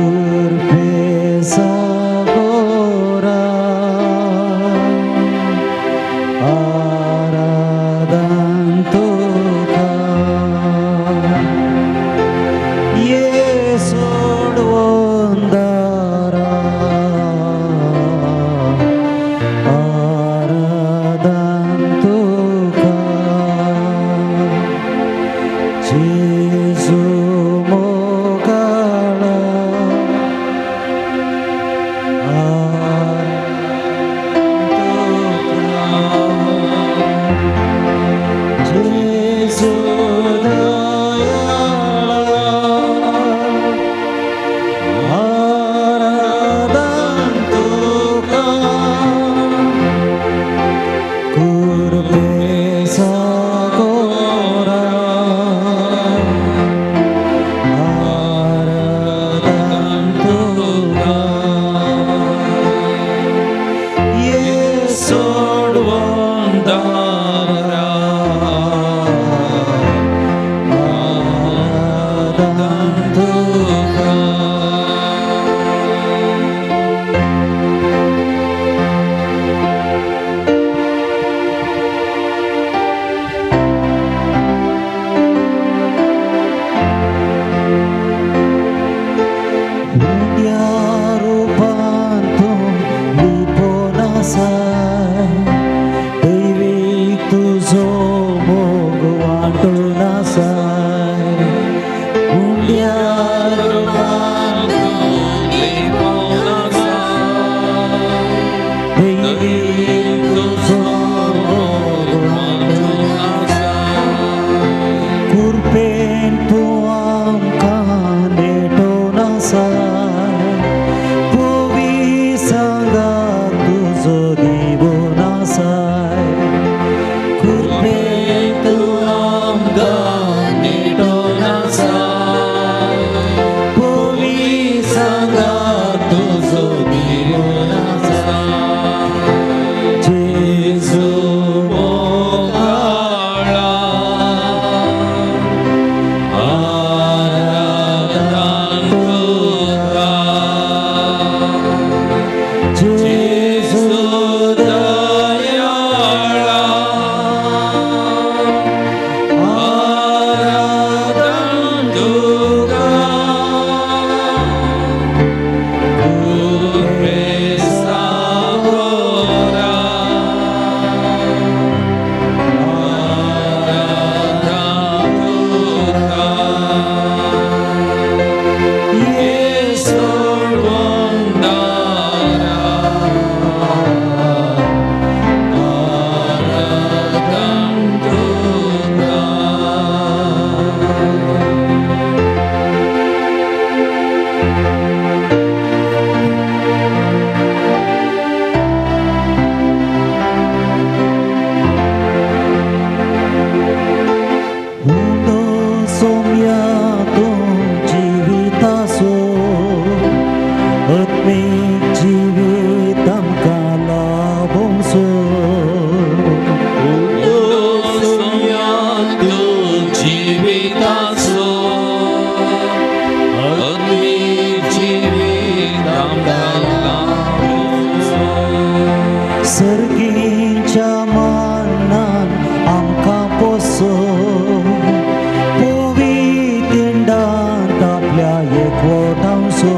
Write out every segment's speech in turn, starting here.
Kurpesa gora Aradantuka Yesod wondara Aradantuka Jesu mokala Jesu dayala Aradantuka Kurpesa gora Aradantuka Yesod wondara Aradantuka. उंड्या रूपान तूं लिपोन आसाय दैवीक तुजो मोग वांटून आसाय उंड्या रूपान दैवीक तुजो मोग वांटून कृपेन तूं आमकां नेटोवन आसाय पवी सांगात तुजो दिवोन आसाय कृपेन तूं आमकां नेटोवन आसाय पवी सांगात तुजो दिवोन आसाय जेजू मोगाळा Aradantuka Jesu Dayala Aradantuka Kurpesa gora Aradantuka Yesod wondara Aradantuka. उंडो सोम्या तूं जिविताचो आत्मीक जिवीत आमकां लाभोवचो उंडो सोम्या तूं जिविताचो आत्मीक जिवीत आमकां लाभोवचो. सर्गीच्या मानान आमकां पोसो पवी तिंडांत आपल्या एकवटांचो.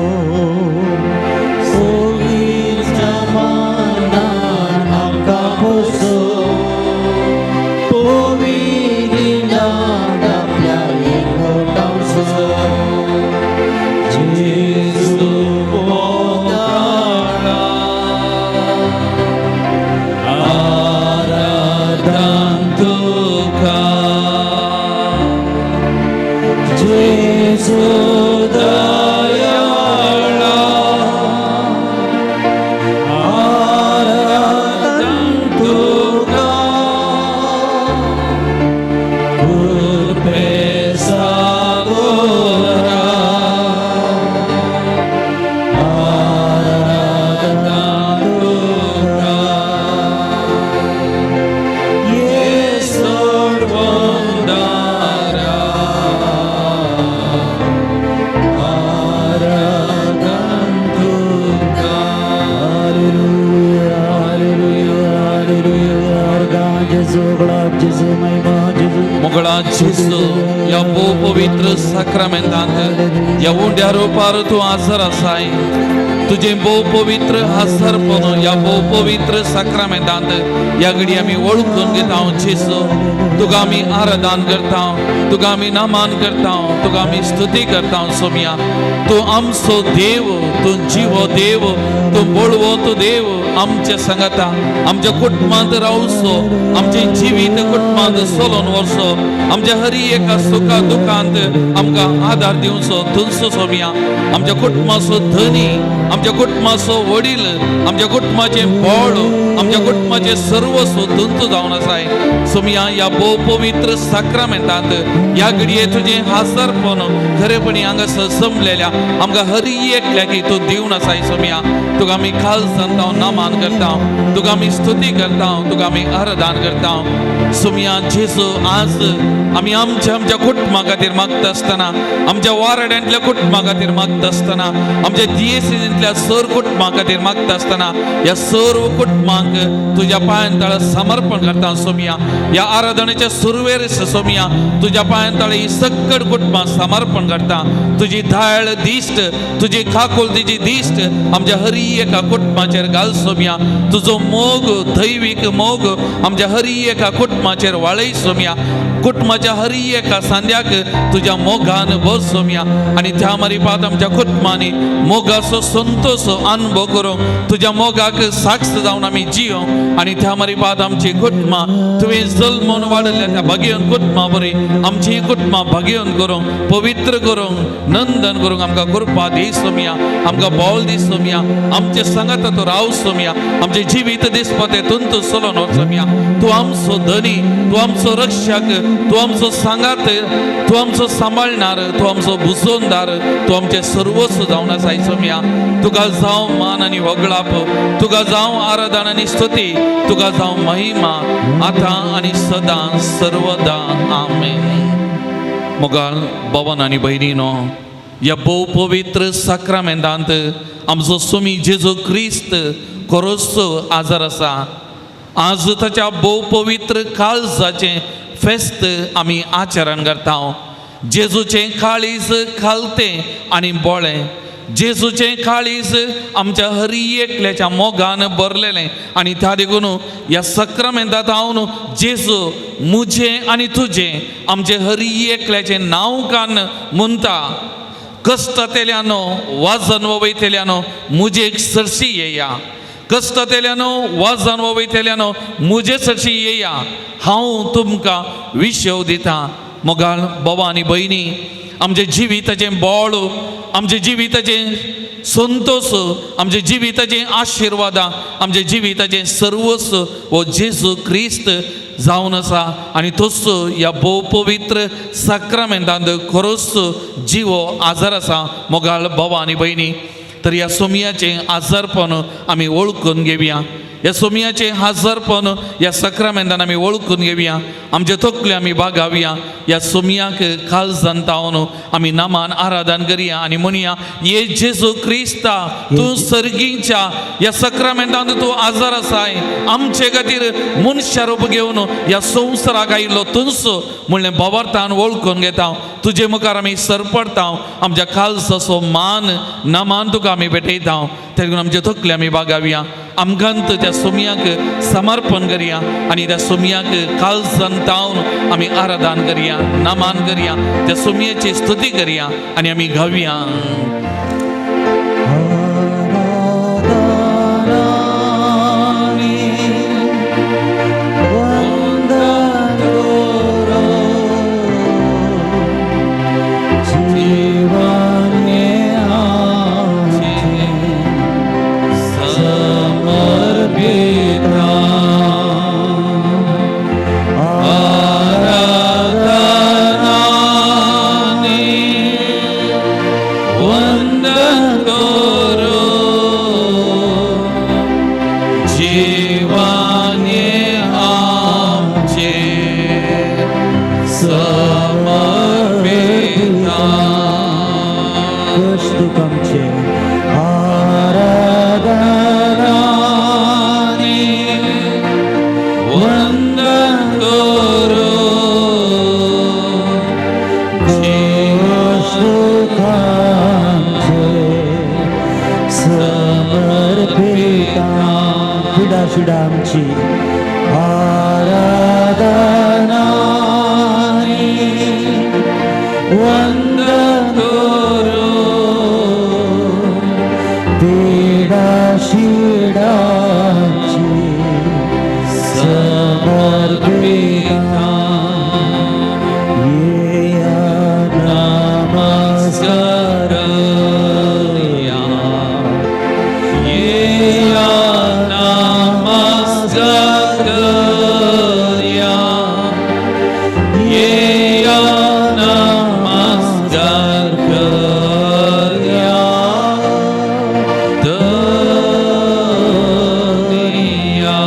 मोगळा जेजू ह्या भोव पवित्र साक्रामेंतांत ह्या उंड्या रुपार तूं हाजर आसाय. तुजें भोव पवित्र हाजरपण ह्या भोव पवित्र साक्रामेंतांत ह्या घडी आमी वळखून घेता जेजू. तुका आमी आराधन करता, तुका आमी नमन करता, तुका आमी स्तुती करता सोमिया. तूं आमचो देव, तूं जिवो देव, तूं बळवो तूं देव. आमच्या सांगाता आमच्या कुटुंबांत रावचो, आमचें जिवीत कुटुंबांत चलोवन व्हरचो, आमच्या हरी एका सुखा दुखांत आमकां आदार दिवचो तुमचो सोमिया. आमच्या कुटुंबाचो धनी, आमच्या कुटुंबाचो वडील, आमच्या कुटुंबाचें बळ, आमच्या कुटुंबाचें सर्वस्व तुमचो जावन आसाय सोमिया. ह्या भोव पवित्र साक्रामेंतांत ह्या घडये तुजें हाजरपण खरेपणी हांगासर जमलेल्या आमकां हरी एकल्याक तूं दिवन आसाय सोमिया. तुका आमी खाल सांगता, नमन करता, तुका आमी स्तुती करता, तुका आमी आराधन करता सोमिया. जेजू आज आमी आमच्या आमच्या कुटुंबा खातीर मागता आसतना, आमच्या वारड्यांतल्या कुटुंबा खातीर मागता आसतना, आमच्या दियेसींतल्या सर कुटुंबा खातीर मागता आसतना ह्या सर्व कुटुंबांक तुज्या पांयां तळा समर्पण करता सोमिया. ह्या आराधनेच्या सुरवेर सोमिया तुज्या पांयां तळा ही सक्कड कुटुंबां समर्पण करता. तुजी धाळ दिश्ट, तुजी काकुळतीची दिश्ट आमच्या हरी एका कुटुंबाचेर घाल सोमिया. तुजो मोग, दैवीक मोग आमच्या हरी एका कुटुंबाचेर वाळय सोमिया. कुटुंबाच्या हरी एका सांद्याक तुज्या मोगान भर सोमिया. आनी त्या मारिपात आमच्या कुटुंबांनी मोगाचो संतोष अनुभव करूंक तुज्या मोगाक साक्ष जावन आमी जियो. आनी त्या मारिपात आमची कुटुंबां तुवें जल्मून वाडयल्या त्या भाग्यवन कुटुंबा बरी आमची कुटुंबां भाग्यवन करूंक, पवित्र करूंक, नंदन करूंक आमकां कृपा दी सोमिया. आमकां बोल दी सोमिया. आमचे सांगात तूं राव सोमिया. आमचें जिवीत दिसपा तुंत चलोवन वच सोमिया. तूं आमचो धनी, तूं आमचो रक्षक, तूं आमचो सांगात, तूं आमचो सांबाळणार, तूं आमचो बुजोनदार, तूं आमचें सर्वस्व जावन आसाय सोमिया. तुका जावं मान आनी होगळाप, तुका जावं आराधन आनी स्तुती, तुका जावं महिमा आतां आनी सदां सर्वदा. आमेन. मोगाळ भवन आनी भयणीनो, ह्या भोव पवित्र साक्रामेंतांत आमचो स्वामी जेजू क्रिस्त खरोच आजार आसा. आज ताच्या भोव पवित्र काळजाचें फेस्त आमी आचरण करता. जेजूचें काळीज खालतें आनी बोळें, जेजूचें काळीज आमच्या हरी एकल्याच्या मोगान भरलेलें. आनी त्या देखून ह्या सक्रामेंतांत हांव जेजू मुजें आनी तुजें आमचें हरी एकल्याचें नांव कान म्हणटा, कश्टांतल्यानो वाजन वयतल्यानो मुजेक सरशी येया, कश्टांतल्यानो वाजन वयतल्यानो मुजे सरशी येया, हांव तुमकां विशव दिता. मोगाळ बाबा आनी भयणी, आमच्या जिविताचें बळ, आमच्या जिविताचें संतोष, आमच्या जिविताचें आशिर्वादां, आमच्या जिविताचें सर्वस्व हो जेजू क्रिस्त जावन आसा. आनी तोच ह्या भोव पवित्र साक्रामेंतांत खरोच जिवो आजार आसा. मोगाळ बाबा आनी भयणी, तर ह्या सोमयाचें आजारपण आमी वळखून घेवया. ह्या सोमयाचें हाजरपण ह्या सक्रामेंतान आमी वळखून घेवया. आमचे तकले आमी बागावया. ह्या सोमयाक काळजान तावन आमी नामान आराधन करया आनी म्हणया, ये जेजू क्रिस्ता, तूं सर्गीच्या ह्या सक्रामेंतान तूं आजार आसाय. आमचे खातीर मनशा रूप घेवन ह्या संवसाराक आयिल्लो तूंच म्हणलें भावार्थान वळखून घेता. तुजे मुखार आमी सरपडता. आमच्या काळजाचो मान नमान तुका आमी भेटयता. तेका आमचे तकले आमी बागावया. आमकां त्या सोमयाक समर्पण करया आनी त्या सोमयाक काळजान तावन आमी आराधन करया, नमान करया, त्या सोमयाची स्तुती करया आनी आमी गावया. आराधनानि वंदन करो, जीवने आमचे समर्पिता. आराधनानि वंदन समर्पिता. पिडा शिडा आमची आराधना वंदन करू, पीडा शिडाची समर्पिता. येया नमस्कार, येया नमस्कार, येया नमस्कार धनिया.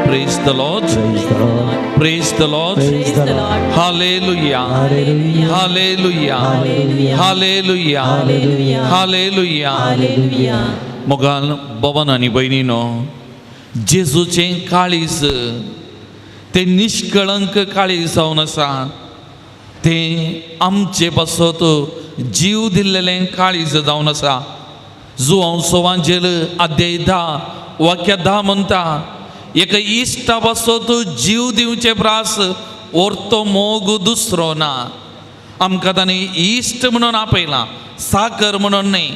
Praise the Lord. Praise the Lord. Praise the Lord. Praise the Lord. Hallelujah. Hallelujah. Hallelujah. Hallelujah. Hallelujah. Hallelujah. Hallelujah. Hallelujah. मोगान भवन आनी भयणीनो, जेजूचें काळीज तें निश्कळंक काळीज जावन आसा. तें आमचे पासत जीव दिल्लेलें काळीज जावन आसा. जुवांव सोवांजेल अध्याय 10 वाक्य 10 म्हणटा, एका इश्टा पासत जीव दिवचे प्रास ओरतो मोग दुसरो ना. आमकां ताणें इश्ट म्हणून आपयला, साकर म्हणून न्हय.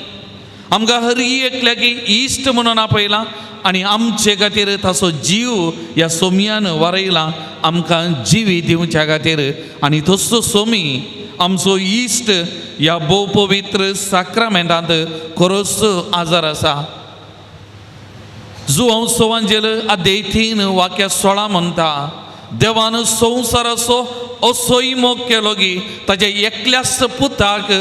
आमकां हर एकल्याक इश्ट म्हणून आपयला आनी आमचे खातीर ताचो जीव ह्या सोमयान वारयला आमकां जिवी दिवच्या खातीर. आनी तसो सोमी आमचो इश्ट ह्या भोव पवित्र साक्रामेंतांत खरोच आजार आसा. जुवांव सोवांजेल अध्याय 3 वाक्य 16 म्हणटा, देवान संवसाराचो असोय मोग केलो की ताच्या एकल्याच पुताक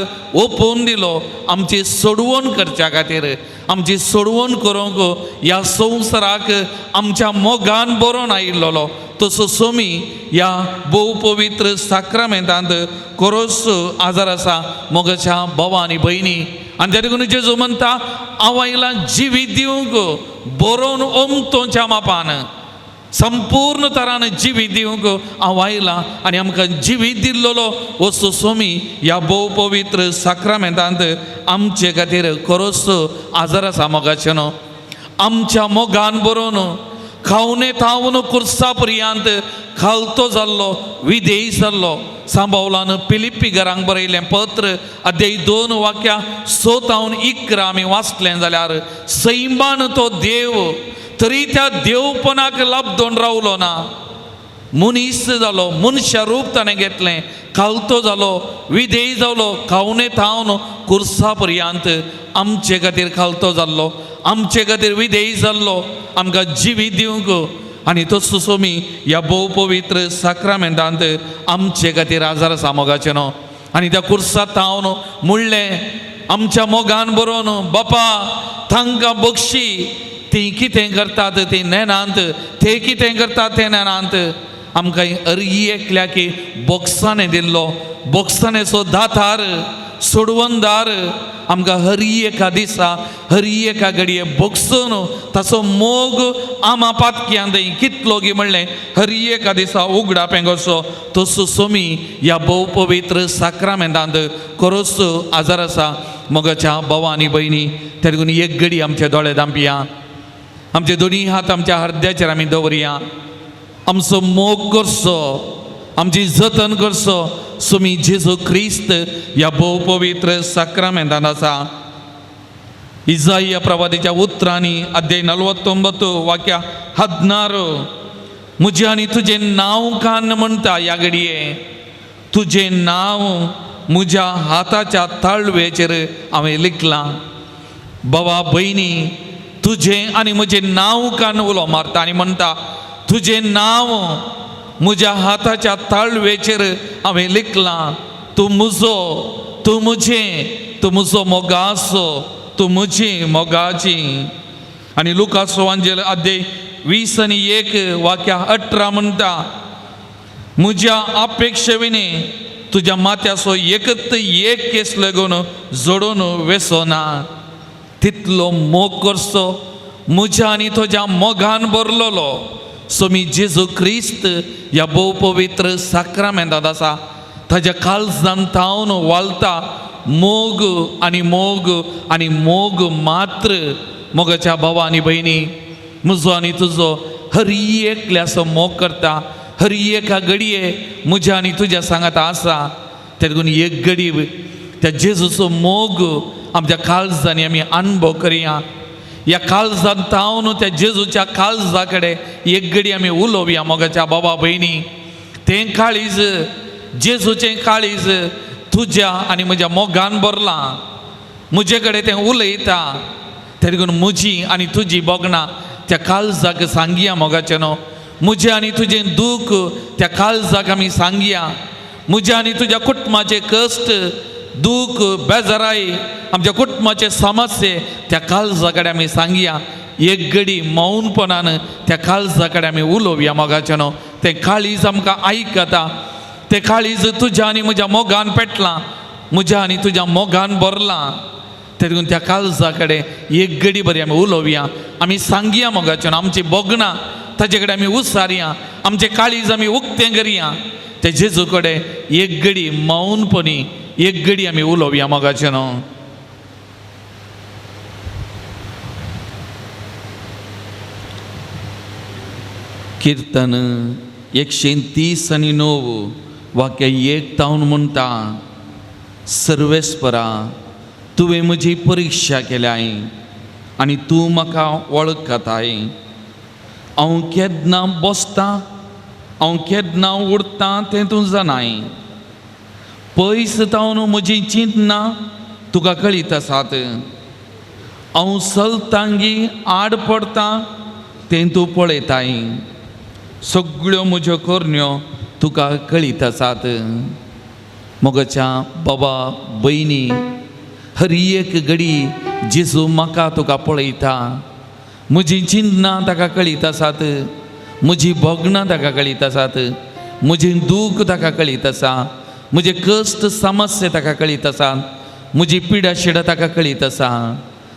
ओपून दिलो आमची सोडवण करच्या खातीर. आमची सोडवण करूंक ह्या संवसाराक आमच्या मोगान बरोवन आयिल्लो तसो सोमी ह्या भोव पवित्र साक्रामेंतांत खरोच आजार आसा. मोगाच्या भावा आनी भयणी, आनी त्या देखून जेजू म्हणटा, हांव आयलां जिवीत दिवंक बरोवन ओमतोच्या मापान संपूर्ण तरान जिवीत दिवंक हांव आयलां. आनी आमकां जिवीत दिल्लो वस्तू सोमी ह्या भोव पवित्र साक्रामेंतांत आमचे खातीर खरोच आजार आसा. मोगाचें न्हू आमच्या मोगान बरोवन खावने थावन कुर्सा पर्यंत खालतो जाल्लो, विदेश जाल्लो. सांबावलान पिलिपी घरांक बरयलें पत्र अध्याय 2 वाक्या 6 तावन 11 आमी वाचलें जाल्यार, सैमान तो देव तरी त्या देवपणाक लाबदोन रावलो ना, मनीस जालो, मनशा रूप ताणें घेतलें, खालतो जालो, विदेश जालो, खावने थावन कुर्सा पर्यंत आमचे खातीर खालतो जाल्लो, आमचे खातीर विदेश जाल्लो, आमकां जिवीत दिवंक. आनी तसो सोमी ह्या भोव पवित्र साक्रामेंतांत आमचे खातीर आजार आसा मोगाचें न्हू. आनी त्या कुर्सा थावन म्हणलें आमच्या मोगान बरोवन, बापा तांकां बक्षी, ती कितें करतात ती नेनांत, ते कितें करतात ते नेनांत. आमकां अरगी एकल्याक बोक्साणें दिल्लो, बोक्साणेचो दातार सोडवणदार आमकां हरी एका दिसा हरी एका घडये बोगसून ताचो मोग आमा पातक्यांत कितलो गी म्हणलें हरी एका दिसा उगडा पेंगोसो तसो सोमी ह्या भोव पवित्र साक्रामेंतांत खरोच आजार आसा. मोगाच्या भावा आनी भयणी, त्या देखून एक घडी आमचे दोळे धांपया, आमचे दोनी हात आमच्या हरद्याचेर आमी दवरया, आमचो मोग करचो, आमची जतन करचो सुमी जेजू क्रिस्त ह्या भोव पवित्र साक्रामेंतांत आसा. इजाइया प्रवादीच्या उतरांनी अध्याय 49 वाक्या 16, म्हजें आनी तुजें नांव कान म्हणटा ह्या घडये, तुजें नांव म्हज्या हाताच्या ताळवेचेर हांवें लिखलां. बाबा भयणी, तुजें आनी म्हजें नांव कान उलो मारता आनी म्हणटा, तुजें नांव म्हज्या हाताच्या ताळवेचेर हांवें लिखलां. तूं म्हजो, तूं म्हजें, तूं म्हजो मोगाचो, तूं म्हजी मोगाची. आनी लुकास वांजेल अध्याय 20 आनी 1 वाक्या 18 म्हणटा, म्हज्या अपेक्षेविणे तुज्या माथ्याचो एकत एक केस लागून जोडून वेसो ना. तितलो मोग करचो म्हज्या आनी तुज्या मोगान भरलेलो सोमी जेजू क्रिस्त ह्या भोव पवित्र साक्रामेंतांत आसा. ताज्या काळजान थावन वालता मोग आनी मोग आनी मोग मात्र. मोगाच्या भावा आनी भयणी, म्हजो आनी तुजो हर एकल्याचो मोग करता, हर एका घडये म्हज्या आनी तुज्या सांगाता आसा. तेदून एक घडी त्या जेजूचो मोग आमच्या काळजांनी आमी अणभव करया. ह्या काळजांत तावन त्या जेजूच्या काळजा कडेन एक घडी आमी उलोवया. मोगाच्या बाबा भयणी, तें काळीज जेजूचें काळीज तुज्या आनी म्हज्या मोगान भरलां. म्हजे कडेन तें उलयता. तरी म्हजी आनी तुजी भोगणां त्या काळजाक सांगया. मोगाचें न्हू, म्हजें आनी तुजें दूख त्या काळजाक आमी सांगया. म्हज्या आनी तुज्या कुटुंबाचे कश्ट, दूख, बेजाराय, आमच्या कुटुंबाचे समस्ये त्या काळजा कडेन आमी सांगया. एक घडी मौनपणान त्या काळजा कडेन आमी उलोवया. मोगाचें न्हू, तें काळीज आमकां आयकता. तें काळीज तुज्या आनी म्हज्या मोगान पेटलां, म्हज्या आनी तुज्या मोगान भरलां. तेदून त्या काळजा कडेन एक घडी बरी आमी उलोवया, आमी सांगया. मोगाचें न्हू, आमची भोगणां ताजे कडेन आमी उसारया, आमचें काळीज आमी उक्तें करया. ते जेजू कडेन एक घडी मौनपणी एक घडी आमी उलोवया. मोगाचें न्हू, किर्तन 130 आनी 9 वाक्य 1 तावन म्हणटा, सर्वेस्परा तुवें म्हजी परिक्षा केल्याय आनी तूं म्हाका वळखताय. हांव केन्ना बसतां, हांव केन्ना उरतां तें तूं जाणाय. पयस तावन म्हजी चिंतना तुका कळीत आसात. हांव चलतांगी आड पडटा तें तूं पळयताय. सगळ्यो म्हज्यो करण्यो तुका कळीत आसात. मोगाच्या बाबा भयणी, हर एक घडी जेजू म्हाका तुका पळयता. म्हजी चिंतना ताका कळीत आसात, म्हजी भोगणां ताका कळीत आसात, म्हजें दूख ताका कळीत आसा, म्हजे कश्ट समस्या ताका कळीत आसात, म्हजी पिडा शिडा ताका कळीत आसा.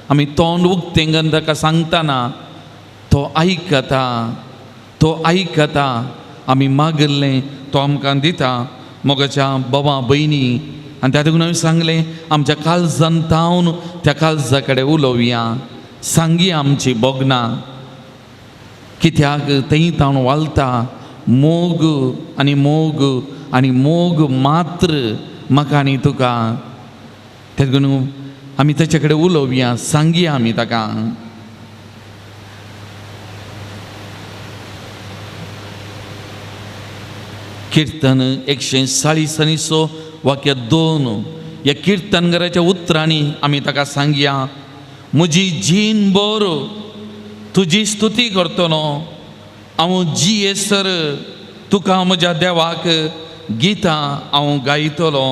आमी तोंड उक्तें ताका सांगतना तो आयकता, तो आयकता. आमी मागिल्लें तो आमकां दिता. मोगाच्या बाबा भयणी, आनी त्या देखून हांवें सांगलें, आमच्या काळजान तावन त्या काळजा कडेन उलोवया, सांगया आमची भोगणां. कित्याक थंय तावन वालता मोग आनी मोग आनी मोग मात्र म्हाका आनी तुका. तें देखून आमी ताचे कडेन उलोवया, सांगया आमी ताका. किर्तन 140 आनी 6 वाक्य 2 ह्या किर्तनगराच्या उतरांनी आमी ताका सांगया, म्हजी जीण बर तुजी स्तुती करतलो. हांव जियेसर तुका म्हज्या देवाक गितां हांव गायतलो.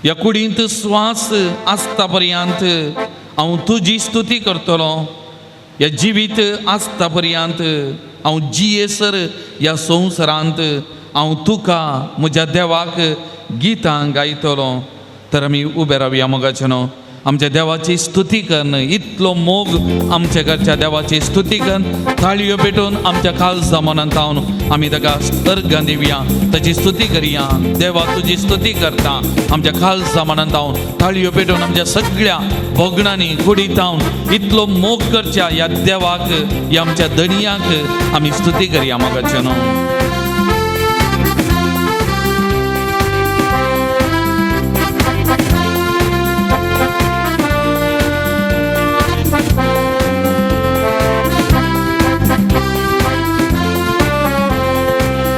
ह्या कुडींत स्वास आसता पर्यंत हांव तुजी स्तुती करतलो. ह्या जिवीत आसता पर्यंत हांव जियेसर ह्या संवसारांत हांव तुका म्हज्या देवाक गितां गायतलो. तर आमी उबे रावया. मोगाचें न्हू, आमच्या देवाची स्तुती कन्न, इतलो मोग आमच्या घरच्या देवाची स्तुती कन्न, ताळयो पेटोवन आमच्या काळजा मनांत तावन आमी ताका अर्गां दिवया, ताची स्तुती करया. देवा तुजी स्तुती करता. आमच्या काळजा मनांत तावन ताळयो पेटोवन आमच्या सगळ्या भोगणांनी कुडीत तावन इतलो मोग करच्या ह्या देवाक, ह्या आमच्या धनयाक आमी स्तुती करया. मोगाचें न्हू,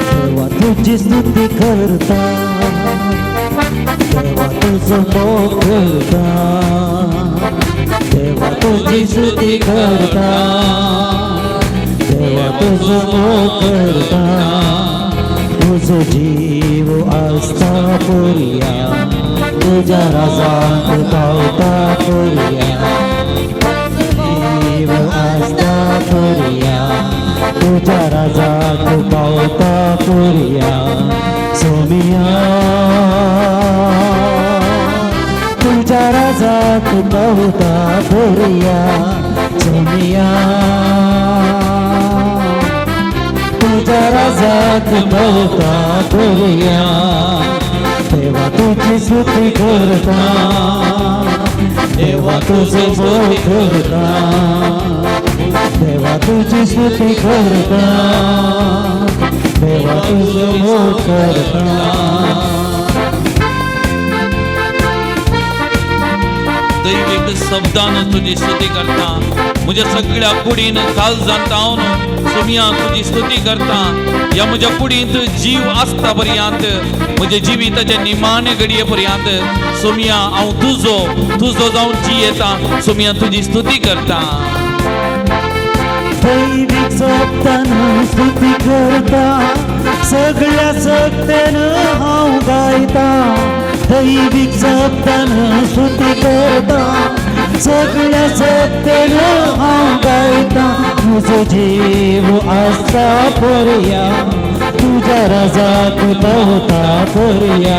देवा तुझी स्तुती करता, देवा तुझो मोग करता, देवा तुझी स्तुती करता, देवा तुझो मोग करता. तुझो जीव आसता पुरया, तुझ्या राजांत पावता पुरया. जीव आसता पुरया, तुझ्या राजाक पावता पुरया. सोमिया, तुझ्या राजाक पावता पुरया. सोमिया, तुझ्या राजाक पावता पुरया. देवा तुजी स्तुती करता, देवा तुजो मोग करता, देवा तुजी स्तुती करता, देवा तुजो मोग करता. दैवीक शब्दान तुजी स्तुती करता, म्हज्या सगळ्या कुडीन काळजान हांव सोमिया तुजी स्तुती करता. ह्या म्हज्या कुडींत जीव आसता पर्यंत, म्हज्या जिविताच्या निमाणे घडये पर्यंत सोमिया हांव तुजो तुजो जावन जियेता. सोमिया तुजी स्तुती करता. दैवीक शब्दान स्तुती करता, सगळ्या शक्तेन हांव गायता. दैवीक शब्दान स्तुती करता, सगळ्या शक्तेन हांव गायता. म्हजो जीव आसता पर्या, तुज्या राजाक पावता पर्या.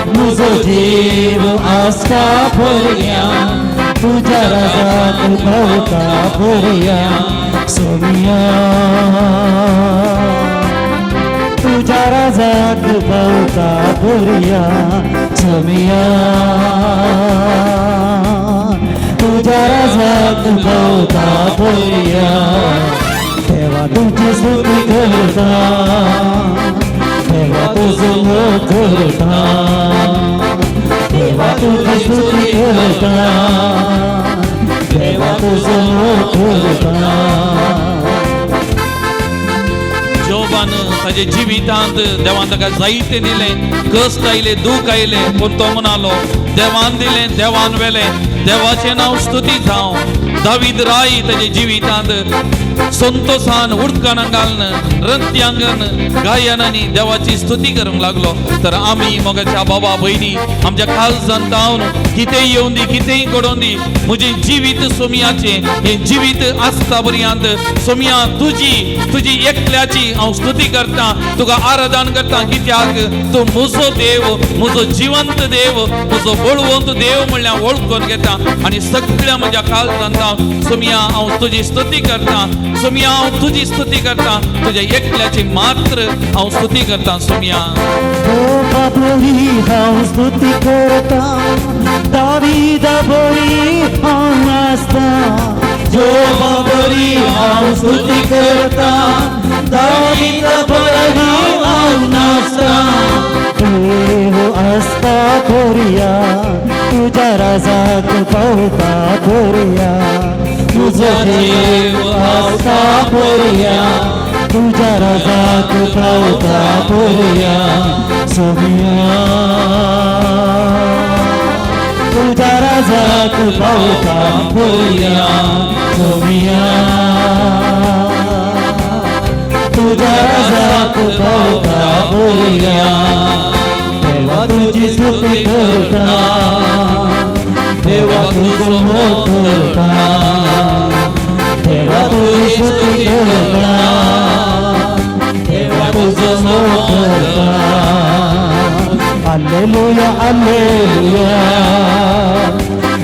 म्हजो जीव आसता पर्या, तुज्या राजाक पावता पर्या. सोमिया तुज्या राजाक पावता पर्या. सोमिया तुज्या राजाक पावता पर्या. देवा तुजी स्तुती करता, देवा तुजो मोग करता, देवा तुजी स्तुती करता, देवा तुजो मोग करता. जोबान ताजे जिवितांत देवान ताका जायते दिलें, कश्ट आयले, दूख आयले, पूण तो म्हणालो देवान दिलें, देवान वेलें, देवाचें नांव स्तुती जावं. दावीद राय ताजे जिवितांत संतोषान उडकानां घालून रंत्यांगन गायनांनी देवाची स्तुती करूंक लागलो. तर आमी मोगाच्या बाबा भयणी आमच्या काळजान जावन कितेंय येवन दी, कितेंय घडोवन दी, म्हजें जिवीत सोमियाचें हें जिवीत आसता पर्यंत सोमिया तुजी तुजी एकल्याची हांव स्तुती करता, तुका आराधन करता. कित्याक तूं म्हजो देव, म्हजो जिवंत देव, म्हजो बळवंत देव म्हणल्यार वळखून घेता. आनी सगळ्या म्हज्या काळजान जावन सोमिया हांव तुजी स्तुती करता, सोमिया हांव तुजी स्तुती करता, तुज्या एकल्याची मात्र हांव स्तुती करता. सोमिया जोबा बरी हांव स्तुती करता, दावीदा बरी हांव नाचता. जोबा बरी हांव स्तुती करता, दावीदा बरी हांव नाचता. देव आसता पर्या, तुज्या राजाक पावता पर्या. तुजो देव आसता पर्या, तुज्या राजाक पावता पर्या. सोमिया तुज्या राजाक पावता पर्या. सोमिया तुज्या राजाक पावता पर्या. देवा तुजी स्तुती करता, देवा तुजो मोग करता, देवा तुजी स्तुती करता, देवा तुजो मोग करता. Alleluia, alleluia,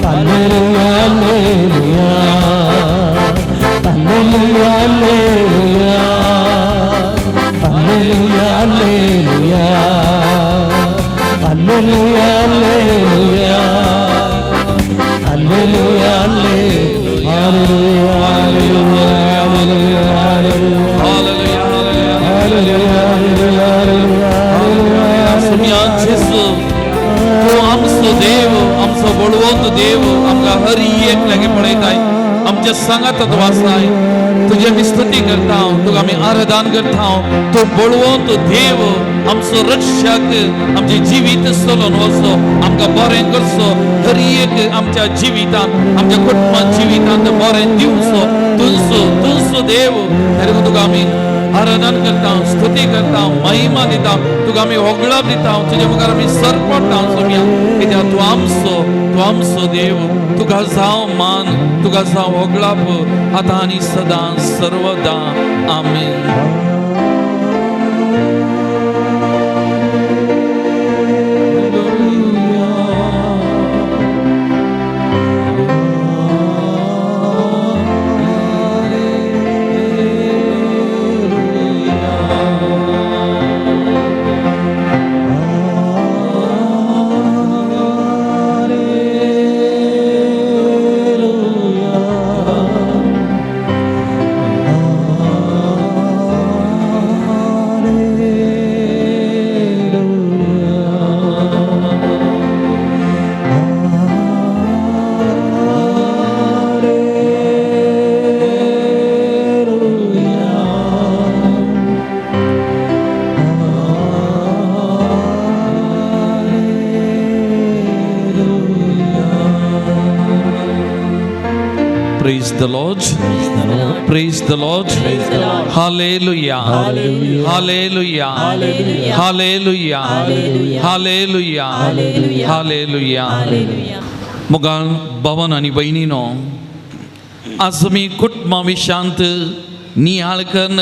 alleluia, alleluia, alleluia, alleluia, alleluia, alleluia, alleluia, alleluia, alleluia, alleluia, alleluia, hallelujah, hallelujah, hallelujah, hallelujah. Somiya जेजू तूं आमचो देव, आमचो बळवंत देव, आमकां हर एक लागीं पळयताय, आमच्या सांगात तूं आसाय. तुजी आमी स्तुती करता, तुका आमी आराधन करता. तूं बळवंत देव, आमचो रक्षक, आमचें जिवीत चलोवन वचो, आमकां बरें करचो. हर एक आमच्या जिवितांत, आमच्या कुटुंबा जिवितांत बरें दिवचो तुजो तुजो देव. तरी तुका आमी आराधन करता, स्तुती करता, महिमा दिता, तुका आमी होगळप दिता, तुज्या मुखार आमी सर पडटा सोमिया. कित्याक तूं आमचो, तूं आमचो देव. तुका जावं मान, तुका जावं होगळप, आतां आनी सदां सर्वदां. आमेन. Praise the Lord. Praise the Lord. Hallelujah. Hallelujah. Hallelujah. Hallelujah. Hallelujah. मोगाळ भवन आनी भयणीनो, आज आमी कुटुंबा विशांत नियाळ कन्न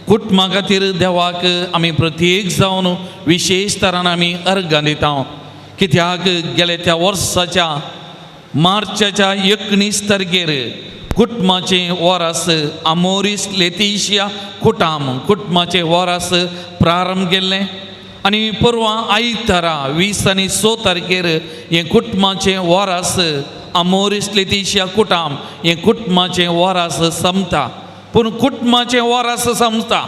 कुटुंबा खातीर देवाक आमी प्रत्येक जावन विशेश तरान आमी अर्गां दिता, कित्याक गेले त्या वर्साच्या मार्चाच्या 19 तारखेर कुटुंबाचें वरास आमोरीस लेतिशिया कुटाम कुटुंबाचें वरास प्रारंभ केल्लें आनी परवां आयतारा 20 आनी 6 तारखेर हें कुटुंबाचें वरास आमोरीस लेतिशिया कुटाम हें कुटुंबाचें वरास सोंपता. पूण कुटुंबाचें वरास सोंपता,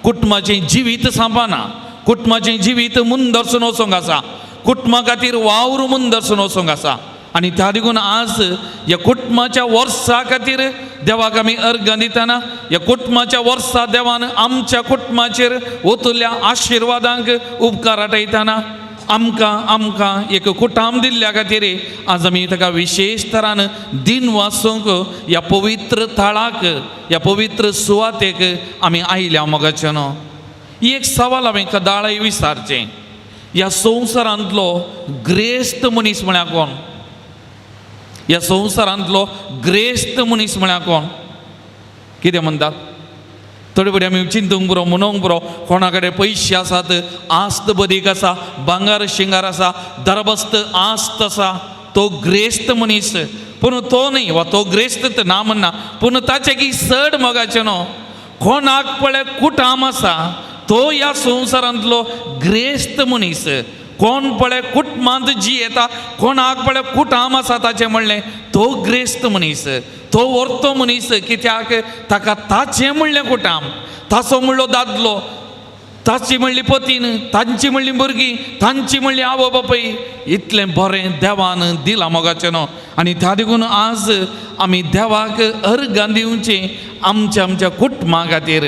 कुटुंबाचें जिवीत सोंपना. कुटुंबाचें जिवीत मुंदर्सून वचोंक आसा, कुटुंबा खातीर वावर मुंदर्सून वचोंक आसा. आनी त्या देखून आज ह्या कुटुंबाच्या वर्सा खातीर देवाक आमी अर्गां दितना ह्या कुटुंबाच्या वर्सा देवान आमच्या कुटुंबाचेर ओतुल्ल्या आशिर्वादांक उपकार आटयतना आमकां आमकां एक कुटाम दिल्ल्या खातीर आज आमी ताका विशेश तरान दिन वाचूंक ह्या पवित्र थळाक ह्या पवित्र सुवातेक आमी आयल्या. मोगाचें न्हू, ही एक सवाल हांवें कदाळय विचारचें, ह्या संवसारांतलो ग्रेस्त मनीस म्हळ्यार कोण? ह्या संवसारांतलो ग्रेस्त मनीस म्हळ्यार कोण? कितें म्हणटात? थोडे फुडें आमी चिंतूंक पुरो, म्हणूंक पुरो, कोणा कडेन पयशे आसात, आस्त बदीक आसा, भांगर शिंगार आसा, दरबस्त आस्त आसा, तो ग्रेस्त मनीस. पूण तो न्ही वा तो ग्रेस्त ना म्हणना, पूण ताचे की चड मोगाचें न्हू, कोणाक पळय कुटाम आसा तो ह्या संवसारांतलो ग्रेस्त मनीस. कोण पळय कुटुंबांत जी येता, कोणाक पळय कुटाम आसा ताचें म्हणलें तो ग्रेस्त मनीस, तो व्हरतो मनीस. कित्याक ताका ताचें म्हणलें कुटाम, ताचो म्हणलो दादलो, ताची म्हणली पतीन, तांची म्हणली भुरगीं, तांची म्हणली आवय बापूय, इतलें बरें देवान दिलां मोगाचें न्हू. आनी त्या देखून आज आमी देवाक अर्गां दिवचीं आमच्या आमच्या कुटुंबा खातीर.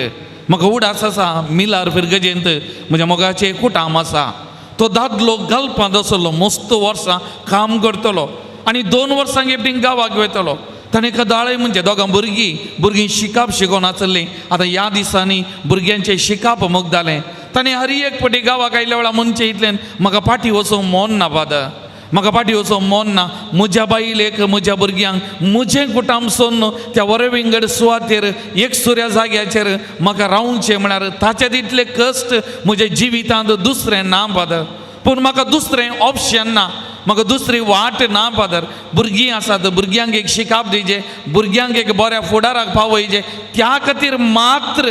म्हाका उडास आसा मिलार फिरगजेंत म्हज्या मोगाचें कुटाम आसा. तो दादलो गल्पांत आसलो, मस्त वर्सां काम करतलो आनी 2 वर्सां एकटीं गांवाक वयतलो. ताणें कदाळय म्हणजे दोगां भुरगीं भुरगीं शिकाप शिकोवन आसलीं. आतां ह्या दिसांनी भुरग्यांचें शिकाप मोग जालें. ताणें हर एक फावटी गांवाक आयल्या वेळार म्हणचें इतल्यान म्हाका फाटीं वचूंक मन ना फादर, म्हाका फाटीं वचूंक मन ना, म्हज्या बायलेक म्हज्या भुरग्यांक म्हजें कुटाम सोडून त्या वरे विंगड सुवातेर एक सुऱ्या जाग्याचेर म्हाका रावचें म्हळ्यार ताचे तितले कश्ट म्हज्या जिवितांत दुसरें ना फादर. पूण म्हाका दुसरें ऑप्शन ना, म्हाका दुसरी वाट ना फादर. भुरगीं आसात, भुरग्यांक एक शिकाप दिवचें, भुरग्यांक एक बऱ्या फुडाराक पावयचें, त्या खातीर मात्र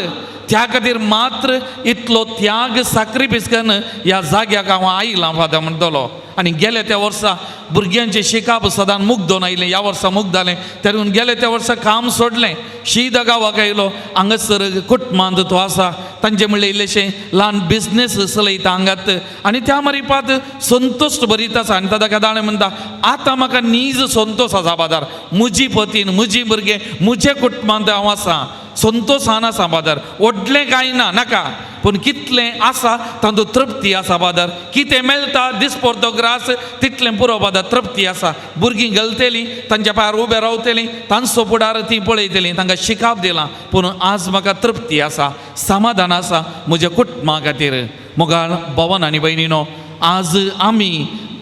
त्या खातीर मात्र इतलो त्याग साक्रिफीस करून ह्या जाग्याक हांव आयलां फादर म्हणटलो. आनी गेले त्या वर्सा भुरग्यांचें शिकाप सदां मुग्दोन आयलें, ह्या वर्सा मुग्द जालें. तेन्ना गेले त्या वर्सा काम सोडलें, शीदा गांवाक आयलो. हांगासर कुटुंबांत तो आसा, तांचें म्हणलें इल्लेशें ल्हान बिजनेस चलयता हांगात आनी त्या मारिपात संतोश बरीत आसा. आनी ताका दाणे म्हणटा आतां म्हाका नीज संतोश आसा बाजार, म्हजी पतीन म्हजी भुरगें म्हज्या कुटुंबांत हांव आसा, संतोशान आसा बाजार, व्हडलें कांय ना नाका, पूण कितलें आसा तातूंत तृप्ती आसा बाजार, कितें मेळटा दिसपडतो ग्रास तितलें पुरो बाजार, तृप्ती आसा. भुरगीं गलतलीं, तांच्या पांयार उबे रावतलीं, तांचो फुडार तीं पळयतलीं, तांकां शिकाप दिलां, पूण आज म्हाका तृप्ती आसा, समाधान आसा म्हज्या कुटुंबा खातीर. मोगाळ भवन आनी भयणीनो, आज आमी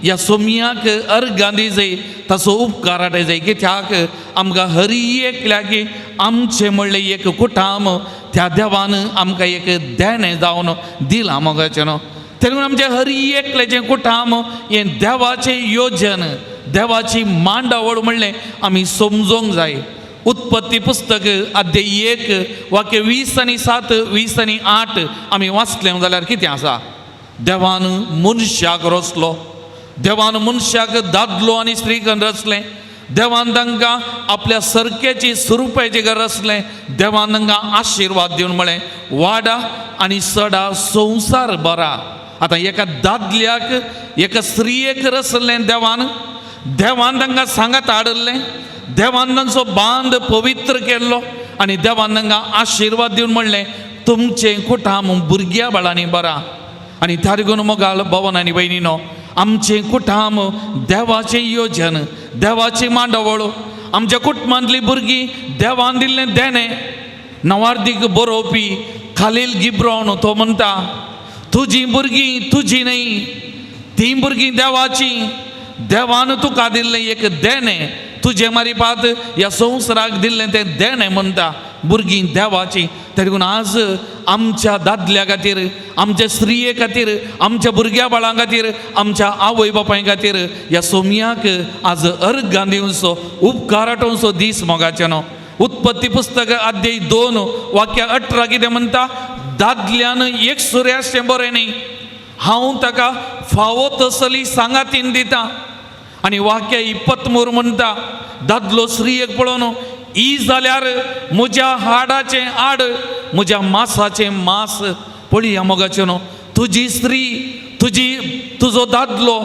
ह्या सोमयाक अर्गां दिजय, ताचो उपकार हाडय जाय, कित्याक आमकां हरी एकल्याक आमचें म्हणलें एक कुटाम त्या देवान आमकां एक देणें जावन दिलां मोगाचें न्हू. तेन्ना आमचें हरी एकल्याचें कुटाम हें देवाचें योजन, देवाची मांडावळ म्हणलें आमी समजोंक जाय. उत्पत्ती पुस्तक अध्याय 1 वाक्य 20 आनी 7 20 आनी 8 आमी वाचलें जाल्यार कितें आसा? देवान मनशाक रचलो, देवान मनशाक दादलो आनी स्त्रीक रचलें, देवान तांकां आपल्या सरकेची स्वरुपाचें घर रचलें, देवान तांकां आशिर्वाद दिवन म्हळें वाडा आनी सडा संवसार बरा. आतां एका दादल्याक एका स्त्रियेक रचलें देवान, देवान तांकां सांगात हाडिल्लें, देवान तांचो बांद पवित्र केल्लो आनी देवान तांकां आशिर्वाद दिवन म्हणलें तुमचें कुटाम भुरग्या बाळांनी बरा. आनी त्या देखून मोगाल भवन आनी भयणीनो, आमचें कुटाम देवाचें योजन, देवाची मांडावळ. आमच्या कुटुंबांतली भुरगीं देवान दिल्लें देणें. नवार्दीक बरोवपी खालील गिब्रॉन तो म्हणटा, तुजी भुरगीं तुजी न्हय, ती भुरगीं देवाची. देवान तुका दिल्लें एक देणें, तुजें मारिपात ह्या संवसाराक दिल्लें तें देणें म्हणटा. भुरगीं देवाची. देखून आज आमच्या दादल्या खातीर, आमच्या स्त्रिये खातीर, आमच्या भुरग्या बाळां खातीर, आमच्या आवय बापाय खातीर ह्या सोमयाक आज अर्गां दिवचो, उपकार आठोवचो दीस मोगाचें न्हू. उत्पत्ती पुस्तक अध्याय 2 वाक्य 18 कितें म्हणटा, दादल्यान एक सुर्याचें बरें न्ही, हांव ताका फावो तसली सांगातीन दिता. आनी वाक्य 23 म्हणटा, दादलो स्त्रियेक पळोवन ही जाल्यार म्हज्या हाडाचें हाड, म्हज्या मासाचें मास. पळया मोगाचें न्हू, तुजी स्त्री, तुजी तुजो दादलो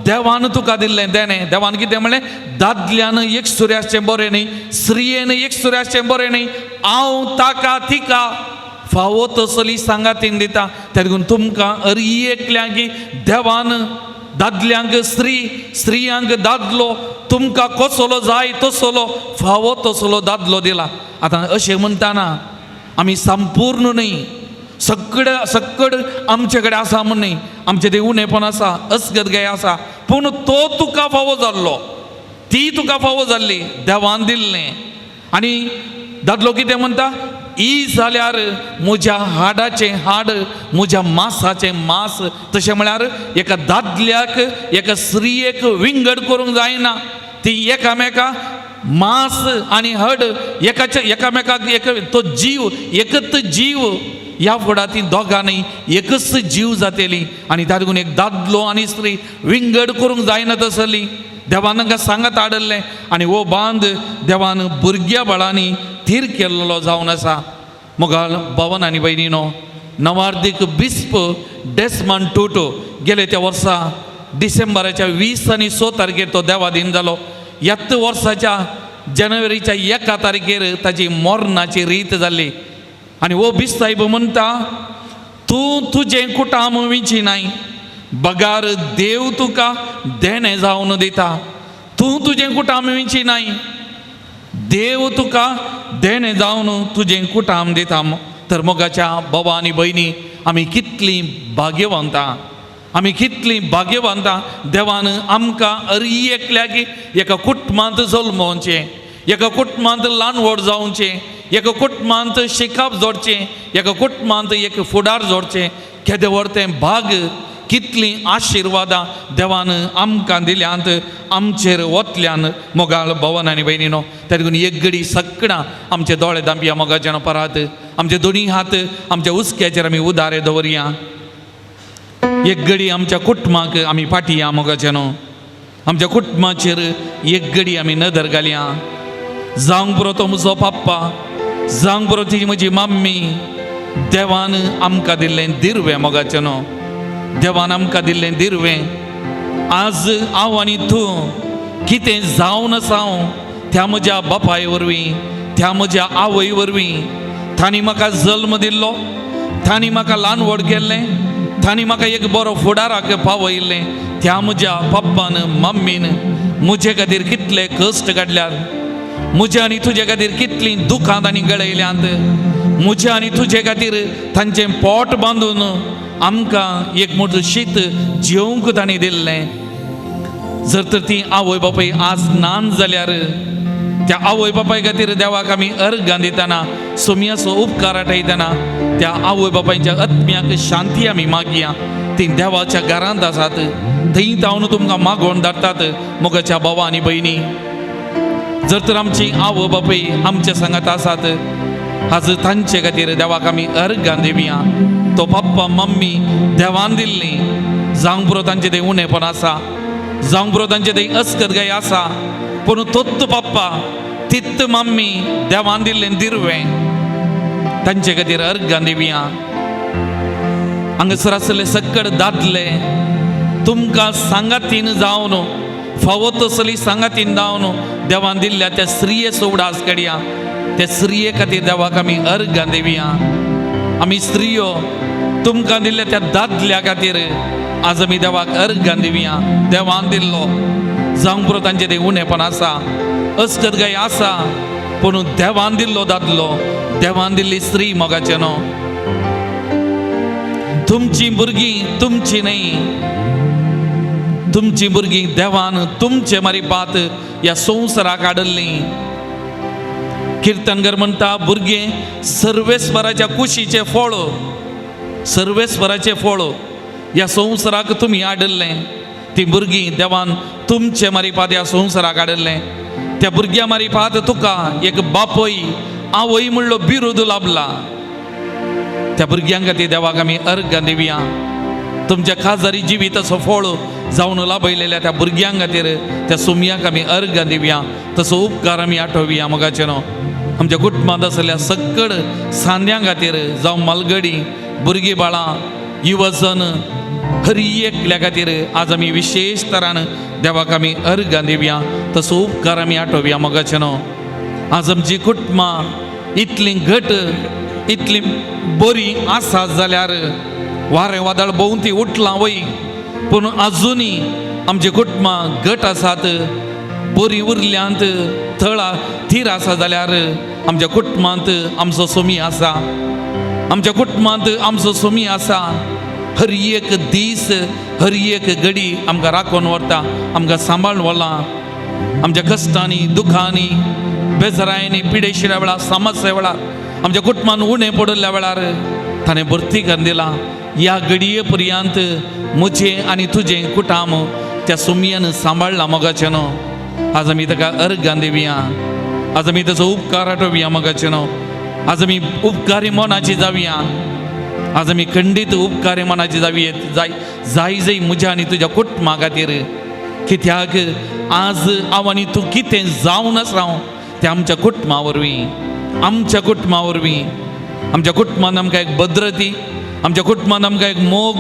देवान तुका दिल्लें देणें. देवान कितें म्हणलें, दादल्यान एक सुर्याचें बरें न्ही, स्त्रियेन एक सुर्याचें बरें न्ही, हांव ताका तिका फावो तसली सांगातीन दिता. देखून तुमकां अरी एकल्यांक देवान दादल्यांक स्त्री, स्त्रियांक दादलो, तुमकां कसलो जाय तसलो फावो तसलो दादलो दिला. आतां अशें म्हणटाना आमी संपूर्ण न्हय, सगळे सक्कड आमचे कडेन आसा म्हूण न्हय, आमचे ते उणेपण आसा, अस्गतगाय आसा, पूण तो तुका फावो जाल्लो, ती तुका फावो जाल्ली, देवान दिल्लें. आनी दादलो कितें म्हणटा, ही जाल्यार म्हज्या हाडाचें हाड, म्हज्या मासाचें मास. तशें म्हळ्यार एका दादल्याक एका स्त्रियेक विंगड करूंक जायना, ती एकामेका मास आनी हड एकाच्या एकामेकाक एक तो जीव, एकच जीव. ह्या फुडां ती दोगांनी एकच जीव जातली. आनी तातूंत एक दादलो आनी स्त्री विंगड करूंक जायना तसली देवान तांकां सांगत हाडिल्लें. आनी हो बांद देवान भुरग्या बाळांनी थीर केल्लो जावन आसा. मोगाळ भवन आनी भयणीनो, नवार्दीक बिस्प डेस्मंड टुटू गेले त्या वर्सा डिसेंबराच्या 20 आनी 6 तारखेर तो देवाधीन जालो. ह्याच वर्साच्या जानेवारीच्या 1 तारखेर ताची मरणाची रीत जाल्ली. आनी हो बिस्प साहेब म्हणटा, तूं तुजें कुटाम विंची नाय, बगार देव तुका देणें जावन दिता. तूं तुजें कुटाम विंची नाय, देव तुका देणें जावन तुजें कुटाम दिता. तर मोगाच्या बाबा आनी भयणी, आमी कितलीं भाग्यवंतां, आमी कितलीं भाग्यवंतां. देवान आमकां अरी एकल्याक एका कुटुंबांत जल्मोवचें, एका कुटुंबांत ल्हान व्हड जावचें, एका कुटुंबांत शिकप जोडचें, एका कुटुंबांत एक फुडार जोडचें, केदें व्हड तें भाग. कितलीं आशिर्वादां देवान आमकां दिल्यांत आमचेर वतल्यान. मोगाळ भवन आनी भयणीनो, देखून एक घडी सगळां आमचे दोळे दांपया मोगाच्यान, परात आमचे दोनी हात आमच्या हुस्क्याचेर आमी उदारे दवरया. एक घडी आमच्या कुटुंबाक आमी फाटया मोगाच्यानो, आमच्या कुटुंबाचेर एक घडी आमी नदर घालया. जावंक पुरो तो म्हजो पप्पा, जावंक पुरो ती म्हजी मम्मी, देवान आमकां दिल्लें दिरवें मोगाच्यानो, देवान आमकां दिल्लें दिरवें. आज हांव आनी तूं कितें जावन आसा हांव त्या म्हज्या बापाय वरवीं, त्या म्हज्या आवय वरवीं. तांणी म्हाका जल्म दिल्लो, तांणी म्हाका ल्हान व्हड केल्लें, तांणी म्हाका एक बरो फुडाराक पावयल्लें. त्या म्हज्या पप्पान मम्मीन म्हजे खातीर कितले कश्ट काडल्यात, म्हजे आनी तुजे खातीर कितलीं दुखां तांणी गळयल्यांत. म्हजे आनी तुजे खातीर तांचें पोट बांदून आमकां एक मोटो शीत जेवंक तांणी दिल्लें. जर तर ती आवय बापाय आज नान जाल्यार त्या आवय बापाय खातीर देवाक आमी अर्गां दितना, सोमयाचो उपकार आठयतना त्या आवय बापायच्या आत्म्याक शांती आमी मागया. ती देवाच्या घरांत आसात, थंय तावन तुमकां मागोवन धाडटात. मोगाच्या भावा आनी भयणी, जर तर आमची आवय बापाय आमच्या सांगात आसात, आज तांचे खातीर देवाक आमी अर्गां दिवया. तो पप्पा मम्मी देवान दिल्ली, जावंक पुरो तांचे थंय उणेपण आसा, जावंक पुरो तांचे थंय अस्कतगाय आसा, पूण तोत्त पप्पा तित्त मम्मी देवान दिल्लें दिरवें, तांचे खातीर अर्गां दिवया. हांगासर आसले सक्कड दादले तुमकां सांगातीन जावन फावो तसली सांगातीन जावन देवान दिल्ल्या त्या स्त्रियेचो उडास काडया. त्या स्त्रिये खातीर देवाक आमी अर्गां दिवया. आमी स्त्रियो तुमकां दिल्ल्या त्या दादल्या खातीर आज आमी देवाक अर्गां दिवया. देवान दिल्लो, जावंक पुरो तांचे थंय उणेपण आसा, अस्कत गाय आसा पूण देवान दिल्लो दादलो, देवान दिल्ली स्त्री मोगाचें न्हू. तुमची भुरगीं तुमची न्हय, तुमची भुरगीं देवान तुमचे मारिपात ह्या संवसाराक हाडल्लीं. किर्तनगर म्हणटा भुरगें सर्वेस्वराच्या कुशीचें फळ, सर्वेस्वराचें फळ ह्या संवसाराक तुमी हाडल्लें. ती भुरगीं देवान तुमचे मारिपात ह्या संवसाराक हाडल्लें. त्या भुरग्यां मारिपात तुका एक बापय आवय म्हणलो बिरुद लाभला. त्या भुरग्यां खातीर देवाक आमी अर्घां दिवया. तुमच्या खाजरी जिविताचो फळ जावन लाभयलेल्या त्या भुरग्यां खातीर त्या सुमयाक आमी अर्घां दिवया, तसो उपकार आमी आठोवया मोगाचें न्हू. आमच्या कुटुंबांत आसलेल्या सक्कड सांद्यां खातीर, जावं मालगडी, भुरगीं बाळां, युवजन, हर एकल्या खातीर आज आमी विशेश तरान देवाक आमी अर्घां दिवया, तसो उपकार आमी आठोवया मोगाचें न्हू. आज आमची कुटुंबां इतलीं घट, इतली बरी आसा जाल्यार वारें वादळ भोंवती उठलां वय, पूण आजुनूय आमची कुटुंबां घट आसात, बरी उरल्यांत, थळां थीर आसा जाल्यार आमच्या कुटुंबांत आमचो सोमी आसा, आमच्या कुटुंबांत आमचो सोमी आसा. हर एक दीस, हर एक घडी आमकां राखून व्हरता, आमकां सांबाळून व्हरला. आमच्या कश्टांनी, दुखांनी, बेजारायांनी, पिडेशिल्या वेळार, समस्या वेळार, आमच्या कुटुंबान उणें पडिल्ल्या वेळार ताणें भरती करून दिला. ह्या घडये पर्यंत म्हजें आनी तुजें कुटाम त्या सुमयान सांबाळ्ळां मोगाचें न्हू. आज आमी ताका अर्गां दिवया, आज आमी ताचो उपकार आठोवया मोगाचें न्हू. आज आमी उपकारी मनाची जावया, आज आमी खंडीत उपकारी मनाची जावयेत जाय जाय जाय म्हज्या आनी तुज्या कुटुंबा खातीर. कित्याक आज हांव आनी तूं कितें जावन आसा तें आमच्या कुटुंबा वरवीं, आमच्या कुटुंबा वरवीं. आमच्या कुटुंबान आमकां एक भद्रती, आमच्या कुटुंबान आमकां एक मोग,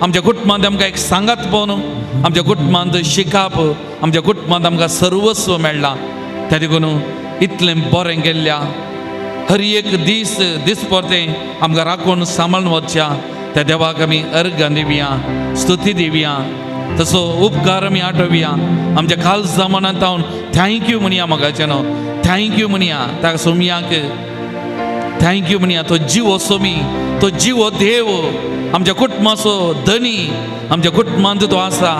आमच्या कुटुंबांत आमकां एक सांगातपण, आमच्या कुटुंबांत शिकाप, आमच्या कुटुंबांत आमकां सर्वस्व मेळ्ळां. त्या देखून इतलें बरें केल्ल्या हर एक दीस दिसपरतें आमकां राखून सांबाळून वचच्या त्या देवाक आमी अर्घां दिवया, स्तुती दिवया, तसो उपकार आमी आठोवया. आमच्या खालसा मनांत हांव thank you म्हणया मोगाचें न्हू, thank you म्हणया ताका सोमयाक, thank you म्हणया. तो जिवो सोमी, तो जिवो देव, आमच्या कुटुंबाचो धनी, आमच्या कुटुंबांत तो आसा.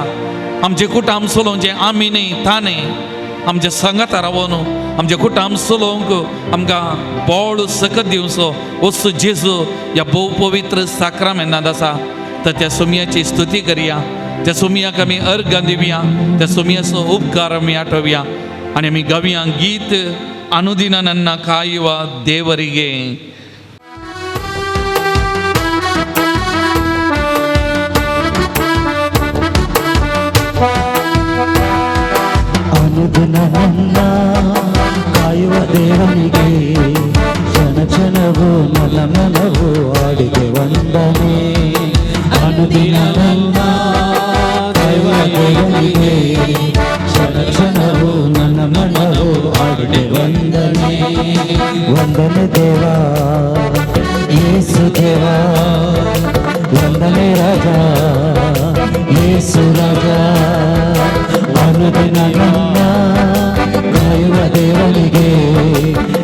आमचे कुटुंब चलोवचें आमी न्ही, ताणें आमच्या सांगाता रावन आमच्या कुटुंब चलोवंक आमकां बोळ सकत दिवचो वस्तू जेजू ह्या भोव पवित्र साक्रामेंतांत आसा. तर त्या सोमयाची स्तुती करया, त्या सोमयाक आमी अर्घां दिवया, त्या सोमयाचो उपकार आमी आठोवया आनी आमी गावया गीत अनुदिನ ನನ್ನ ಕಾಯುವ ದೇವರಿಗೆ. ಅನುದಿನ ನನ್ನ ಕಾಯುವ ದೇವನಿಗೆ ಕ್ಷಣ ಕ್ಷಣವೂ ನನ್ನ ಮನವು ಹಾಡಿಗೆ ವಂದನೆ. ಅನುದಿನ ನನ್ನ ಕಾಯುವ ದೇವನಿಗೆ ಕ್ಷಣ ಕ್ಷಣವೂ ನನ್ನ ಮನವು ಹಾಡಿಗೆ ವಂದನೆ. ವಂದನೆ ದೇವಾ ಯೇಸು ದೇವಾ, ವಂದನೆ ರಾಜ ಯೇಸು ರಾಜ. ಅನುದಿನ ನನ್ನ ಕಾಯುವ ದೇವನಿಗೆ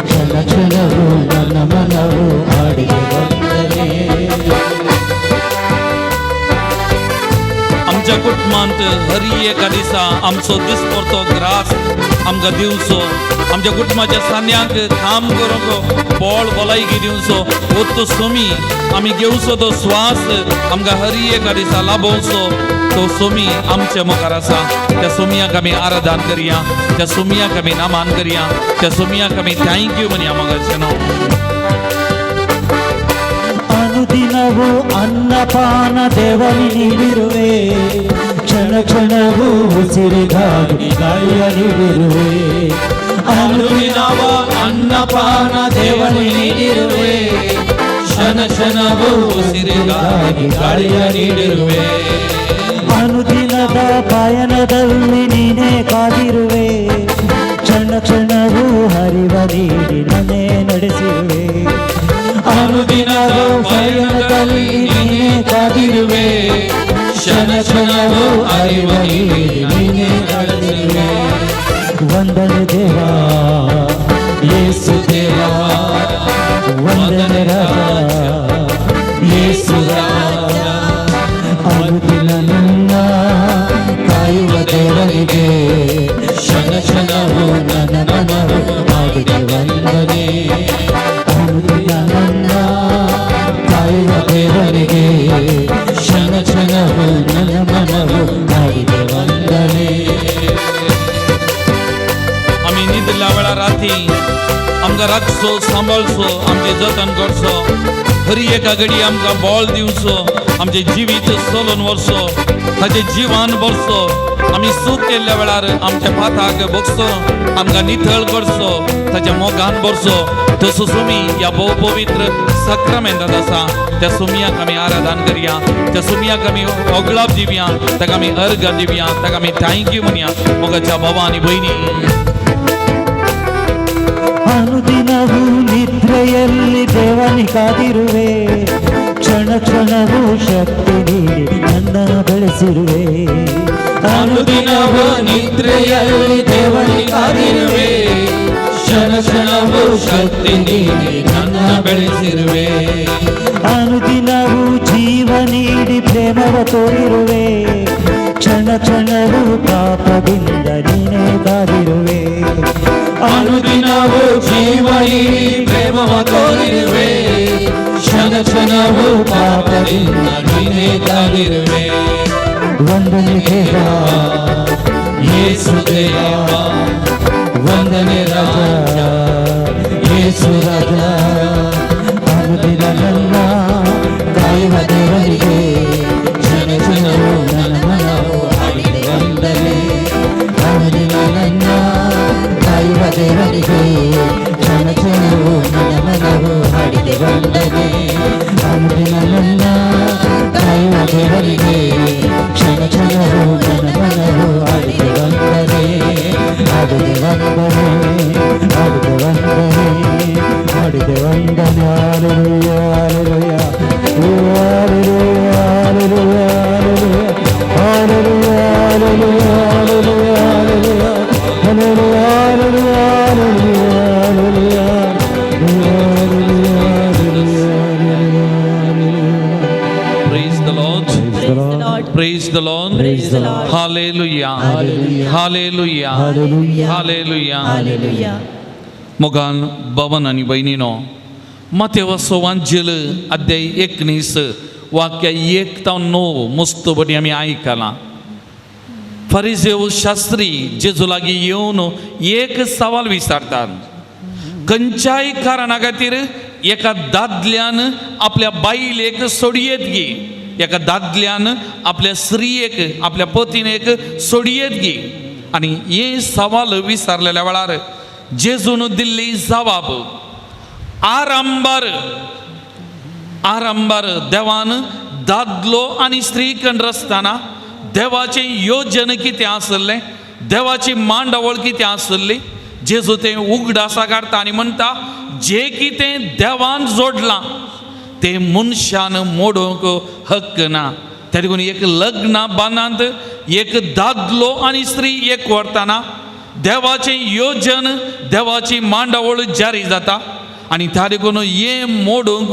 ಕ್ಷಣ ಕ್ಷಣವೂ ನನ್ನ ಮನವು ಹಾಡಿಗೆ ವಂದನೆ. आमच्या कुटुंबांत हर एका दिसा आमचो दिसपडतो ग्रास आमकां दिवचो, आमच्या कुटुंबाच्या सांद्यांक काम करूंक बोळ भलायकी दिवचो. ओत्तो सोमी आमी घेवचो तो स्वास आमकां हर एका दिसा लाभोवचो तो सोमी आमच्या मुखार आसा. त्या सोमयाक आमी आराधन करया, त्या सोमयाक आमी नामान करया, त्या सोमयाक आमी thank you म्हणया मोगाचें न्हू. ಅನುದಿನವೂ ಅನ್ನಪಾನ ದೇವನಿ ನೀಡಿರುವೆ, ಕ್ಷಣ ಕ್ಷಣವೂ ಉಸಿರಿಗಾಗಿ ಗಾಳಿಯ ನೀಡಿರುವೆ. ಅನುದಿನವ ಅನ್ನಪಾನ ದೇವನಿ ನೀಡಿರುವೆ, ಕ್ಷಣ ಕ್ಷಣವೂ ಉಸಿರಿಗಾಗಿ ಗಾಳಿಯ ನೀಡಿರುವೆ. ಅನುದಿನದ ಪಯಣದಲ್ಲಿ ನೀನೇ ಕಾದಿರುವೆ, ಕ್ಷಣ ಕ್ಷಣವೂ ಹರಿವ ನೀಡಿ ನನ್ನೇ ನಡೆಸಿರುವೆ. ಅನುದಿನದ ಪಯಣದಲ್ಲಿ ನೀನೇ ಕಾದಿರುವೆ, ಕ್ಷಣ ಕ್ಷಣವೂ ಅರಿವ ನೀಡಿ ನೀನೇ ನಡೆಸಿರುವೆ. ವಂದನೆ ದೇವಾ, ಯೇಸು ದೇವಾ, ವಂದನೆ ರಾಜ, ಯೇಸು ರಾಜ. ಅನುದಿನ ನನ್ನ ಕಾಯುವ ದೇವರಿಗೆ ಕ್ಷಣ ಕ್ಷಣವೂ ನನ್ನ ಮನವು ಹಾಡಿದೆ ವಂದನೆ. ಅನುದಿನ ನನ್ನ ಕಾಯುವ ದೇವರಿಗೆ ಕ್ಷಣ ಕ್ಷಣವೂ ನನ್ನ ಮನವು ಹಾಡಿದೆ ವಂದನೆ. आमी न्हिदल्या वेळार राती आमकां राखचो, सांबाळचो, आमचें जतन करचो, हर एका घडी आमकां बळ दिवचो, आमचें जिवीत चलोवन व्हरचो, ताचें जिवान भरचो. आमी चूक केल्ल्या वेळार आमच्या पाताक भोगचो, आमकां नितळ करचो, ताच्या मोगान भरचो. तसो सुमी ह्या भोव पवित्र साक्रामेंतांत आसा, त्या सुमयाक आमी आराधन करया, त्या सुमयाक आमी ओगळाप दिवया, ताका आमी अर्घ दिवया, ताका आमी thank you म्हणया. मोगाच्या बाबा आनी भयणी, ಅನುದಿನವೂ ನಿದ್ರೆಯಲ್ಲಿ ದೇವನಿ ಕಾದಿರುವೆ, ಕ್ಷಣ ಕ್ಷಣವೂ ಶಕ್ತಿ ನೀಡಿ ನನ್ನ ಬೆಳೆಸಿರುವೆ. ಅನುದಿನವೂ ನಿದ್ರೆಯಲ್ಲಿ ದೇವನಿ ಕಾದಿರುವೆ, ಕ್ಷಣ ಕ್ಷಣವೂ ಶಕ್ತಿ ನೀಡಿ ನನ್ನ ಬೆಳೆಸಿರುವೆ. ಅನುದಿನವೂ ಜೀವ ನೀಡಿ ಪ್ರೇಮವ ತೋರಿರುವೆ, ಕ್ಷಣ ಕ್ಷಣವೂ ಪಾಪದಿಂದ ನೀನೇ ಕಾದಿರುವೆ. ಅನುದಿನವೂ ಜೀವ ನೀಡಿ ಪ್ರೇಮವ ತೋರಿರುವೆ, ಕ್ಷಣ ಕ್ಷಣವೂ ಪಾಪದಿಂದ ನೀನೇ ಕಾದಿರುವೆ. ವಂದನೆ ದೇವಾ, ಯೇಸು ದೇವ, ವಂದನೆ ರಾಜ, ಯೇಸು ರಾಜ. ಅನುದಿನ ನನ್ನ ಕಾಯುವ ದೇವರಿಗೆ ಕ್ಷಣ ಕ್ಷಣವೂ ನನ್ನ ಮನವು ಹಾಡಿದೆ ವಂದನೆ. ಅನುದಿನ ನನ್ನ ಕಾಯುವ ದೇವರಿಗೆ ಕ್ಷಣ ಕ್ಷಣವೂ ನನ್ನ ಮನವು ಹಾಡಿದೆ ವಂದನೆ. ಅನುದಿನ ನನ್ನ ಕಾಯುವ ದೇವರಿಗೆ ಕ್ಷಣ ಕ್ಷಣವೂ ನನ್ನ ಮನವು ಹಾಡಿದೆ ವಂದನೆ, ಹಾಡಿದೆ ವಂದನೆ, ಹಾಡಿದೆ ವಂದನೆ, ಹಾಡಿದೆ ವಂದನೆ. Hallelujah, hallelujah, hallelujah, hallelujah, hallelujah, hallelujah, hallelujah, hallelujah, hallelujah, hallelujah, hallelujah. Praise the Lord. Praise the Lord. Praise the Lord. Praise the Lord. Hallelujah. Hallelujah. Hallelujah. Hallelujah. Hallelujah. मोगान भवन आनी भयणीनो, मातेवसो वांजेल अध्याय 19 वाक्य 1 तावन 9 मस्त बरी आमी आयकलां. फारिजेव शास्त्री जेजू लागीं येवन एक सवाल विचारतात, खंयच्याय कारणा खातीर एका दादल्यान आपल्या बायलेक सोडयेत गी, एका दादल्यान आपल्या स्त्रियेक, आपल्या पतीनेक सोडयेत गी? आनी हे सवाल विचारलेल्या वेळार जेजून दिल्ली जबाब, आरंभार आरंभार देवान दादलो आनी स्त्री रचतना देवाचें योजन कितें आसलें, देवाची मांडावळ कितें आसली, जेजू तें उगडासा काडटा आनी म्हणटा, जें कितें देवान जोडलां तें मनशान मोडूंक हक्क ना. त्या देखून एक लग्न बांदांत एक दादलो आनी स्त्री एक व्हरतना देवाचें योजन, देवाची मांडावळ जारी जाता आनी त्या देखून हें मोडूंक,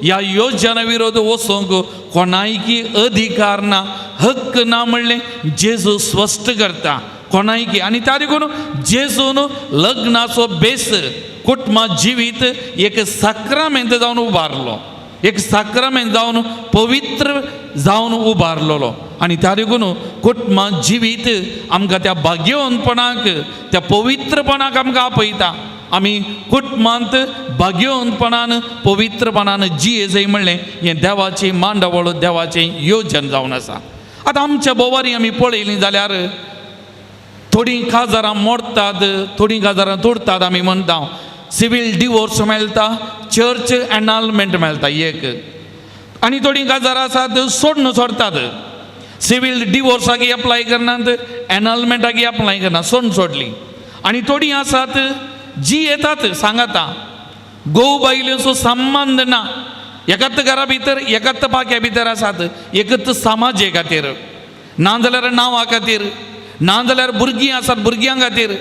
ह्या योजना विरोध वचूंक कोणायकी अधिकार ना, हक्क ना म्हणलें जेजू स्पश्ट करता कोणायकी. आनी त्या देखून जेजून लग्नाचो बेस, कुटुंबा जिवीत एक साक्रामेंत जावन उबारलो, एक साक्रामेंत जावन पवित्र जावन उबारलेलो. आनी त्या देखून कुटुंबा जिवीत आमकां त्या भाग्यवंतपणाक, त्या पवित्रपणाक आमकां आपयता. आमी कुटुंबांत भाग्यवंतपणान, पवित्रपणान जिये जाय म्हणलें हें देवाची मांडावळ, देवाचें योजन जावन आसा. आतां आमच्या भोवारी आमी पळयलीं जाल्यार थोडीं काजारां मोडटात, थोडीं काजारां तोडटात. आमी म्हणटा सिवील डिवोर्स मेळटा, चर्च एनालमेंट मेळटा एक, आनी थोडीं काजारां आसात सोडून सोडटात, सिवील डिवोर्साक एप्लाय करनात, एनालमेंटाक एप्लाय करना, सोडून सोडली. आनी थोडीं आसात जी येतात सांगाता घोव बायलेचो संबंद ना, एकाच घरा भितर, एकाच पाक्या भितर आसात, एकच समाजे खातीर, ना जाल्यार नांवा खातीर, ना जाल्यार भुरगीं आसात भुरग्यां खातीर.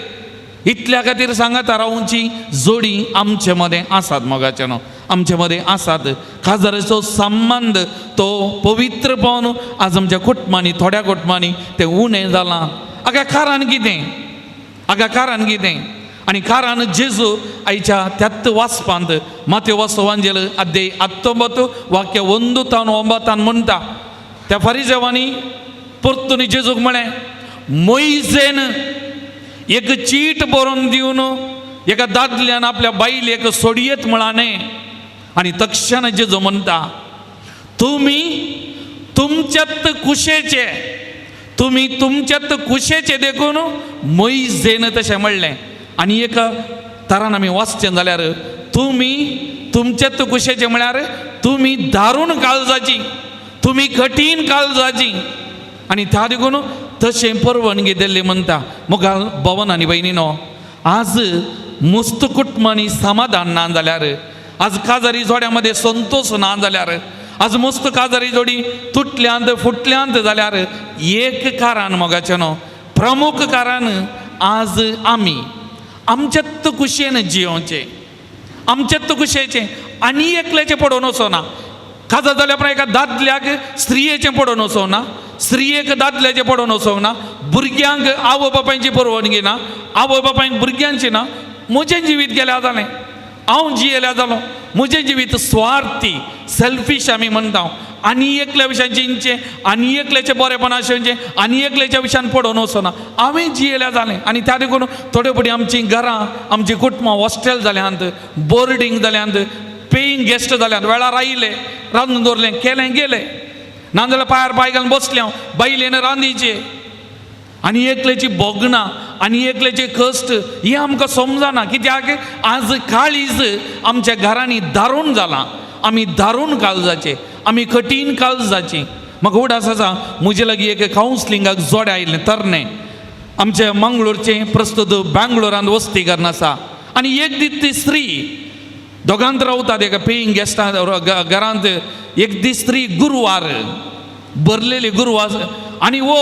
इतल्या खातीर सांगाता रावची जोडी आमचे मदें आसात मोगाचे न्हू, आमचे मदें आसात. काजाराचो संबंद तो पवित्रपण आज आमच्या कुटुंबांनी, थोड्या कुटुंबांनी तें उणें जालां. आगा कारण कितें? आगा कारण कितें? आनी कारण जेजू आयच्या त्यात वाचपांत माथ्यो वांजेल अध्याय 19 वाक्य 1 तावन 9 म्हणटा, त्या फारिजेवांनी परतून जेजूक म्हळें, मोयजेन एक चीट बरोवन दिवन एका दादल्यान आपल्या बायलेक सोडयेत म्हळा न्ही. आनी तक्षण जेजू म्हणटा, तुमी तुमच्यात कुशेचे, तुमी तुमच्यात कुशेचे देखून मोयजेन तशें म्हणलें. आनी एका तरान आमी वाचचें जाल्यार तुमी तुमच्यात कुशेचे म्हळ्यार तुमी दारूण काळजाची, तुमी कठीण काळजाची. आनी त्या देखून तशें परवानगी दिल्ली म्हणटा. मुखार भवन आनी भयणीनो, आज मुस्त कुटुंबांनी समाधान ना जाल्यार, आज काजारी जोड्या मदें संतोश ना जाल्यार, आज मस्त काजारी जोडी तुटल्यांत फुटल्यांत जाल्यार एक कारण मोगाचें न्हू, प्रमुख कारण आज आमी आमच्यात कुशेन जियोवचें, आमच्यात कुशेचें आनी एकल्याचें पडोवन वचना. काजार जाल्या उपरांत एका दादल्याक स्त्रियेचें पडोवन वचना, स्त्रियेक दादल्याचें पडोवन वचना, भुरग्यांक आवय बापायची परवानगी ना, आवय बापायक भुरग्यांची ना. म्हजें जिवीत गेल्यार जालें, हांव जियेल्यार जालो, म्हजें जिवीत स्वार्थी सेल्फीश आमी म्हणटा. आनी एकल्या विशयान चिंतचें, आनी एकल्याचें बरेपण आशेवचें, आनी एकल्याच्या विशयान पडोवन वचना, हांवें जियेल्यार जालें. आनी त्या देखून थोडे फावटी आमचीं घरां, आमचीं कुटुंबां हॉस्टेल जाल्यांत, बोर्डींग जाल्यांत, पेईंग गेस्ट जाल्यांत. वेळार आयले, रांदून दवरलें, केलें, गेलें. नाजाल्यार पांयार पांय घालून बसलें हांव, बायलेन रांदीचें. आनी एकल्याची भोगणां आनी एकल्याचे कश्ट हें आमकां समजना. कित्याक आज काळीज आमच्या घरांनी दारूण जालां, आमी दारूण काळजाचे, आमी कठीण काळजाची. म्हाका उडास आसा, म्हजे लागीं एक कावन्सिलिंगाक जोडे आयिल्लें तरणे, आमचे मंगळूरचे, प्रस्तुत बेंगलोरांत वस्ती करून आसा. आनी एक दीस ती स्त्री दोगांत रावतात एका पेईंग गेस्टा घरांत. एक दीस स्त्री गुरवार, भरलेली गुरवार, आनी वो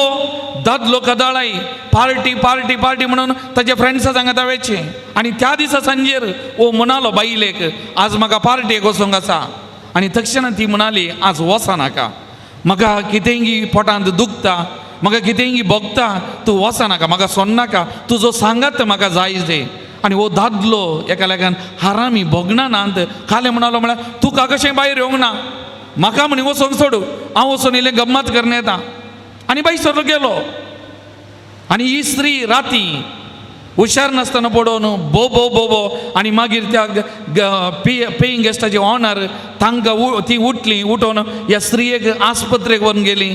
दादलो कदाळाय पार्टी पार्टी पार्टी म्हणून ताच्या फ्रेंड्सा सांगता वेचें. आनी त्या दिसा सांजेर वो म्हणालो बायलेक, आज म्हाका पार्टेक वचूंक आसा. आनी तक्षणा ती म्हणाली, आज वचा नाका, म्हाका कितेंगी पोटांत दुखता, म्हाका कितेंगी भोगता, तूं वचा नाका, म्हाका सोडनाका, तुजो सांगात म्हाका जाय ते. आनी हो दादलो एका लेखान हारामी भोगना नात खालें म्हणालो, म्हळ्यार तुका कशें भायर येवंक ना, म्हाका म्हणी वचोंक सोडू, हांव वचून इल्लें गम्मत करून येता. आनी बाई सरलो गेलो. आनी ही स्त्री राती हुशार नासतना पडोवन बो बो बो बो. आनी मागीर त्या पेईंग गेस्टाची ऑनर तांकां ती उठली, उठोवन ह्या स्त्रियेक आस्पत्रेक व्हरून गेली.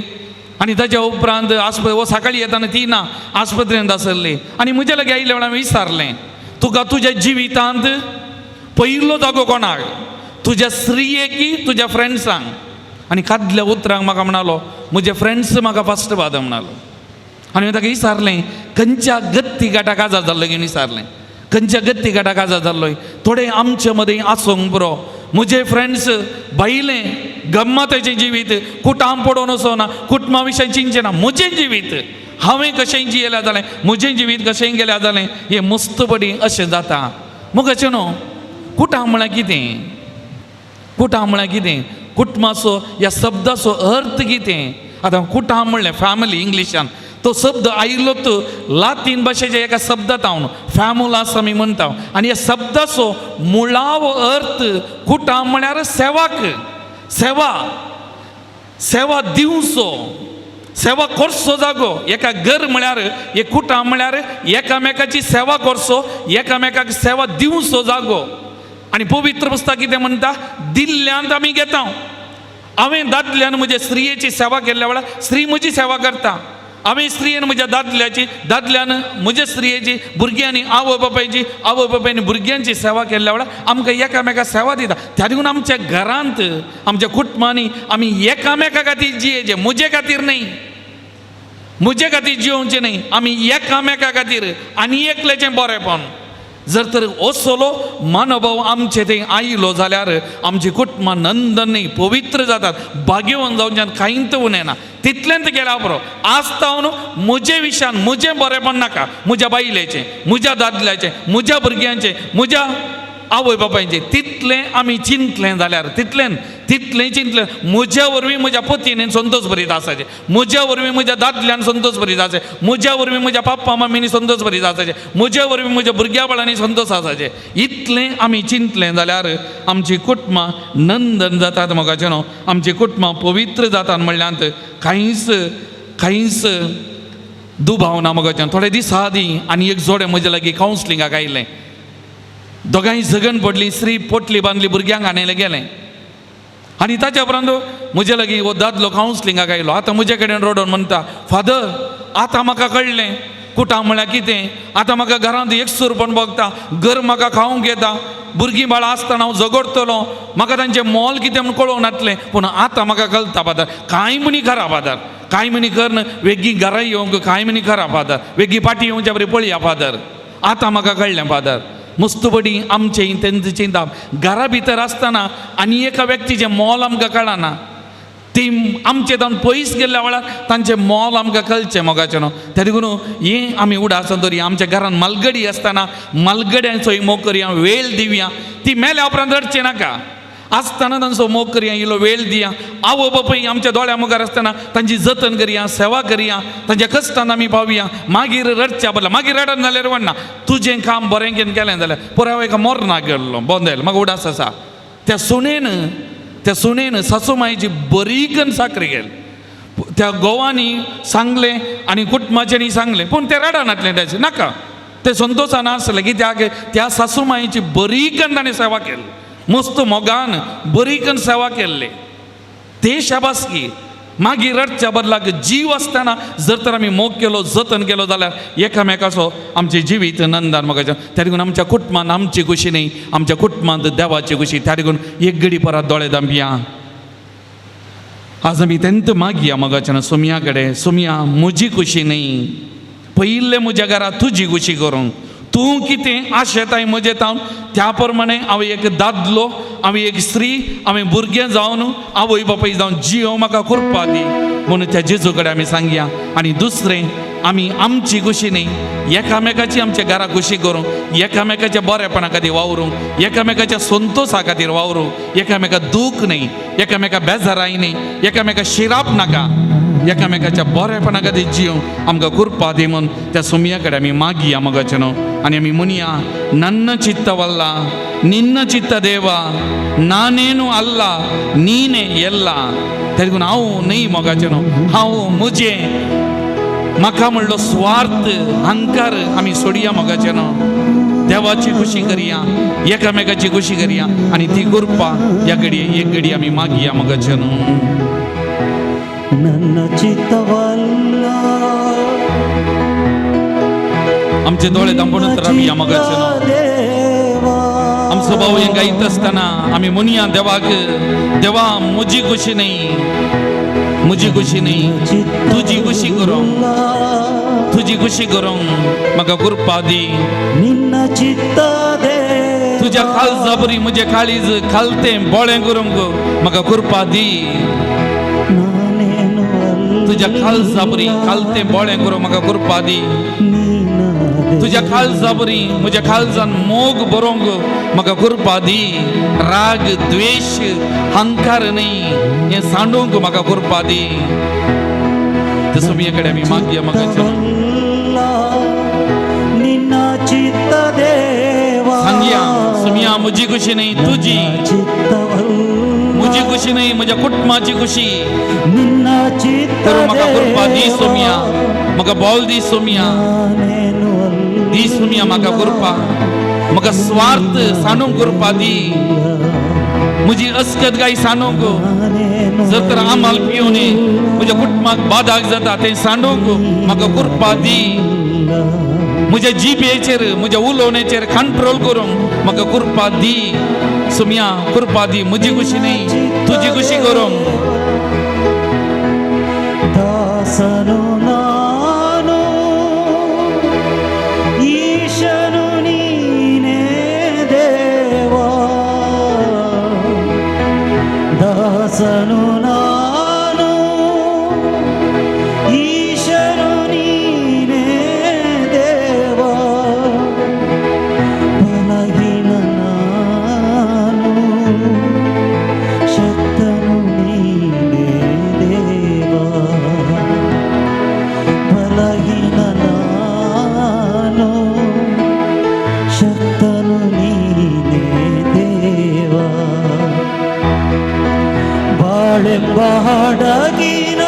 आनी ताच्या उपरांत हो सकाळी येताना ती ना आस्पत्रेंत आसली. आनी म्हज्या लागीं आयिल्ल्या वेळार हांवें विचारलें, तुका तुज्या जिवितांत पयलो जागो कोणाक, तुज्या स्त्रियेक की तुज्या फ्रेंड्सांक? आनी कादल्या उतरांक म्हाका म्हणालो, म्हजे फ्रेंड्स म्हाका फस्ट बाद म्हणालो. आनी हांवें ताका विचारलें, खंयच्या गत्ती गाटा काजार जाल्लो घेवन विचारलें, खंयच्या गत्ती गाटा काजार जाल्लो? थोडे आमचे मदीं आसूंक पुरो. म्हजे फ्रेंड्स भायलें गम्मताचें जिवीत कुटाम पडोवन वचना, कुटुंबा विशय चिंतचें ना, म्हजें जिवीत हांवें कशें जियेल्यार जालें, म्हजें जिवीत कशें गेल्यार जालें, हें मस्तपणी अशें जाता. मग अशें न्हू. कुटाम म्हळ्यार कितें? कुटाम म्हळ्यार कितें? कुटुंबाचो ह्या शब्दाचो अर्थ कितें? आतां कुटाम म्हणलें फॅमिली इंग्लिशान, तो शब्द आयलो तो लातीन भाशेच्या एका शब्दांत हांव फॅमुलास आमी म्हणटा. आनी ह्या शब्दाचो मुळावो अर्थ कुटाम म्हळ्यार सेवाक, सेवा, सेवा दिवचो, सेवा करचो जागो. एका घर म्हळ्यार एक कुटाम म्हळ्यार एकामेकाची सेवा करचो, एकामेकाक सेवा दिवचो जागो. आनी पवित्र पुस्तक कितें म्हणटा? दिल्ल्यांत आमी घेता. हांवें दादल्यान म्हज्या स्त्रियेची सेवा केल्ल्या वेळार स्त्री म्हजी सेवा करता. हांवें स्त्रियेन म्हज्या दादल्याची, दादल्यान म्हज्या स्त्रियेची, भुरग्यांनी आवय बापायची, आवय बापायनी भुरग्यांची सेवा केल्ल्या वेळार आमकां एकामेका सेवा दिता. त्या देखून आमच्या घरांत, आमच्या कुटुंबांनी आमी एकामेका खातीर जियेचें, म्हजे खातीर न्हय, म्हजे खातीर जियोवचें न्हय, आमी एकामेका खातीर आनी एकल्याचें बरेंपण. जर तर असलो मनोभाव आमचे थंय आयलो जाल्यार आमची कुटुंबां नंदन पवित्र जातात, भाग्यवान जावच्यान कांयच उणें ना. तितलेंच गेल्या बरो आज तावन म्हजे विशयान म्हजें बरेंपण नाका, म्हज्या बायलेचें, म्हज्या दादल्याचें, म्हज्या भुरग्यांचें, म्हज्या आवय बापायचें, तितलें आमी चिंतलें जाल्यार तितलें तितलें चिंतलें म्हज्या वरवीं म्हज्या पतीन संतोष भरीत आसाचें, म्हज्या वरवीं म्हज्या दादल्यान संतोष भरीत आसाचें, म्हज्या वरवीं म्हज्या पप्पा मम्मीनी संतोष भरीत आसाचें, म्हज्या वरवीं म्हज्या भुरग्या बाळांनी संतोष आसाचें, इतलें आमी चिंतलें जाल्यार आमची कुटुंबां नंदन जातात मोगाचें न्हू, आमची कुटुंबां पवित्र जातात म्हणल्यार कांयच कांयच दुबाव ना मोगाचें. थोडे दीस आदीं आनी एक जोडें म्हजे लागीं कावन्सिलिंगाक आयलें. दोगांय झगण पडली, स्त्री पोटली बांदली, भुरग्यांक हाणयलें गेलें. आनी ताच्या उपरांत म्हजे लागीं हो दादलो कावन्सिलिंगाक आयलो. आतां म्हजे कडेन रडोन म्हणटा, फादर आतां म्हाका कळ्ळें कुटां म्हळ्यार कितें, आतां म्हाका घरांत एकसूरपण भोगता, घर म्हाका खावंक येता, भुरगीं बाळां आसतना हांव झगडटलो, म्हाका तांचें मोल कितें म्हूण कळोवंक नासलें, पूण आतां म्हाका कळटा फादर, कांय म्हणी करा फादर, कांय म्हणी कर, वेगीं घरा येवंक कांय म्हणी करा फादर, वेगीं पाटी येवच्या बरी पळया फादर, आतां म्हाका कळ्ळें फादर. मुस्तबडी आमचें तेंचें चिंताप घरा भितर आसतना आनी एका व्यक्तीचें मोल आमकां कळना, ती आमचे तावन पयस गेल्ल्या वेळार तांचें मोल आमकां कळचें मोगाचें न्हू. त्या देखून हें आमी उडासन दवरया, आमच्या घरान मालगडी आसतना मालगड्यांचो मोग करया, वेळ दिवया, ती मेल्या उपरांत रडचें नाका, आसतना तांचो मोग करया, इल्लो वेळ दिया. आवय बापूय आमच्या दोळ्या मुखार आसतना तांची जतन करया, सेवा करया, तांच्या कश्टान आमी पावया, मागीर रडच्या बदला मागीर रडन जाल्यार वडना, तुजें काम बरें घेवन केलें जाल्यार. पळय हांव एका मोरनाक गेल्लो बोंदेल, म्हाका उडास आसा, त्या सुणेन सासू मायची बरी कन्न साकरी केली, त्या गोवांनी सांगलें आनी कुटुंबाच्यांनी सांगलें, पूण तें रडनातलें, तेचें नाका, तें संतोशान आसलें कित्याक त्या सासू मायची बरी कन्न ताणें सेवा केली, मस्त मोगान बरी कन्न सेवा केल्ली, ते शाबासकी. मागीर रडच्या बदलाक जीव आसतना जर तर आमी मोग केलो, जतन केलो जाल्यार एकामेकाचो आमचें जिवीत नंदान मोगाचें. त्या देखून आमच्या कुटुंबान आमची खुशी न्ही, आमच्या कुटुंबांत देवाची खुशी. त्या देखून एक घडी परत दोळे दांपया, आज आमी तेंत मागया मोगाच्या सोमया कडेन, सोमया म्हजी खुशी न्ही, पयिल्लें म्हज्या घरा तुजी खुशी करूंक, तूं कितें आशेताय म्हजें तावन त्या प्रमाणे हांव एक दादलो, हांव एक स्त्री, हांवें भुरगें जावन आवय बापूय जावन जियो म्हाका कृपा दी म्हणून त्या जेजू कडेन आमी सांगया. आनी दुसरें आमी आमची खुशी न्ही, एकामेकाची आमच्या घरा खुशी करूंक, एकामेकाच्या बरेपणा खातीर वावरूंक, एकामेकाच्या संतोशा खातीर वावरूंक, एकामेका दूख न्ही, एकामेका बेजाराय न्ही, एकामेका शिराप नाका, एकामेकाच्या बरेपणा खातीर जियोंक आमकां कृपा दी म्हूण त्या सोमया कडेन आमी मागया मोगाचें न्हू. आनी आमी म्हणया, ನನ್ನ ಚಿತ್ತವಲ್ಲ ನಿನ್ನ ಚಿತ್ತ ದೇವ, ನಾನೇನು ಅಲ್ಲ ನೀನೇ ಎಲ್ಲ. देखून हांव न्ही मोगाचें न्हू, हांव म्हजें म्हाका म्हणलो स्वार्थ अहंकार आमी सोडया मोगाचें न्हू, देवाची खुशी करया, एकामेकाची खुशी करया आनी ती कृपा ह्या घडये एक घडी आमी मागया मोगाचें न्हू. ನನ್ನ ಚಿತ್ತವಲ್ಲ आमचे दोळे दांपून रावया मोगाचें न्हू. ದೇವಾ आमचो भाव हें गायत आसतना आमी म्हणया देवाक, देवा म्हजी खुशी न्ही, म्हजी खुशी न्ही, तुजी खुशी करूंक, तुजी खुशी करूंक म्हाका कृपा दी. ನಿನ್ನ ಚಿತ್ತ ದೇವಾ तुज्या काळजा बरी म्हजें काळीज खालतें बोळें करूंक म्हाका कृपा दी. ನಾನೇನು ಅಲ್ಲ तुज्या काळजा बरी खालतें बोळें करूंक म्हाका कृपा दी. ನೀನಾದೆ तुज्या काळजा बरी म्हज्या काळजान मोग बरोवंक म्हाका कृपा दी. राग द्वेश अहंकार न्ही हें सांडूंक म्हाका कृपा दी. तसो कडेन आमी मागया म्हाका ಚಿತ್ತವಲ್ಲ ನಿನ್ನ ಚಿತ್ತ ದೇವಾ सांगया, सुमया म्हजी खुशी न्ही तुजी, ಚಿತ್ತವಲ್ಲ म्हजी खुशी न्ही म्हज्या कुटुंबाची खुशी ನಿನ್ನ ಚಿತ್ತ करूं म्हाका कृपा दी सोमया, म्हाका बोल दी सोमया, ನಾನೇನು ಅಲ್ಲ दी सोमया म्हाका कृपा, म्हाका स्वार्थ सांडूंक कृपा दी. म्हजी अस्कत गाय सांडूंक, ನಾನೇನು जर तर आमाल पिवन म्हज्या कुटुंबाक बादाक जाता तें सांडूंक म्हाका कृपा दी. म्हज्या जिबेचेर म्हज्या उलोवण्याचेर कंट्रोल करूंक म्हाका कृपा दी. सुमया कृपा दी, म्हजी खुशी न्ही तुजी खुशी करूंक. ದಾಸನು ನಾನು ಈಶನು ನೀನೇ. ದಾಸನು ನಾನು, ಈಶನು ನೀನೇ ದೇವಾ. ಬಲಹೀನ ನಾನು, ಶಕ್ತನು ನೀನೇ ದೇವಾ. ಬಲಹೀನ ನಾನು, ಶಕ್ತನು ನೀನೇ ದೇವಾ. ಬಾಳೆಂಬ ಹಡಗಿನ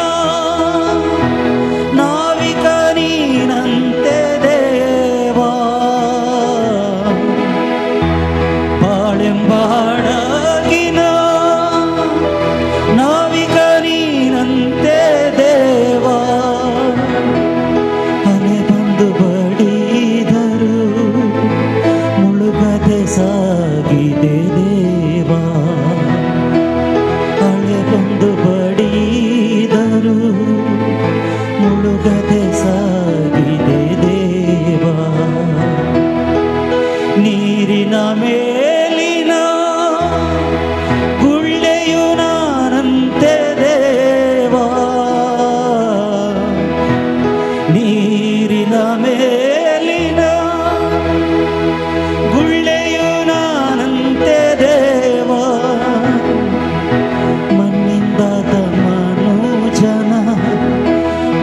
ನಾವಿಕ ನೀನಂತೆ ದೇವಾ. ಬಾಳೆಂಬ ಹಡಗಿನ ನಾವಿಕ ನೀನಂತೆ ದೇವಾ. ಅಲೆ ಬಂದು ಬಡಿದರು ಮುಳುಗದೆ ಸಾಗಿದೆ ದೇವಾ. ಅಲೆ ಬಂದು ಬಡಿದರು ಮುಳುಗದೆ ಸಾಗಿದೆ ದೇವಾ. ನೀರಿನ ಮೇಲಿನ ಗುಳ್ಳೆಯು ನಾನಂತೆ ದೇವಾ. ನೀರಿನ ಮೇಲಿನ ಗುಳ್ಳೆಯು ನಾನಂತೆ ದೇವಾ. ಮಣ್ಣಿಂದಾದ ಮನುಜನ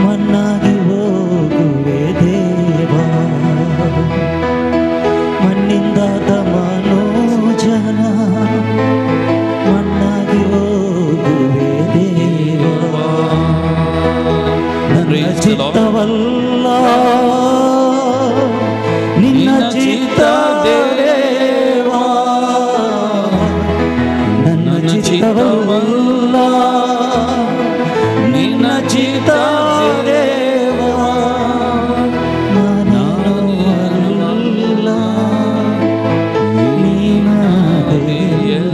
ಮಣ್ಣಾಗಿ ಹೋಗುವೆ ದೇವಾ. ಮಣ್ಣಿಂದಾದ ಮನುಜನ ಮಣ್ಣಾಗಿ ಹೋಗುವೆ ದೇವಾ. ನನ್ನ Praise the Lord. ಚಿತ್ತವಲ್ಲ, ನಿನ್ನ ನಿನ್ನ ಚಿತ್ತ ಚಿತ್ತ ದೇವಾ. ನನ್ನ ನನ್ನ ಚಿತ್ತವಲ್ಲ, ನಿನ್ನ ಚಿತ್ತ ದೇವಾ. ನಾನೇನು ಅಲ್ಲ, ನೀನಾದೆಯಲ್ಲ.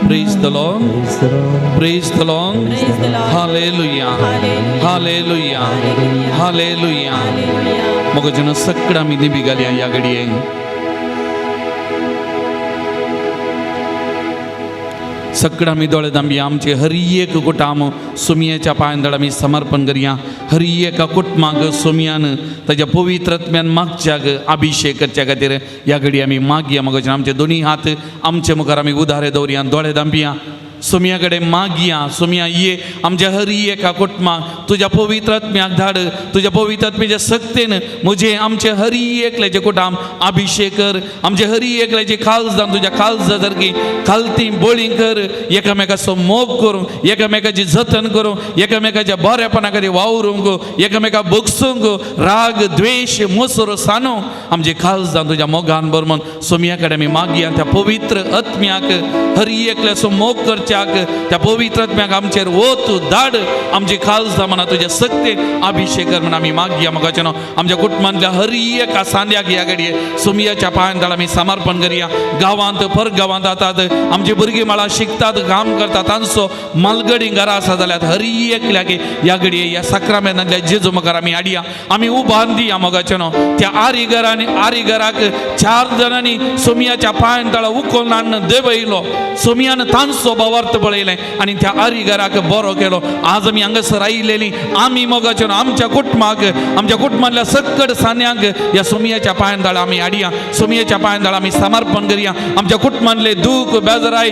Praise the Lord. Praise the Lord. Praise the Lord. Praise the Lord. Hallelujah. Hallelujah. Hallelujah. Hallelujah. Hallelujah. Hallelujah. मगो सगळं आमी दिमी घालया ह्या घडये. सगळं आमी दोळे दांबया. आमचे हर एक कुटाम सुमयेच्या पांयां आमी समर्पण करया. हर एका कुटुंबाक सुमयान ताज्या पवित्र आत्म्यान मागच्याक अभिषेक करच्या खातीर ह्या घडये आमी मागया. मगो आमचे दोनी हात आमचे मुखार आमी उदारे दवरया. दोळे दांबया. सुमया कडेन मागया. सुमया ये आमच्या हरी एका कुटुंबाक तुज्या पवित्र आत्म्याक धाड. तुज्या पवित्र आत्म्याच्या सक्तेन म्हजे आमचे हरी एकल्याचे कुटाम अभिषेक कर. आमचे हरी एकल्याचे खालजान तुज्या खालजा सारकी खालती बोळी कर. एकामेकाचो मोग करूंक, एकामेकाची जतन करूंक, एकामेकाच्या बरेपणा खातीर वावरूंक, एकामेका बगसूंक, राग द्वेश मोसरो सानो आमचे खालजान तुज्या मोगान भर म्हूण सोमया कडेन आमी मागया. त्या पवित्र आत्म्याक हरी एकल्याचो मोग करच्याक त्या पवित्र आत्म्याक आमचेर वत धाड. आमची खालजा म्हणा तुज्या सक्तेन अभिषेक कर म्हूण आमी मागया. मोगाचें आमच्या कुटुंबांतल्या हरी एका सांद्याक ह्या घडये सुमयाच्या पांयां आमी समर्पण करया. गांवांत पर गांवांत जातात आमची भुरगीं मळां शिकतात, काम करतात, तांचो मालगडी घरा आसा जाल्यार हरी एकल्याक ह्या घडये ह्या साक्रामेंतांतल्या जेजू मुखार आमी हाडया. आमी उबान दिया. मोगाचें त्या आरी घराक 4 जाणांनी सोमियाच्या पांयां तळा उखलून हाडून देंवयलो. सोमियान तांचो भावार्थ पळयलें आनी त्या आरी घराक बरो केलो. आज आमी हांगासर आयिल्लेली आमी मोगाचें आमच्या कुटुंबाक, आमच्या कुटुंबांतल्या सक्कड सान्यांक ह्या सोमियाच्या पांयां तळा आमी हाडया. सोमियाच्या पांयां तळा आमी समर्पण करया. आमच्या कुटुंबांतले दूख बेजाराय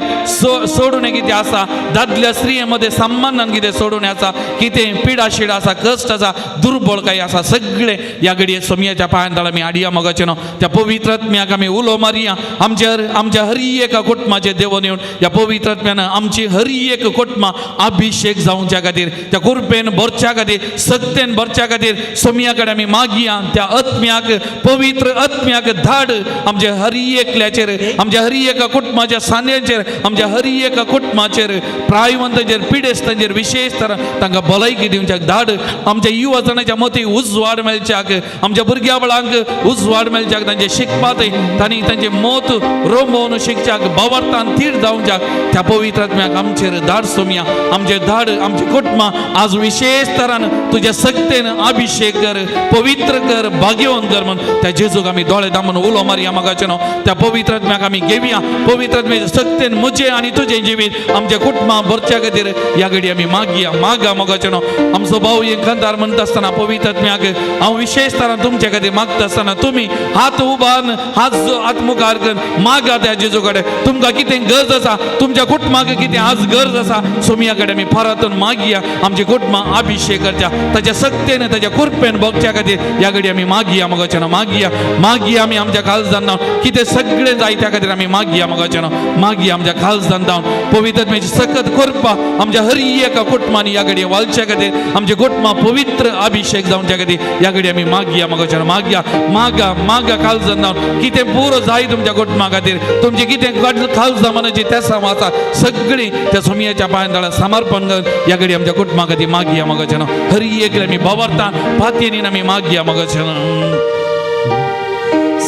सोडून कितें आसा, दादल्या स्त्रिये मदें संबंदान कितें सोडून आसा, कितें पिडा शिडा आसा, कश्ट आसा, दुर्बळकाय आसा, सगळें ह्या घडये सोमियाच्या पांयां तळा आमी हाडया. मोगाचें त्या पवित्र आत्म्याक आमी उलो मारया. आमच्या हरी एका कुटुंबाचें देवून येवन ह्या पवित्र आत्म्यान आमची हरी एक कुटुंबां अभिषेक जावच्या खातीर, त्या कृपेन भरच्या खातीर, सक्तेन भरच्या खातीर सोमिया कडेन आमी मागया. त्या आत्म्याक, पवित्र आत्म्याक धाड आमच्या हरी एकल्याचेर, आमच्या हरी एका कुटुंबाच्या सांद्यांचेर, आमच्या हरी एका कुटुंबाचेर, प्रायवंतांचेर, पिडेस्तांचेर विशेष तर तांकां भलायकी दिवच्याक धाड. आमच्या युवजणाच्या मती उजवाड मेळच्याक, आमच्या भुरग्या बळांक उजवाड मेळच्याक, तांचे शिकपाक तांणी तांचे मत रोमोवन शिकच्याक, भावार्थान थीर जावच्याक त्या पवित्र आत्म्याक आमचेर धाड सोमया. आमचे धाड आमची कुटुंबां आज विशेष तरान तुज्या सक्तेन अभिषेक कर, पवित्र कर, भाग्यवंत कर म्हण त्या जेजूक आमी दोळे दामून उलो मारया मागाचे न्हू. त्या पवित्र आत्म्याक आमी घेवया. पवित्र आत्म्याच्या सक्तेन म्हजें आनी तुजें जिवीत आमच्या कुटुंबां भरच्या खातीर ह्या घडी आमी मागया, मागा मोगाचे न्हू. आमचो भाव एकांतार म्हणटा आसतना पवित्र आत्म्याक हांव विशेष तरान तुमच्या खातीर मागता आसतना तुमी हात उबारून हात हात मुखार करून मागा त्या जेजू कडेन. तुमकां कितें गरज आसा, तुमच्या कुटुंबाक कितें आज गरज आसा, सोमया कडेन आमी परतून मागया. आमच्या कुटुंबां अभिषेक करच्या ताच्या सक्तेन ताच्या कृपेन भोगच्या खातीर ह्या घडी आमी मागया मोगाचे न्हू. मागया, मागया आमी आमच्या काळजान जावन कितें सगळें जाय त्या खातीर आमी मागया मोगाचे न्हू. मागया आमच्या काळजान जावन पवित्र आत्म्याची सकत कृपा आमच्या हर एका कुटुंबांनी ह्या घडी वालच्या खातीर आमच्या कुटुंबां पवित्र अभिषेक जावच्या खातीर ह्या घडी आमी मागया मोगाचे न्हू. मागया, मागा, मागा काळजान जावन कितें पुरो जाय तुमच्या कुटुंबा खातीर, तुमचें कितें काळजा मनाची तेसां आसा सगळीं त्या सोमयाच्या पांयां तळा समर्पण कर ह्या घडी आमच्या कुटुंबा खातीर मागया मोगाचे न्हू. हर एक आमी भवरता पातयेन आमी मागया मोगाचे न्हू.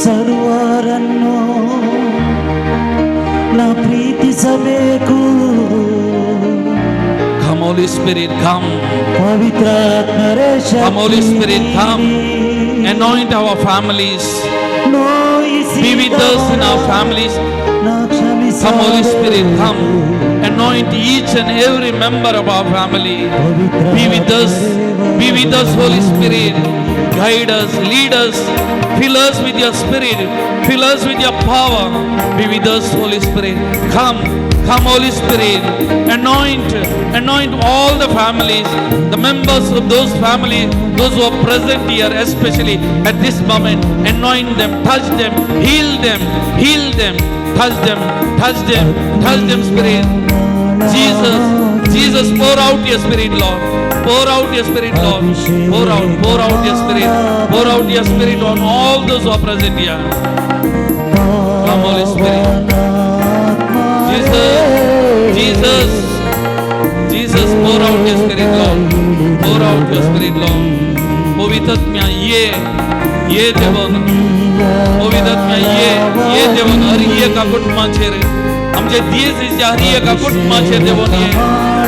ಸರ್ವರನ್ನು ನಾ ಪ್ರೀತಿಸಬೇಕು. Come Holy Spirit, come. ಪವಿತ್ರಾತ್ಮರೇ Come Holy Spirit, come. Anoint our families. Be with us in our families. Come Holy Spirit, come. Anoint each and every member of our family. Be with us. Be with us, Holy Spirit. Guide us, lead us, fill us with your spirit, fill us with your power. Be with us, Holy Spirit. Come, come, Holy Spirit. Anoint, anoint all the families, the members of those families, those who are present here, especially at this moment. Anoint them, touch them, heal them, heal them, touch them, touch them, touch them, Spirit. Jesus, Jesus, pour out your spirit, Lord. Pour out your spirit, Lord. Pour out your spirit. Pour out your spirit on all those who are present here. Come, Holy Spirit. Jesus, Jesus, Jesus, pour out your spirit, Lord. Pour out your spirit, Lord. पवित्रात्म्या ये, ये देवन. पवित्रात्म्या ये, ये देवन. हर एका कुटुंबाचेर, आमच्या दियेसीच्या हर एका कुटुंबाचेर देवन ये.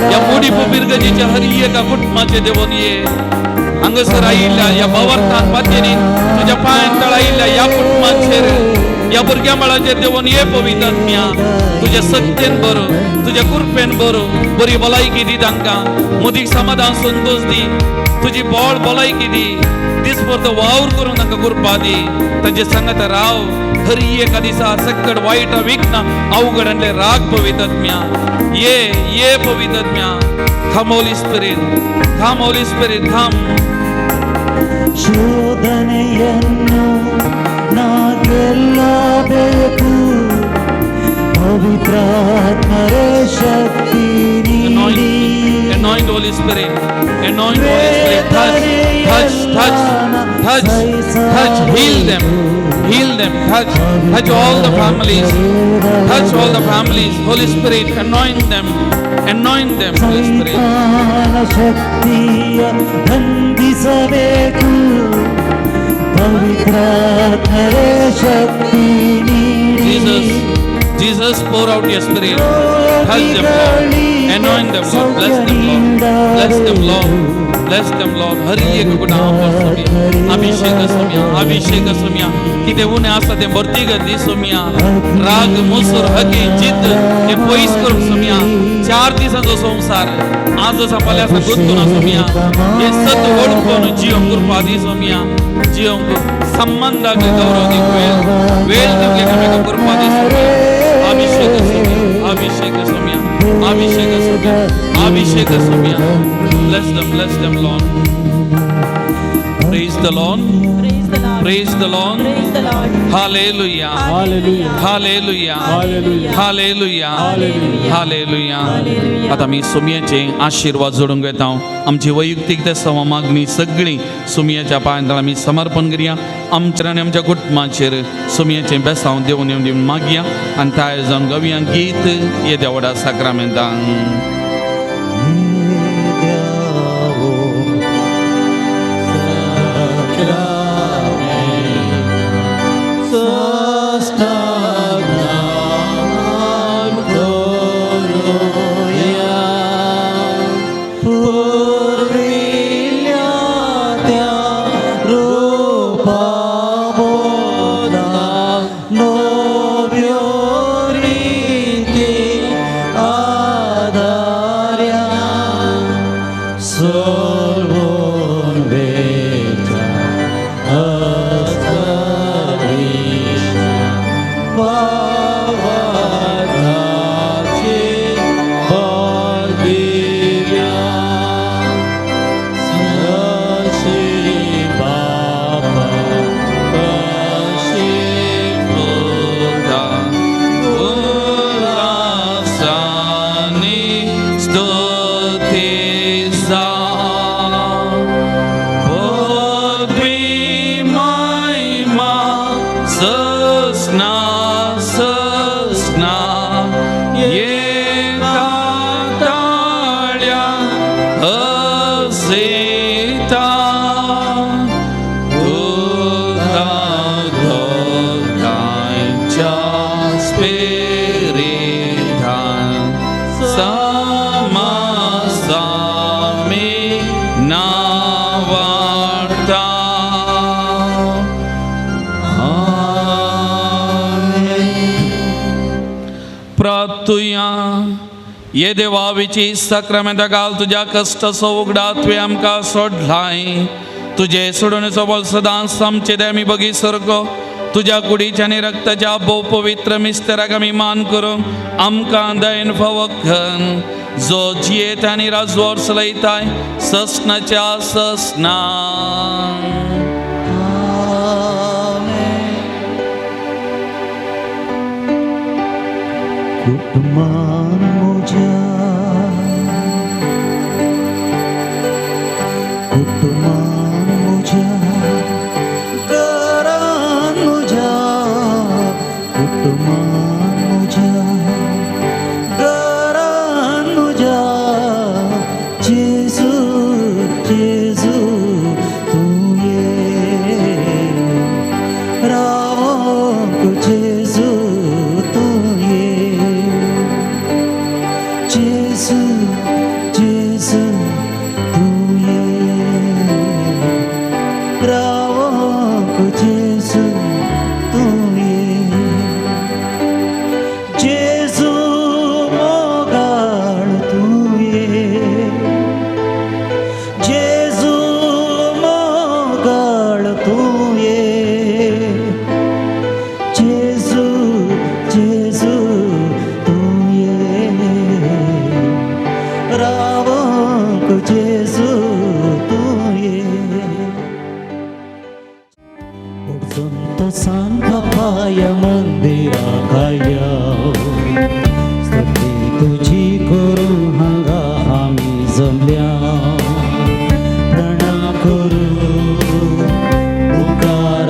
ह्या मोडी पिरगजीच्या हर एका कुटुंबाचेर देवन ये. हांगासर आयिल्ल्या ह्या भवार्थान पातयेनी तुज्या पांयां तळा आयिल्ल्या ह्या कुटुंबाचेर, ह्या भुरग्या बाळाचेर देवन ये. पवित्रात्म्या, तुज्या सत्तेन बरो, तुज्या कृपेन बरो, बरी भलायकी दी तांकां. मुदीक समाधान संतोष दी, तुजी बळ भलायकी दी. दीसभर तो वावर करून तांकां कृपा दी. तांचे सांगात राव. हर एका दिसा सक्कड वायट विघ्न अवघडांतले राग. पवित्रात्म्या ये, ये पवित्रात्म्या. Come Holy Spirit, come Holy Spirit, come. ಶೋಧನೆಯನ್ನು ನಾ ಗೆಲ್ಲಬೇಕು, ಪವಿತ್ರಾತ್ಮರೇ ಶಕ್ತಿ ನೀಡಿ. Anoint, Holy Spirit. Anoint, Holy Spirit. Touch, touch, touch, touch, touch. Heal them. Heal them. Touch, touch all the families. Touch all the families. Holy Spirit, anoint them. Anoint them, Holy Spirit. ಸೈತಾನ ಶಕ್ತಿಯ ಬಂಧಿಸಬೇಕು, ಪವಿತ್ರಾತ್ಮರೇ ಶಕ್ತಿ ನೀಡಿ. Jesus, Jesus, pour out your spirit. Touch them, Lord. Anoint them, Lord. Bless them, Lord. Bless them, Lord. Bless them, Lord. हर एक गुणा अभिषेक सोम्या, अभिषेक सोम्या. कितें उणें आसा तें भरती दी सोम्या. राग, मुसूर, हकी, जिद्द हे पयस करूंक सोम्या. 4 दिसांचो संवसार आज आसा, फाल्यां आसा गुंतून सोम्या. हे सत वळखून जियोंक कृपा दी सोम्या. जियोंक संबंधाक गौरव दी, वेळ वेळ दिवंक एकामेकाक कृपा दी सोम्या. अभिषेक सोम्या, अभिषेक सोम्या, अभिषेक सोम्या, अभिषेक Saumya. Bless them, bless them, Lord. Praise the Lord. Praise the Lord. Praise the Lord. Praise the Lord. Hallelujah. Hallelujah. Hallelujah. Hallelujah. Hallelujah. Hallelujah. Hallelujah. Hallelujah. आता मी सुमयाचे आशीर्वाद जोडून घेता. आमची वैयक्तीक ते मागणी सगळी सुमयाच्या पांयां आमी समर्पण करया. आमच्या आनी आमच्या कुटुंबाचेर सुमयाचें बेसांव देवन येवन दिवन मागया आनी तयार जावन गावया गीत येद्या व्हडा साक्रामेंतांक. देवो साष्टांग करो. ससना ससना एका ताळ्या असेता तुका दोगांयच्या स्पिरितान समासामी नावाडता. प्रार्थुया. ये देवाविची साक्रामेंता घाल तुज्या कश्टाचो उगडा तुवें आमकां सोडलाय. तुजे सोडून बळ सदांच आमचे दे आमी बगी सारको तुज्या कुडीच्या आनी रक्ताच्या भोव पवित्र मिस्तेराक आमी मान करूंक आमकां दयन फावो कर, जो जियेत आनी राजवट चलयताय ससनाच्या ससना. कुटुंबान म्हज्या, कुटुंबान म्हज्या, घरान म्हज्या, कुटुंबान म्हज्या, घरान म्हज्या, जेजू जेजू तूं ये रावंक, जेजू तूं ये, जेजू जेजू तूं ये रावंक, जेजू तूं ये, जेजू मोगाळ तूं ये, जेजू मोगाळ तूं ये, जेजू जेजू तूं ये रावंक, जेजू तूं ये. संत सांत पाय मंदिराकाया स्तुती तुझी करू हांगा आमी जमल्या, प्रणाम करू उपकार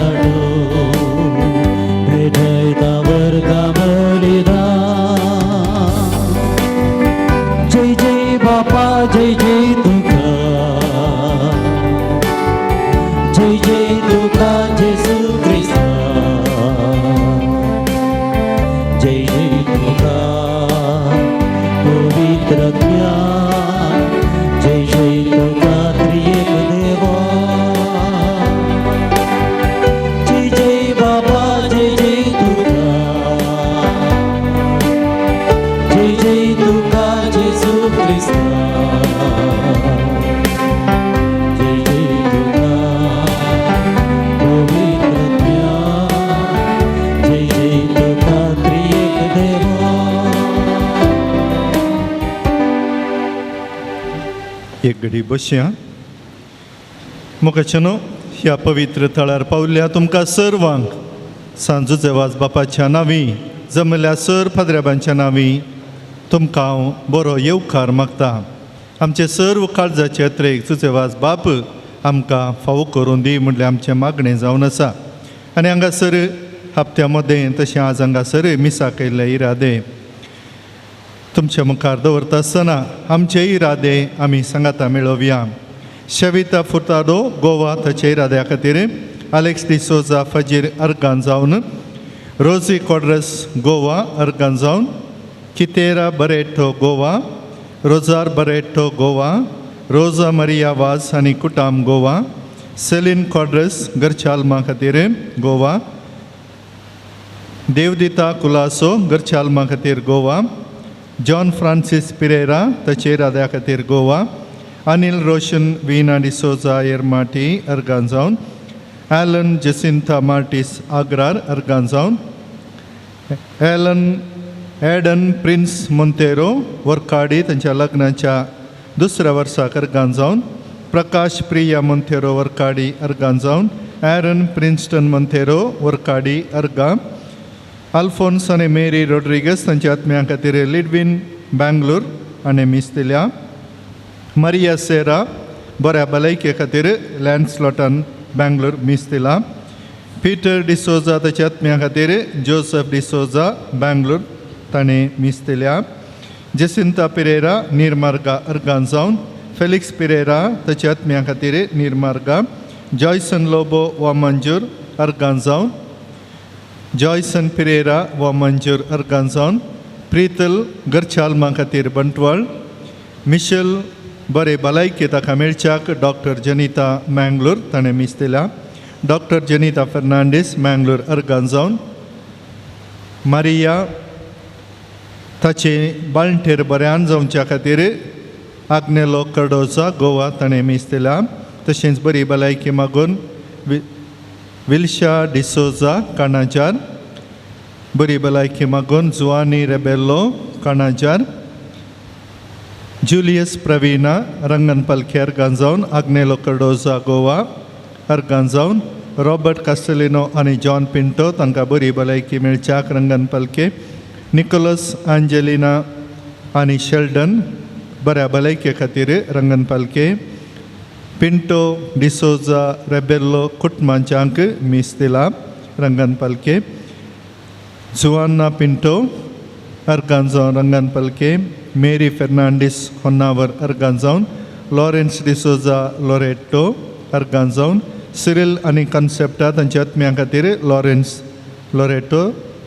भेटयता वर्गा बलिदान. जय जय बापा जय जय तुका, जय जय तुका जेजू क्रिस्ता, जय जय तुका पवित्र ज्ञान, जय जय तुका त्रिएक देवा, जय जय बाबा जय जय तुका, जय जय तुका जेजू क्रिस्ता, जय जय तुका पवित्र ज्ञान, जय जय तुका त्रिएक देवा. एक घडी बसया. मोगाच्यानो, ह्या पवित्र थळार पावल्या तुमकां सर्वांक सांजूचे वाज बापाच्या नांवी, जमल्या सर फादऱ्याबांच्या नांवी तुमकां हांव बरो येवकार मागता. आमचे सर्व काळजाचे अत्रेक जुजे वाज बाप आमकां फावो करून दी म्हणल्यार आमचें मागणें जावन आसा. आनी हांगासर हप्त्या मदें तशें आज हांगासर मिसाक येयल्ले इरादे तुमच्या मुखार दवरता आसतना आमचे इरादे आमी सांगाता मेळोवया. शविता फुर्तादो गोवा ताच्या इराद्या खातीर, आलेक्स डिसोजा फजीर अर्गान जावन, रोजी क्वाड्रस गोवा अर्गान जावन, कितेरा बरेटो गोवा, रोजार बरेटो गोवा, रोजा मरिया वाज आनी कुटाम गोवा, सेलीन क्वाड्रस घरच्या आल्मा खातीर गोवा, देवदिता कुलासो घरच्या आल्मा खातीर गोवा, जॉन फ्रांसीस पिरेरा ताचे इराद्या खातीर गोवा, अनिल रोशन वीना डिसोजा एरमाटी अर्गान जावन, ॲलन जसिंथा मार्टीस आग्रार अर्गान जावन, ॲलन एडन प्रिन्स मोंतेरो वर्काडी तांच्या लग्नाच्या दुसऱ्या वर्साक अर्गान जावन, प्रकाश प्रिया मोंतेरो वर्काडी अर्गान जावन, ॲरन प्रिन्स्टन मोंतेरो वर्काडी अर्गा, अल्फोन्स आनी मेरी रोड्रिगस तांच्या आत्म्या खातीर लिडवीन बँगलोर आनी मीस दिल्या, मरिया सेरा बऱ्या भलायके खातीर लँडस्लॉटान बँगलोर मीस दिला, पीटर डिसोजा ताच्या आत्म्या खातीर जोसफ डिसोजा बँगलोर ताणें मीस दिल्या. जेसिंता पिरेरा निर्मार्गा अर्गान जावन फेलिक्स पिरेरा ताच्या आत्म्या खातीर निर्मार्गा. जॉयसन लोबो वामंजूर अर्गान जावन जॉयसन पिरेरा वामंजूर अर्गान जावन प्रीतल घरच्या खातीर बंटवाळ. मिशेल बरे भलायकी ताका मेळच्याक डॉक्टर जनिता मँगलोर ताणें मीस दिल्या. डॉक्टर जनिता फर्नांडीस मँगलोर अर्गान जावन मारिया ताचे बाळंटेर बऱ्यान जावच्या खातीर आग्नेलो कर्डोजा गोवा ताणें मीस दिल्या. तशेंच बरी भलायकी मागून विल्शा डिसोजा काणाजार बरी भलायकी मागून जुवानी रेबेल्लो काणाजार जुलियस प्रवीणा रंगन पालखे अर्गान जावन आग्नेलो कर्डोजा गोवा अर्गान जावन रॉबर्ट कास्टेलिनो आनी जॉन पिंटो तांकां बरी भलायकी मेळच्याक रंगन पालखे. निकोलस आंजेलिना आनी शेल्डन बऱ्या भलायके खातीर रंगन पालखे. पिंटो डिसोजा रेबेल्लो कुटुंबांच्यांक मीस दिला रंगन पालखे. जुवान्ना पिंटो अर्गान जावन रंगन पालखे. मेरी फेर्नांडीस होन्नावर अर्गान जावन लॉरेन्स डिसोजा लोरेटो अर्गान जावन सिरील आनी कन्सेप्टा तांच्या आत्म्या खातीर लॉरेन्स लोरेटो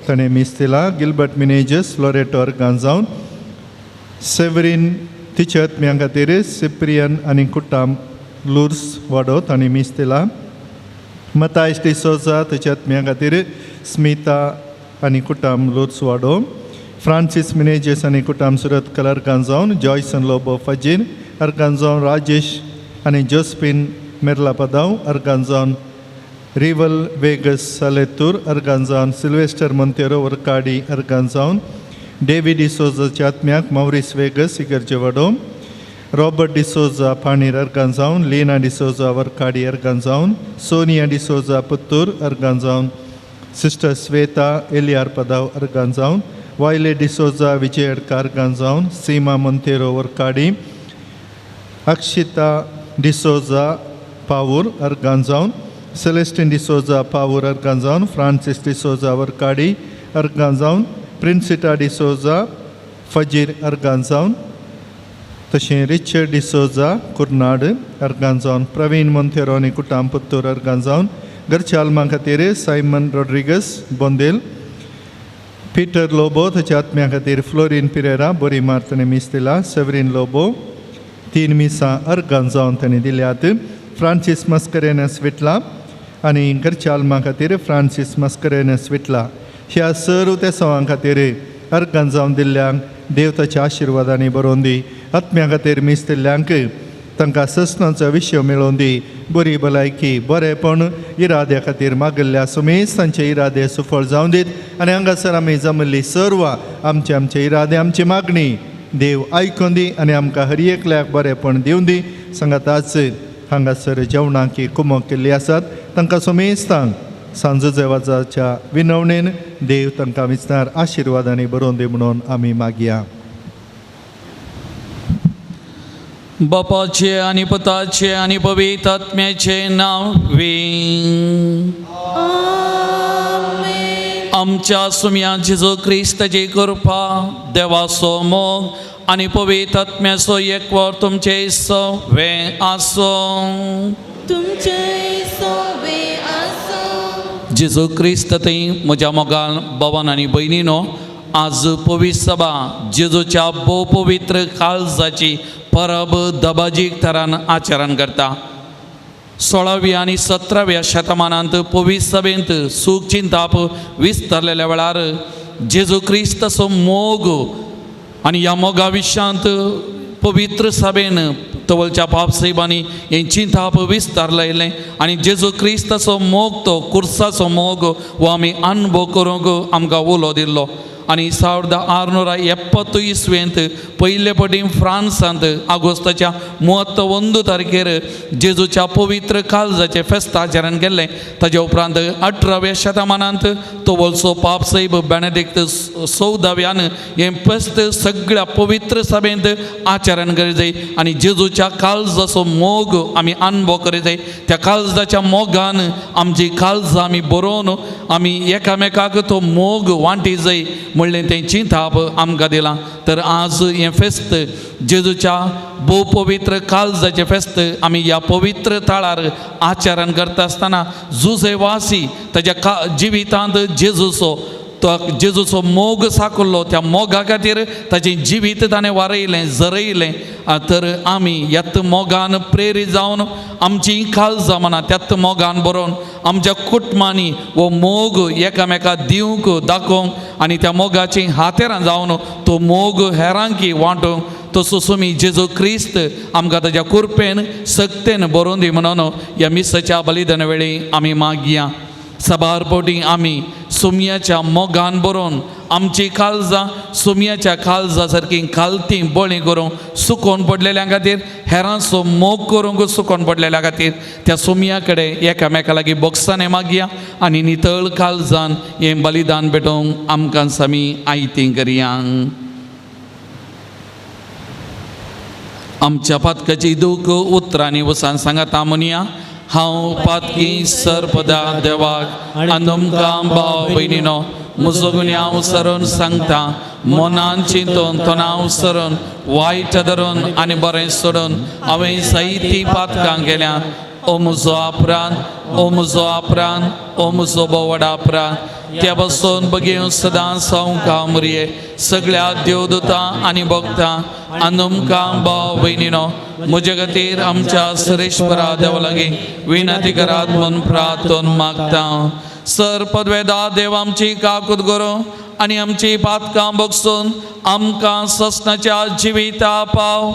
ताणें मीस दिला. गिलबर्ट मिनेजस लोरेटो अर्गान जावन सेवरीन तिच्या आत्म्या खातीर सिप्रियन आनी कुटाम लुर्स वाडो ताणें मीस दिला. मतायस डिसोजा ताच्या आत्म्या खातीर स्मिता आनी कुटाम लुर्स वाडो. फ्रांसीस मिनेजस आनी कुटाम सुरतकल अर्गान जावन जॉयसन लोबो फजीर अर्गान जावन राजेश आनी जोस्पिन मेर्ला पदाव अर्गान जावन रिवल वेगस सालेतूर अर्गान जावन सिल्वेस्टर मोंतेरो वर्काडी अर्गान जावन डेवी डिसोजाच्या आत्म्याक मॉरिस वेगस इगर्जे वाडो. रॉबर्ट डिसोजा पाणीर अर्गान जावन लीना डिसोजा वर्काडी अर्गान जावन सोनिया डिसोजा पुत्तूर अर्गान जावन सिस्टर श्वेता एलियार पदाव अर्गान जावन वायले डिसोजा विजय एडकार अर्गान जावन सीमा मोंतेरो वर्काडी अक्षिता डिसोजा पावूर अर्गान जावन सेलेस्टीन डिसोजा पावूर अर्गान जावन फ्रांसीस डिसोजा वर्काडी अर्गान जावन प्रिन्सिटा डिसोजा फजीर अर्गान जावन तशें रिचर्ड डिसोजा कुर्नाड अर्गान जावन प्रवीण मोंतेरो आनी कुटाम पुत्तूर अर्गान जावन घरच्या आल्मां खातीर सायमन रॉड्रिगस बोंदेल पीटर लोबो ताच्या आत्म्या खातीर फ्लोरीन पिरेरा बरी मार ताणें मीस दिला. सेवरीन लोबो 3 मिसां अर्गान जावन ताणें दिल्यात. फ्रांसीस मस्करेनस विटला आनी घरच्या आल्मां खातीर फ्रांसीस मस्करेनस विटला. ह्या सर्व तेसांवां खातीर अर्गान जावन दिल्ल्यांक देव ताच्या आशिर्वादांनी बरोवन दी. आत्म्या खातीर मीस दिल्ल्यांक तांकां ससनाचो विशय मेळोवन दी. बरी भलायकी बरेपण इराद्या खातीर मागिल्ल्या सुमेस तांचे इरादे सुफळ जावन दीत आनी हांगासर आमी जमिल्ली सर्व आमचे आमचे इरादे आमची मागणी देव आयकून दी आनी आमकां हर एकल्याक बरेपण दिवन दी. सांगाताच हांगासर जेवणाकी कुमक केल्ली आसात तांकां सुमेस्तांक सांजो जेवाच्या विनवणेन देव तांकां विचणार आशिर्वादांनी बरोवन दी म्हणून आमी मागया. बापाचे आनी पुताचे आनी पवित्र आत्म्याचे नांव वी. आमच्या सुम्या जेजू क्रिस्ताची कृपा देवाचो मोग आनी पवित्र आत्म्याचो एकवट तुमचे सवे आसूं. तुमचे सोवे आसूं. जेजू क्रिस्त थंय म्हज्या मोगान बाबान आनी भयणीनो आज पवित्र सभा जेजूच्या भोव पवित्र काळजाची परब दबाजीक थरान आचरण करता. 16व्या आनी 17व्या शतमानांत पवित्र सभेंत सूख चिंताप विस्तारलेल्या वेळार जेजू क्रिस्ताचो मोग आनी ह्या मोगा विशांत पवित्र सभेन तवलच्या पापसाहेबांनी हें चिंताप विस्तारलयलें आनी जेजू क्रिस्ताचो मोग तो कुर्साचो मोग हो आमी अनुभव करूंक आमकां उलो दिल्लो. आनी 1670 इस्वेंत पयले पटी फ्रांसांत ऑगस्टाच्या 31 तारखेर जेजूच्या पवित्र काळजाचें फेस्त आचरण केल्लें. ताज्या उपरांत 18व्या शतमानांत तोवलचो पाप साहेब बेनेडिक्ट 14व्यान हें फेस्त सगळ्या पवित्र सभेंत आचरण करीत जाय आनी जेजूच्या काळजाचो मोग आमी अनुभव करीत जाय. त्या काळजाच्या मोगान आमची काळजां आमी बरोवन आमी एकामेकाक तो मोग वांटी जाय म्हणलें तें चिंताप आमकां दिलां. तर आज हें फेस्त जेजूच्या भोव पवित्र काळजाचें फेस्त आमी ह्या पवित्र थळार आचरण करता आसतना जुजे वासी ताज्या जिवितांत जेजूचो तो जेजूचो मोग साकुल्लो, त्या मोगा खातीर ताचें जिवीत ताणें वारयलें जरयलें. तर आमी ह्यात मोगान प्रेरीत जावन आमची काळजां मना त्यात मोगान बरोवन आमच्या कुटुंबांनी हो मोग एकामेका दिवंक दाखोवंक आनी त्या मोगाची हातेरां जावन तो मोग हेरांकी वांटूंक तसो सुमी जेजू क्रिस्त आमकां ताज्या कुरपेन सक्तेन बरोवन दी म्हणून ह्या मिसाच्या बलिदाना वेळी आमी मागया. सबार पवटी आमी सुमयाच्या मोगान बरोवन आमची काळजां सुमयाच्या काळजा सारकी खालती बळी करूंक सुकोवन पडलेल्या खातीर हेरांचो मोग करूंक सुकोवन पडलेल्या खातीर त्या सुमया कडेन एकामेका लागीं बोक्सांनी मागया आनी नितळ काळजान हें बलिदान भेटोवंक आमकां सामी आयती करया. आमच्या पातकाची दूख उतरांनी वसान सांगाता म्हणया, हांव पातकी सर्पदा देवाक आनी तुमकां भाव भयणीनो म्हजो गुन्यांव सरून सांगता, मनान चिंतून तणाव सरून वायट धरून आनी बरें सोडून हांवें जायतीं पातकां केल्या. ओ म्हजो अपराध, ओ म्हजो अपराध, ओ म्हजो बोवड अपराध, त्या पासून बगेवन सदां सावकां मुरये सगळ्या देवदूतां आनी भक्तां आनी तुमकां भाव भयणीनो म्हजे खातीर आमच्या सरेश्वरा देवा लागीं विनंती करात म्हूण प्रार्थन मागता. सर पदवेदा देव आमची काकूत करूं आनी आमची पातकां बगसून आमकां ससनाच्या जिविता पाव.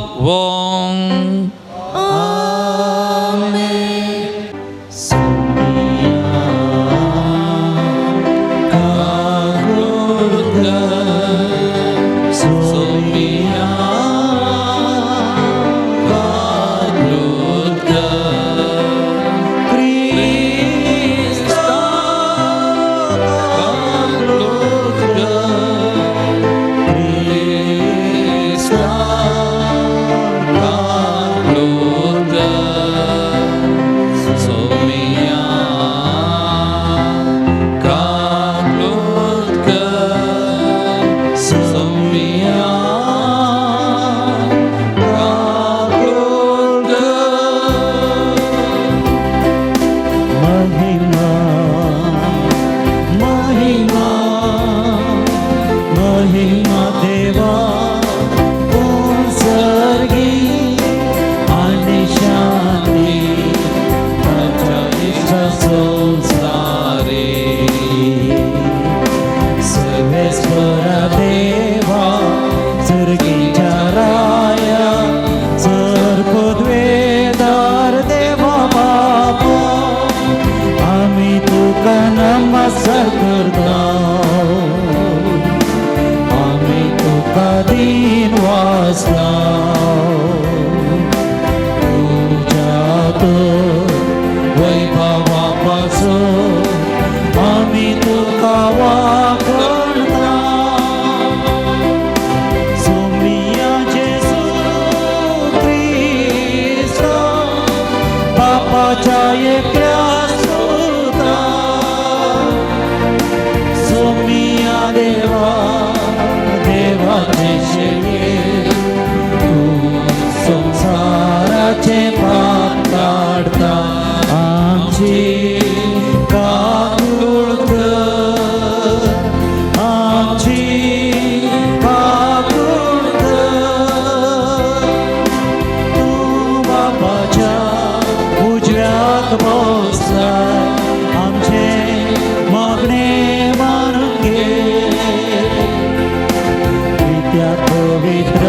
पवित्र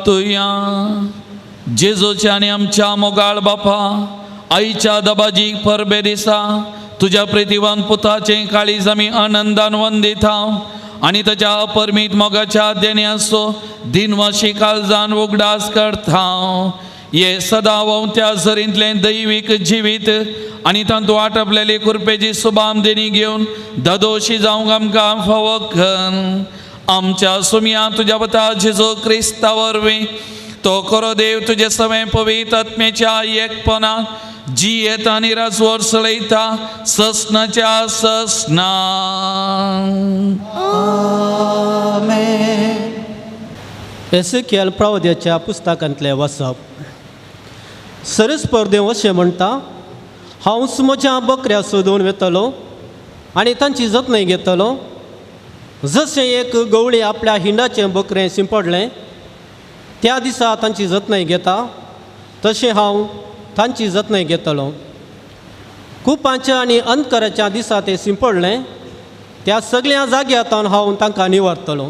प्राप्तुया. जेजूच्या आनी आमच्या मोगाळ बापा आईच्या दबाजीक परबे दिसा तुज्या प्रितीवान पुताचें काळीज आमी आनंदान वंदिता आनी ताच्या अपरमीत मोगाच्या देण्याचो दिनवाशी काळजान उगडास करता. हे सदां व्हांवत्या झरींतलें दैवीक जिवीत आनी तातूंत आटपलेली कृपेची सुबाम देणी घेवन ददोशी जावंक आमकां फावो कर. आमच्या सुमया तुज्या वता जेजू क्रिस्ता वरवीं तो खरो देव तुजे सवें पवित्र आत्म्याच्या एकपणा जियेत आनी राजवर चलयता ससनाच्या ससना. एसेकियल प्रवद्याच्या पुस्तकांतलें वाचप. सरस्पर देव अशें म्हणटा, हांव म्हज्या बकऱ्या सोदून वेतलो आनी तांची जतनाय घेतलो. जशें एक गवळी आपल्या हिंडाचें बकरें शिंपडलें त्या दिसा तांची जतनाय घेता तशें हांव तांची जतनाय घेतलो. कुपांच्या आनी अंधकाराच्या दिसा तें शिंपडलें त्या सगळ्या जाग्यांतल्यान हांव तांकां निवारतलो.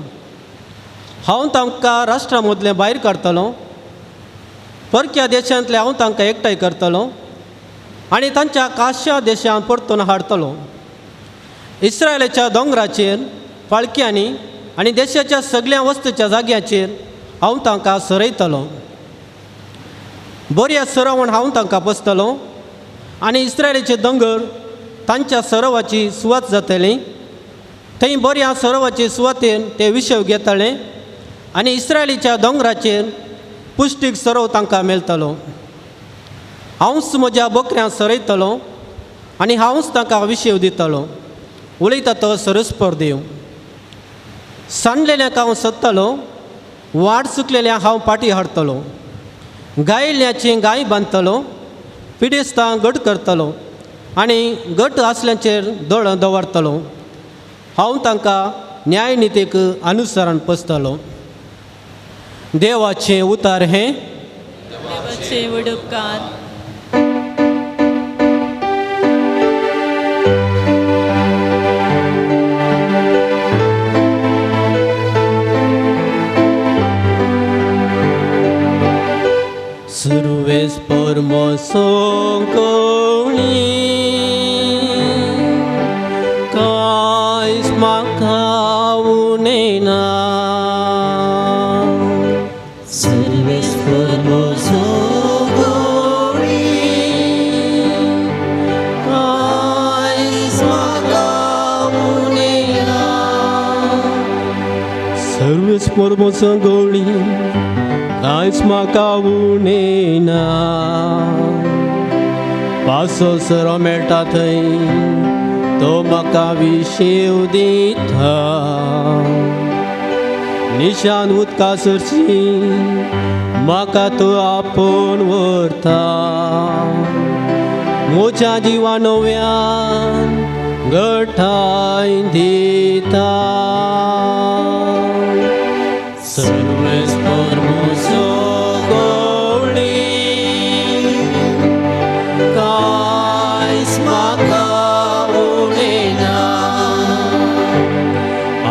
हांव तांकां राष्ट्रा मदलें भायर काडटलो, परक्या देशांतलें हांव तांकां एकठांय करतलो आनी तांच्या काश्या देशांत परतून हाडटलो. इस्रायलाच्या दोंगराचेर पाळक्यांनी आनी देशाच्या सगळ्या वस्तूच्या जाग्याचेर हांव तांकां सरयतलो. बऱ्या सरावण हांव तांकां बसतलो आनी इस्रायलाचे दोंगर तांच्या सरोवाची सुवात जातली. थंय बऱ्या सरोवाचे सुवातेन ते विशय घेतले आनी इस्रायलीच्या दोंगराचेर पुश्टीक सरोव तांकां मेळटलो. हांवच म्हज्या बकऱ्यांक सरयतलो आनी हांवच तांकां विशेव दितलो. उलयता तो सरस्पर देव. सांडलेल्यांक हांव सोदतलो, वाट चुकलेल्यांक हांव पाटी हाडटलो, गायिल्ल्याची गाय बांदतलो, पिडेस्तां गट करतलो आनी गट आसल्याचेर दोळ दवरतलो. हांव तांकां न्यायनितीक अनुसरण पसतलो. देवाचें उतार हें. देवाचे व्हड उपकार. सुरवेस परमसो कोणी कांयच म्हाका उणें ना. सर्वेस परमसो कोणी कांयच म्हाका उणें ना. सर्वेस परमसो गोळी कांयच म्हाका उणें ना. पासो सरो मेळटा थंय तो म्हाका विशेव दिता. निशान उदका सरशी म्हाका तो आपोवन व्हरता. म्हज्या जिवा नव्यान गठाय दिता. सर्वेस परमसो गोळी कांयच म्हाका उणें ना.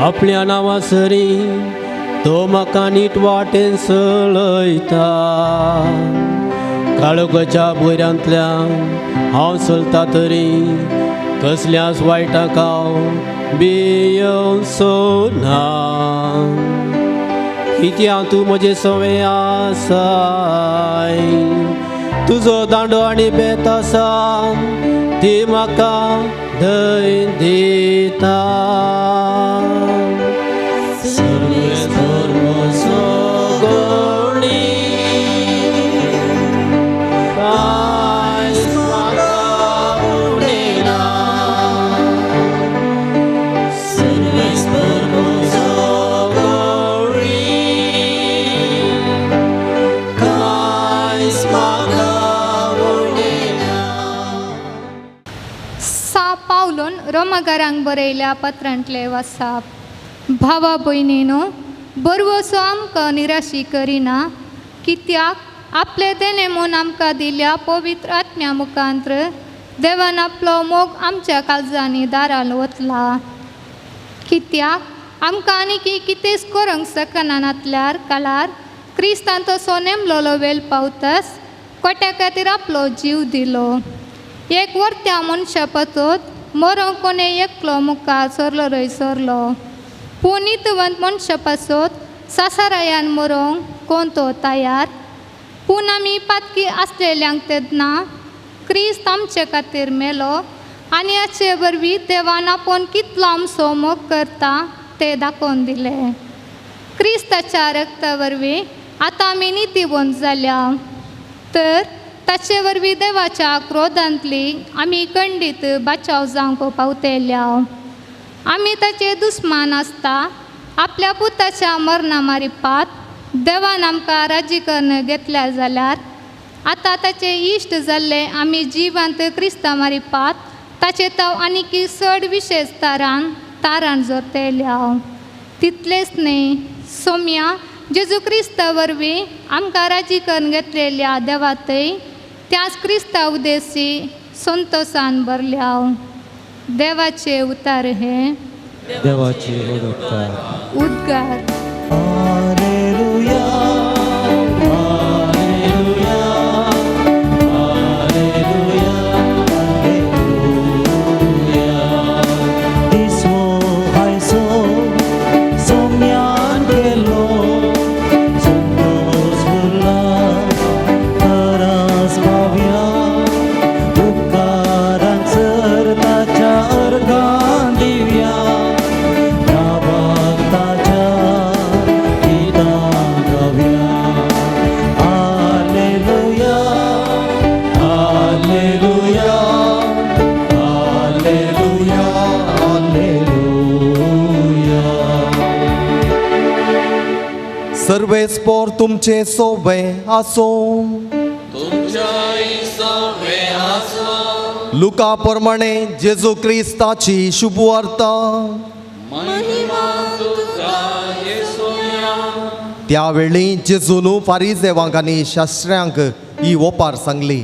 आपल्या नांवा सरी तो म्हाका नीट वाटेन चलयता. काळोखाच्या भुयरांतल्यान हांव चलता तरी कसल्याच वायटाक हांव भियेवचो ना. कित्याक तूं म्हजें सवें आसाय, तुजो दांडो आनी बेत आसा ती म्हाका धैर्य दिता. सर्वेस परमसो गोळी कांयच म्हाका उणें ना. सर्वेस परमसो गोळी कांयच म्हाका उणें ना. सा पावलून रोमागारांक बरयल्या पत्रांतले वासाप. भावा भयणीनो, बरवसो आमकां निराशी करिना, कित्याक आपले देणे म्हूण आमकां दिल्या पवित्र आत्म्या मुखांत्र देवान आपलो मोग आमच्या काळजांनी दारान वतला. कित्याक आमकां आनी कितेंच करूंक शकना नातल्यार कालार क्रिस्तान तसो नेमलोलो वेल पावतास कोट्या खातीर आपलो जीव दिलो. एक वर्त्या मनशा पासत मरोंक कोणे एकलो मुखार सरलो रय सरलो, पूण नितवंत मनशा पासत सासारायान मरोंक कोण तो तयार. पूण आमी पातकी आसलेल्यांक तेन्ना क्रिस्त आमचे खातीर मेलो आनी हाचे वरवीं देवान आपूण कितलो आमचो मोग करता ते दाखोवन दिले. क्रिस्ताच्या रक्ता वरवीं आतां आमी नितीवंत जाल्या, तर ताचे वरवीं देवाच्या क्रोधांतली आमी खंडीत बाचाव जावंक पावतेल्या. आमी ताचे दुस्मान आसता आपल्या पुताच्या मरणा मारिपात देवान आमकां राजी करून घेतल्या जाल्यार आतां ताचे इश्ट जाल्ले आमी जिवांत क्रिस्ता मारिपात ताचे ताव आनीक चड विशेश तारान तारान जोतेल्या. तितलेंच न्ही सोम्या जेजू क्रिस्ता वरवीं आमकां राजी करून घेतलेल्या देवातय त्याच क्रिस्ता उदेसी संतोसान भरल्या. देवाचे उतार हे देवाचे उद्गार उद्गार. Hallelujah, hallelujah, hallelujah, hallelujah. दिसवो हायसो सोम्यान केलो, संतोष उरला तरास पावया, उपकारांक सर ताच्या अर्गां दिवया, नांवाक ताच्या गितां गावया. Hallelujah, hallelujah, hallelujah, hallelujah. सर्वेस्पोर तुमचे सोबे आसूं. लुका प्रमाणे जेजू क्रिस्ताची शुभवार्ता. त्यावेळी जेजून फारिजेवांक आनी शास्त्र्यांक ही ओपार सांगली,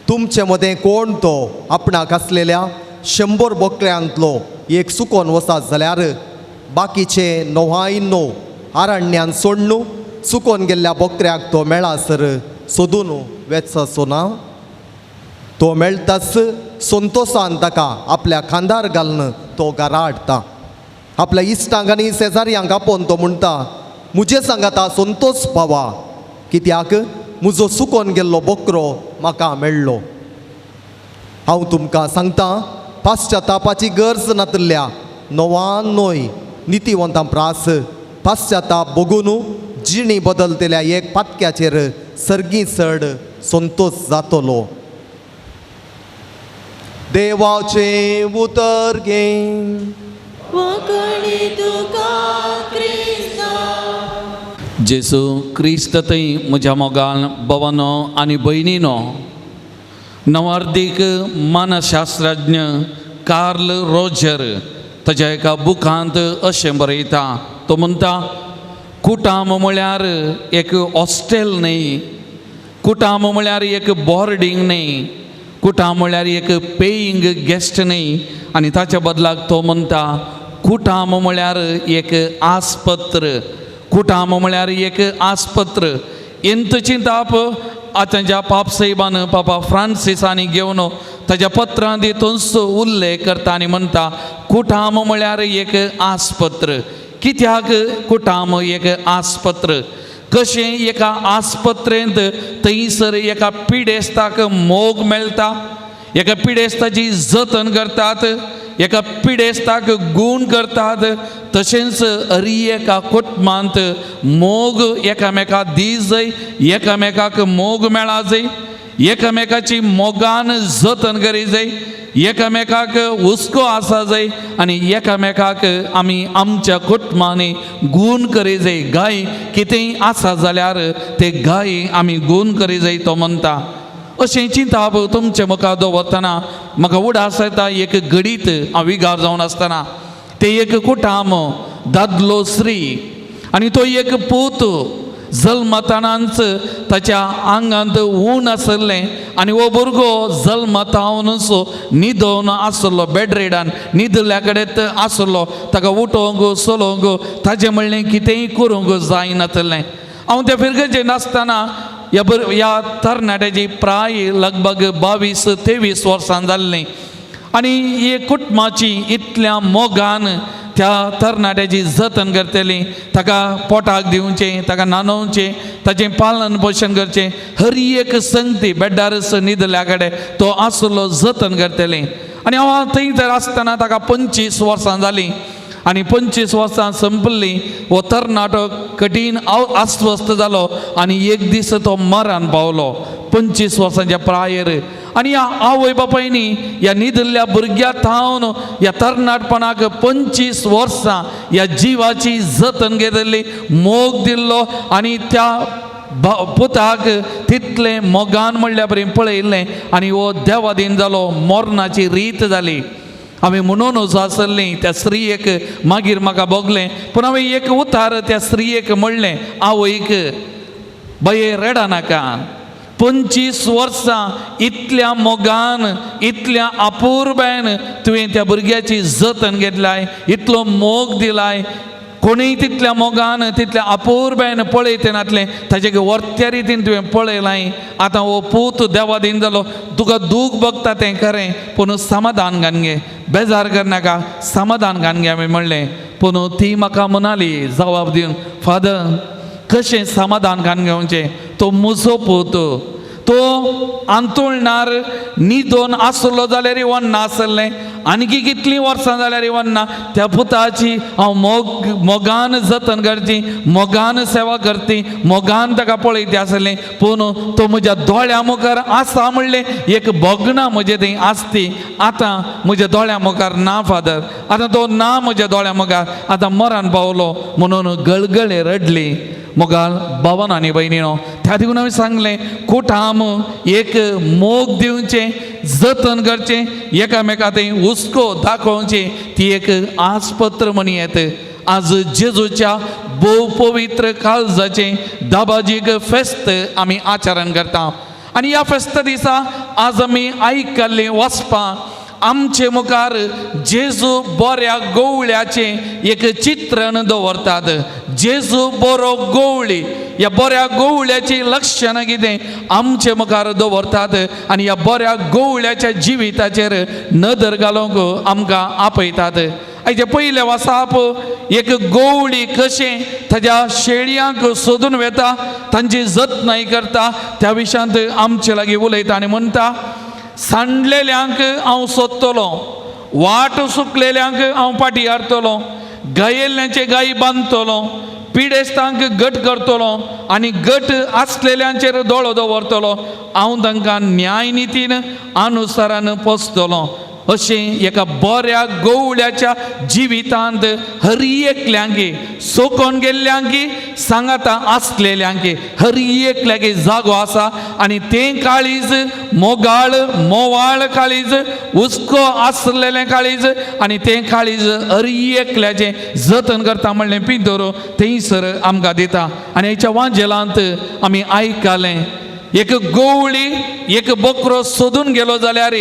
तुमचे मदें कोण तो आपणाक आसलेल्या 100 बोकड्यांतलो एक सुकोन वसात जाल्यार बाकीचे 99 आरण्यान सोडणू सुकोन गेल्ल्या बोकऱ्याक तो मेळासर सोदून वेचो ना. तो मेळटाच संतोसान ताका आपल्या खांदार घालून तो घरा हाडटा. आपल्या इश्टांक आनी शेजाऱ्यांक आपोवन तो म्हणटा, मुजे सांगाता संतोष पावा, कित्याक मुजो सुकोन गेल्लो बोकरो म्हाका मेळ्ळो. हांव तुमकां सांगता, पाश्चातापाची गरज नातिल्ल्या 99 नितीवंतां प्रास पाश्चाताप बगून जिणी बदलतल्या एक पातक्याचेर सर्गी चड संतोष जातलो. देवाचें उतर घे. जेजू क्रिस्त थंय म्हज्या मोगान भवनो आनी भयणीनो, नवार्दीक मानसशास्त्रज्ञ कार्ल रोजर ताच्या एका बुकांत अशें बरयता. तो म्हणटा, कुटाम म्हळ्यार एक हॉस्टेल न्हय, कुटाम म्हळ्यार एक बोर्डींग न्हय, कुटाम म्हळ्यार एक पेईंग गेस्ट न्हय. आनी ताच्या बदलाक तो म्हणटा, कुटाम म्हळ्यार एक आस्पत्र, कुटाम म्हळ्यार एक आस्पत्र. इंत चिंताप आतांच्या पाप साहेबान पापा फ्रांसिसांनी घेवन ताच्या पत्रांत तोच उल्लेख करता आनी म्हणटा, कुटाम म्हळ्यार एक आस्पत्र. कित्याक कुटाम एक आस्पत्र? कशें एका आस्पत्रेंत थंयसर एका पिडेस्ताक मोग मेळटा, एका पिडेस्ताची जतन करतात, एका पिडेस्ताक गूण करतात, तशेंच अरी एका कुटुंबांत मोग एकामेका दी जाय, एकामेकाक मोग मेळा जाय, एकामेकाची मोगान जतन करी जाय, एकामेकाक हुस्को आसा जाय आनी एकामेकाक आमी आमच्या कुटुंबांनी गूण करी जाय. गाय कितेंय आसा जाल्यार ते गाय आमी गूण करी जाय. तो म्हणटा, अशें चिंताप तुमचे मुखार दवरतना म्हाका उडास येता एक घडीत हांव विगार जावन आसतना ते एक कुटाम दादलो स्त्री आनी तो एक पूत जल्मतानाच ताच्या आंगांत ऊन आसलें आनी हो भुरगो जल्मतावनच न्हिदोवन आसलो, बेडरेडान न्हिदल्या कडेन आसलो. ताका उठोवंक चलोवंक ताचें म्हणलें कितेंय करूंक जायनातलें. हांव त्या फिरगर्जेंत आसतना ह्या ह्या तरणाट्याची प्राय लगभग 22-23 वर्सां जाल्लीं आनी ही कुटुंबाची इतल्या मोगान त्या तरणाट्याची जतन करतली, ताका पोटाक दिवचें, ताका न्हाणोवचें, ताचें पालन पोशण करचें, हर एक संगती बेड्डारच न्हिदल्या कडेन तो आसलो जतन करतली. आनी हांव थंय तर आसतना ताका 25 वर्सां जालीं आनी 25 वर्सां संपल्लीं. हो तरणाटो कठीण अस्वस्थ जालो आनी एक दीस तो मरण पावलो 25 वर्सांच्या प्रायेर. आनी ह्या आवय बापायनी ह्या न्हिदल्ल्या भुरग्या थावन ह्या तरणाटपणाक 25 वर्सां ह्या जिवाची जतन घेतिल्ली, मोग दिल्लो आनी त्या पुताक तितलें मोगान म्हणल्या बरी पळयल्लें आनी हो देवादीन जालो, मरणाची रीत जाली. हांवें म्हणूनच आसली त्या स्त्रियेक मागीर म्हाका भोगलें, पूण हांवें एक उतार त्या स्त्रियेक म्हणलें, आवयक, बये रडा नाका, 25 वर्सां इतल्या मोगान इतल्या अपुरबायेन तुवें त्या भुरग्याची जतन घेतलाय, इतलो मोग दिलाय, कोणूय तितल्या मोगान तितल्या अपुरबायेन पळयते नातलें, ताजे वर्त्या रितीन तुवें पळयलाय. आतां हो पूत देवादीन जालो, तुका दूख भोगता तें खरें, पूण समाधान घान घे, बेजार करनाका, समाधान घान घे हांवें म्हणलें. पूण ती म्हाका म्हणाली जबाब दिवन, फादर कशें समाधान घान घेवचें, तो म्हजो पूत, तो आंतोळणार न्हिदोन आसलो जाल्यार वन्ना आसलें, आनीक कितलीं वर्सां जाल्यार वन्ना, त्या पुताची हांव मोगान जतन करची, मोगान सेवा करती, मोगान ताका पळयती आसलें, पूण तो म्हज्या दोळ्या मुखार आसा म्हणलें एक भोगणां म्हजें थंय आसती, आतां म्हज्या दोळ्या मुखार ना फादर, आतां तो ना म्हज्या दोळ्या मुखार, आतां मरण पावलो म्हणून गळगळे रडली. मोगाल बाबान आनी भयणीनो, त्या देखून हांवें सांगलें, कुटाम एक मोग दिवचें, जतन करचें, एकामेका थंय हुस्को दाखोवचें, ती एक आस्पत्र म्हणी येत. आज जेजूच्या भोव पवित्र काळजाचें दाबाजीक फेस्त आमी आचरण करता आनी ह्या फेस्त दिसा आज आमी आयकल्लीं वचपां आमचे मुखार जेजू बऱ्या गोवळ्याचें एक चित्रण दवरतात. जेजू बरो गोवळी, ह्या बऱ्या गोवळ्याची लक्षणां कितें आमचे मुखार दवरतात आनी ह्या बऱ्या गोवळ्याच्या जिविताचेर नदर घालूंक आमकां आपयतात. आयचे पयलें वासाप एक गोवळी कशें ताज्या शेळयांक सोदून वेता, तांची जतनाय करता, त्या विशयांत आमचे लागीं उलयता आनी म्हणटा, सांडलेल्यांक हांव सोदतलो, वाट सुकलेल्यांक हांव पाटी हाडटलो, गायेल्ल्यांचे गाय बांदतलो, पिडेस्तांक गट करतलो आनी गट आसलेल्यांचेर दोळो दवरतलो, हांव तांकां न्यायनितीन अनुसारान पोसतलो. अशें एका बऱ्या गोवळ्याच्या जिवितांत हर एकल्यांकी सोकोन गेल्ल्यांकी सांगाता आसलेल्यांकी हर एकल्याकी जागो आसा आनी तें काळीज मोगाळ मोवाळ काळीज, हुस्को आसलेलें काळीज आनी तें काळीज हर एकल्याचें जतन करता म्हणलें पिंतोर थंयसर आमकां दिता. आनी हेच्या वांजेलांत आमी आयकलें, एक गोवळी एक बकरो सोदून गेलो जाल्यार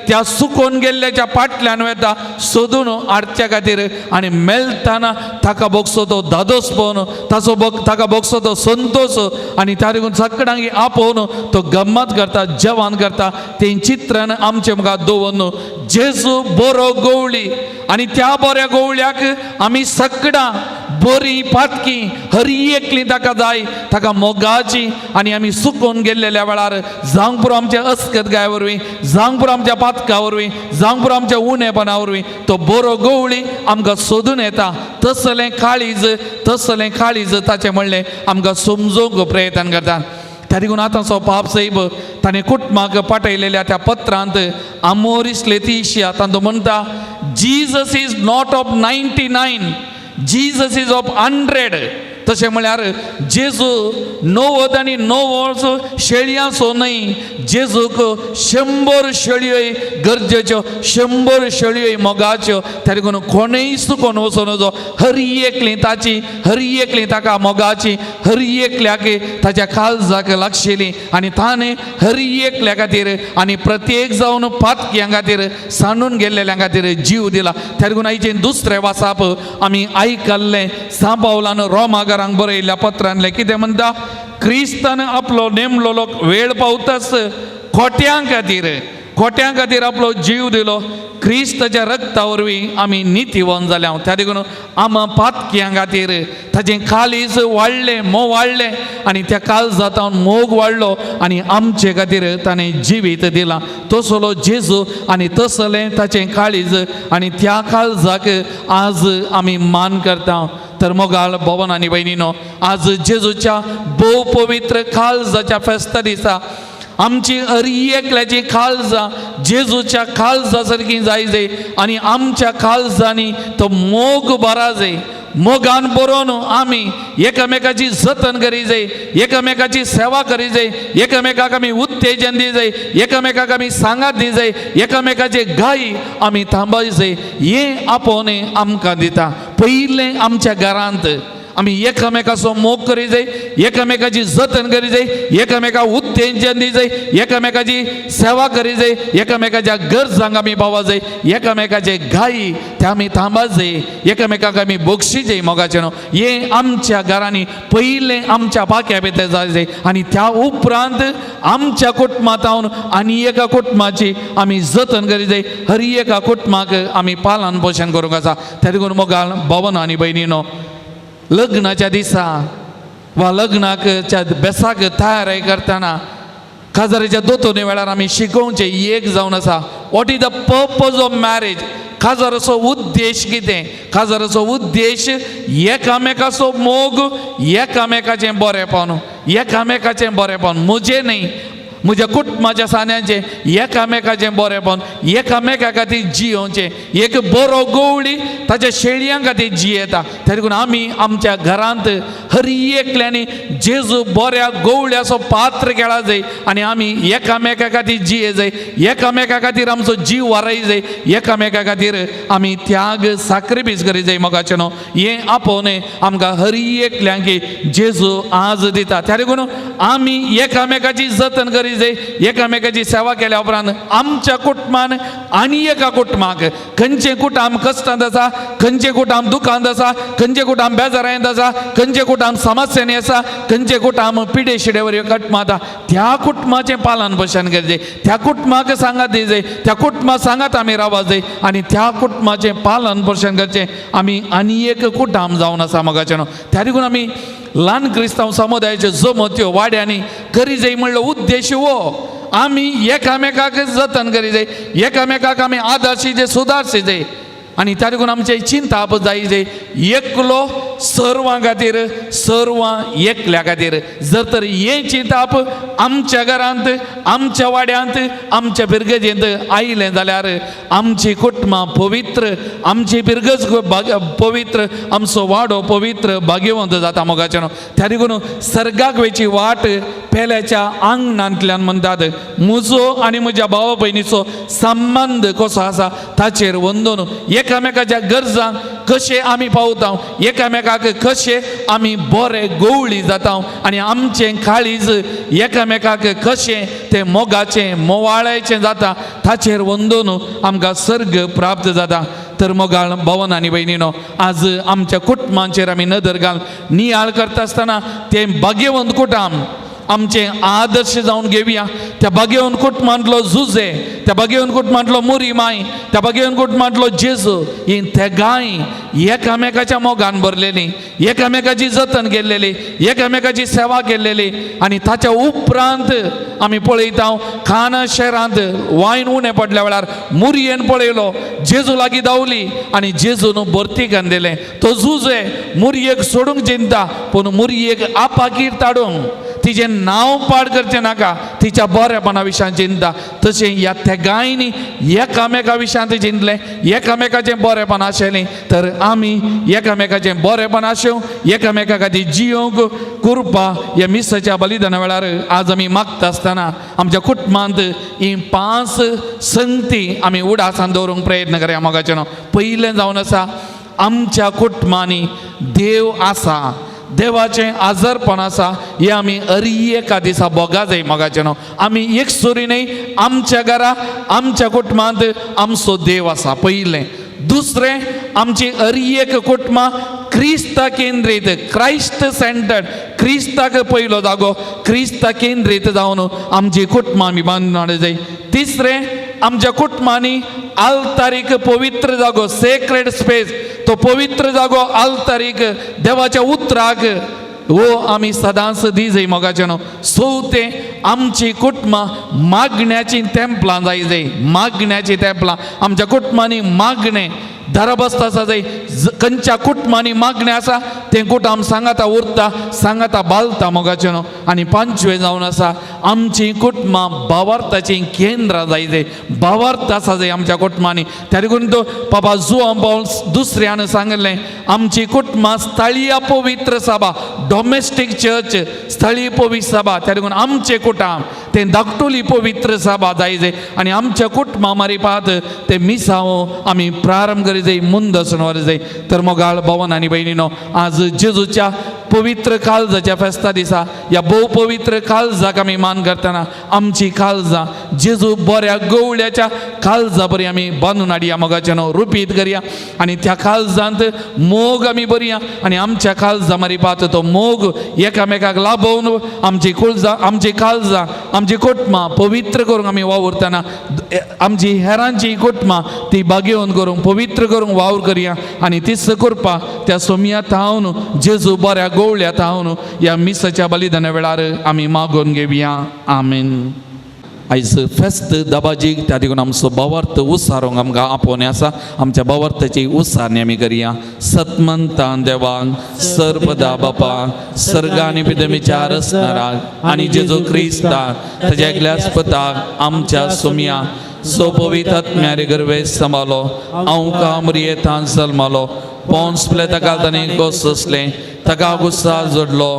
त्या सुकोन गेल्ल्याच्या पाटल्यान वेता सोदून हाडच्या खातीर आनी मेळटना ताका बोगसो तो धादोस पळोवन ताचो ताका बोगसो तो संतोश आनी त्या देखून सगळ्यांक आपोवन तो गम्मत करता, जेवण करता. तें चित्रण आमचे मुखार दवरून जेजू बरो गोवळी आनी त्या बऱ्या गोवळ्याक आमी सगळां बरी पातकी हर एकली ताका जाय, ताका मोगाची आनी आमी सुकोवन गेल्लेल्या वेळार जावंक पुरो आमच्या अस्कत गाय वरवीं, जावंक पुरो आमच्या पातका वरवीं, जावंक पुरो आमच्या उणेपणा वरवीं तो बरो गोवळी आमकां सोदून येता. तसलें काळीज, तसलें काळीज ताचें म्हणलें आमकां समजूंक प्रयत्न करता. त्या देखून आतांचो पाप साहेब ताणें कुटुंबाक पाठयलेल्या त्या पत्रांत आमोरीस लेतिशिया तांतूं म्हणटा, Jesus is not of 99, Jesus is of 100. तशें म्हळ्यार जेजू 99 शेळयांचो न्हय, जेजूक 100 शेळयो गरजेच्यो, 100 शेळयो मोगाच्यो. त्या देखून कोणूय सुकोन वचून नजो, हर एकली ताची, हर एकली ताका मोगाची, हर एकल्याक ताच्या काळजाक लागशिली आनी ताणें हर एकल्या खातीर आनी प्रत्येक जावन पातक्यां खातीर सांडून गेल्लेल्या खातीर जीव दिला. त्या देखून आयचें दुसरें वासाप आमी आयकल्लें, सांपावलान रोमागारांक रोमाकारांक बरयल्ल्या पत्रांतलें कितें म्हणटा? क्रिस्तान आपलो नेमलोलो वेळ पावताच खोट्यां खातीर, खोट्यां खातीर आपलो जीव दिलो. क्रिस्ताच्या रक्ता वरवीं आमी नितीवंत जाल्या. त्या देखून आमा पातक्यां खातीर ताचें काळीज वाडलें, मोग वाडलें आनी त्या काळजांत मोग वाडलो आनी आमचे खातीर ताणें जिवीत दिलां. तसलो जेजू आनी तसलें ताचें काळीज आनी त्या काळजाक आज आमी मान करता. तर मोगाळ भवन आनी भयणीनो, आज जेजूच्या भोव पवित्र काळजाच्या फेस्ता दिसा आमची अरी एकल्याची काळजां जेजूच्या काळजा सारकी जाय जाय आनी आमच्या काळजांनी तो मोग बरा जाय. मोगान बरोवन आमी एकामेकाची जतन करी जाय, एकामेकाची सेवा करी जाय, एकामेकाक आमी उत्तेजन दी जाय, एकामेकाक आमी सांगात दी जाय, एकामेकाचे गायी आमी थांबय जाय. हें आपोवणें आमकां दिता. पयलें आमच्या घरांत आमी एकामेकाचो मोग करी जाय, एकामेकाची जतन करी जाय, एकामेकाक उत्तेजन दी जाय, एकामेकाची सेवा करी जाय, एकामेकाच्या गरजांक आमी पावा जाय, एकामेकाचे गायी ते आमी थांबा जाय, एकामेकाक आमी बक्षी जाय मोगाचें न्हू. हें आमच्या घरांनी पयलें आमच्या पाक्या भितर जाय जाय आनी त्या उपरांत आमच्या कुटुंबांत आनी एका कुटुंबाची आमी जतन करी जाय. हर एका कुटुंबाक आमी पालन पोशण करूंक आसा. त्या देखून मोगाळ भवन आनी भयणीनो, लग्नाच्या दिसा वा लग्नाक बेसाक तयारी करतना काजाराच्या दोतोनी वेळार आमी शिकोवचें एक जावन आसा, what is the purpose of marriage. काजाराचो उद्देश कितें? काजाराचो उद्देश एकामेकाचो मोग, एकामेकाचें बरेंपण, एकामेकाचें बरेंपण, म्हजें न्ही म्हज्या कुटुंबाच्या सान्याचें एकामेकाचें बरेंपण, एकामेका खातीर जियोवचें. एक बरो गवळी ताच्या शेळयां खातीर जियेता. त्या देखून आमी आमच्या घरांत हर एकल्यांनी जेजू बऱ्या गवळ्याचो पात्र खेळा जाय आनी आमी एकामेका खातीर जिये जाय, एकामेका खातीर आमचो जीव वारय जाय, एकामेका खातीर आमी त्याग साक्रिफीस करी जाय. मोगाचें न्हू, हें आपोवणें आमकां हर एकल्यांक जेजू आज दिता. त्या देखून आमी एकामेकाची जतन करी जाय, एकामेकाची सेवा केल्या उपरांत आमच्या कुटुंबान आनी एका कुटुंबाक, खंयचें कुटुंब कश्टांत आसा, खंयचें कुटुंब दुखांत आसा, खंयचें कुटुंब बेजारांत आसा, खंयचें कुटुंब समस्यांनी आसा, खंयचें कुटुंब पिडे शिडेवर कुटुंबां आसा, त्या कुटुंबाचें पालन पोशण करचें, त्या कुटुंबाक सांगात दी जाय, त्या कुटुंबा सांगात आमी रावत जाय आनी त्या कुटुंबाचें पालन पोशण करचें. आमी आनी एक कुटुंब जावन आसा मोगाचें न्हू. त्या देखून आमी ल्हान क्रिस्तांव समुदायाच्यो जमत्यो वाड्यांनी करी जाय म्हणलो उद्देश हो, आमी एकामेकाक जतन करी जाय, एकामेकाक आमी आदर्शी जाय, सुदारशी जाय आनी त्या देखून आमचें चिंताप जाय जाय एकलो सर्वां खातीर, सर्वां एकल्या खातीर. जर तर हें चिंताप आमच्या घरांत, आमच्या वाड्यांत, आमच्या पिरगजेंत आयलें जाल्यार आमची कुटुंबां पवित्र, आमची पिरगज पवित्र, आमचो वाडो पवित्र भाग्यवंत जाता मोगाचें न्हू. त्या देखून सर्गाक वयची वाट पेल्याच्या आंगणांतल्यान म्हणटात. म्हजो आनी म्हज्या भावा भयणीचो संबंद कसो आसा ताचेर वंदून एकामेकाच्या गरजांक कशें आमी पावता, एकामेकाक कशें आमी बरे गवळी जाता आनी आमचें काळीज एकामेकाक कशें तें मोगाचें मोवाळ्याचें जाता ताचेर वंदून आमकां सर्ग प्राप्त जाता. तर मोगाळ भवन आनी भयणीनो, आज आमच्या कुटुंबांचेर आमी नदर घाल नियाळ करता आसतना तें भाग्यवंत कुटुंब आमचें आदर्श जावन घेवया. त्या भाग्यवंत कुटुंबांतलो जुजे, त्या भाग्यवंत कुटुंबांतलो मुरी माय, त्या भाग्यवंत कुटुंबांतलो जेजू, ही तेगांय एकामेकाच्या मोगान भरलेली, एकामेकाची जतन केल्लेली, एकामेकाची सेवा केल्लेली. आनी ताच्या उपरांत आमी पळयता खाना शहरांत वायन उणें पडल्या वेळार मुरयेन पळयलो, जेजू लागीं धांवली आनी जेजून भरती दिलें. तो जुजे मुरयेक सोडूंक चिंता, पूण मुरयेक आपाकीर ताडूंक तिजें नांव पाड करचें नाका, तिच्या बरेपणा विशयान चिंता. तशें ह्या तेगांयनी एकामेका विशयांत चिंतलें, एकामेकाचें बरेपण आशिल्लें. तर आमी एकामेकाचें बरेपण आसूं, एकामेका खातीर जियोंक कृपा ह्या मिसाच्या बलिदाना वेळार आज आमी मागता आसतना आमच्या कुटुंबांत ही 5 संगती आमी उडासान दवरूंक प्रयत्न करया मोगाचें न्हू. पयलें जावन आसा आमच्या कुटुंबांनी देव आसा, देवाचें आजारपण आसा, हें आमी अरी एका दिसा भोगा जाय मोगाचें न्हू. आमी एक सुरी न्हय, आमच्या घरा आमच्या कुटुंबांत आमचो देव आसा पयलें. दुसरें, आमची अरी एक कुटुंबां क्रिस्ता केंद्रीत, क्रायस्ट सेंटर्ड, क्रिस्ताक पयलो जागो, क्रिस्ता केंद्रीत जावन आमची कुटुंबां आमी बांदून हाडूंक जाय. तिसरें, आमच्या कुटुंबांनी आल्तारीक पवित्र जागो, सेक्रेड स्पेस, तो पवित्र जागो आल्तारीक देवाच्या उतराक हो आमी सदांच दी जाय मोगाचें न्हू. चवथें, आमची कुटुंबां मागण्याची तेंपलां जाय जाय, मागण्याची तेंपलां. आमच्या कुटुंबांनी मागणें दाराबस्त आसा जाय. खंयच्या कुटुंबांनी मागणें आसा तें कुटुंब सांगाता उरता, सांगाता बालता मोगाचें न्हू. आनी पांचवें जावन आसा आमची कुटुंबां भावार्थाचीं केंद्रां जाय जाय, भावार्थ आसा जाय आमच्या कुटुंबांनी. त्या देखून तो बाबा जुवां पावल दुसऱ्यान सांगलें, आमची कुटुंबां स्थळीय पवित्र सभा, डॉमेस्टीक चर्च, स्थळीय पवित्र सभा. त्या देखून आमचें कुटुंब तें धाकटुली पवित्र सभा जाय जाय. आनी आमच्या कुटुंबां मारिपात तें मिसांव आमी प्रारंभ करी जाय, मुंदसून व्हरी जाय. तर मोगाळ भवन आनी भयणीनो, आज जेजूच्या पवित्र काळजाच्या फेस्ता दिसा ह्या भोव पवित्र काळजाक आमी मान करतना आमची काळजां जेजू बऱ्या गवळ्याच्या काळजा बरी आमी बांदून हाडया मोगाचें न्हू, रुपीत करया आनी त्या काळजांत मोग आमी बरया आनी आमच्या काळजा मारिपात तो मोग एकामेकाक लाभोवन आमची कुळजां, आमची काळजां, आमची कुटुंबां पवित्र करूंक आमी वावुरतना आमची हेरांची कुटुंबां ती बागेवन करूंक पवित्र करूंक वावर करया. आनी तीच करपा त्या सोमया थावन जेजू बऱ्या गवळ्या थावन ह्या मिसाच्या बलिदाना वेळार आमी मागोवन घेवया. आमेन. आयज फेस्त दबाजीक, त्या देखून आमचो भावार्थ उसारूंक आमकां आपोवणें आसा. आमच्या भावार्थाची उसारणी आमी करया. सतमंतान देवांक सर्पदा बापा सर्ग आनी पिदमीच्या रसनाराक आनी जेजू क्रिस्ता ताज्या एकल्याच पताक आमच्या सोमया सोपवीत आत्म्यारे गर्वे सांबालो हांव कामरियेतान जल्मालो पोन्स प्ले ताका ताणें कोससलें ताका गुस्सा जोडलो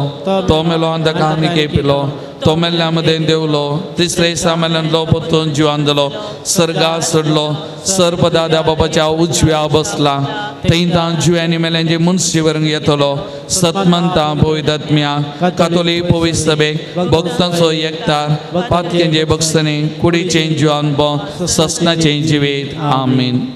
तो मेलो आनी ताका निके पिलो तो मेल्ल्या मदें देवलो तिसरे दिसा मेल्ल्यान परतून जिवान जालो सर्गा सोडलो सर्पदा द्या बाबाच्या उजव्या बसला थंय जिव्यांनी मेल्यांचे मुनशी व्हरूंक येतलो सतमंता पवित्र कातोली पवित्र सभे भक्तांचो एकतार पातकेंचे भक्सने कुडीचें जिवान बो ससनाचें जिवीत. आमीन.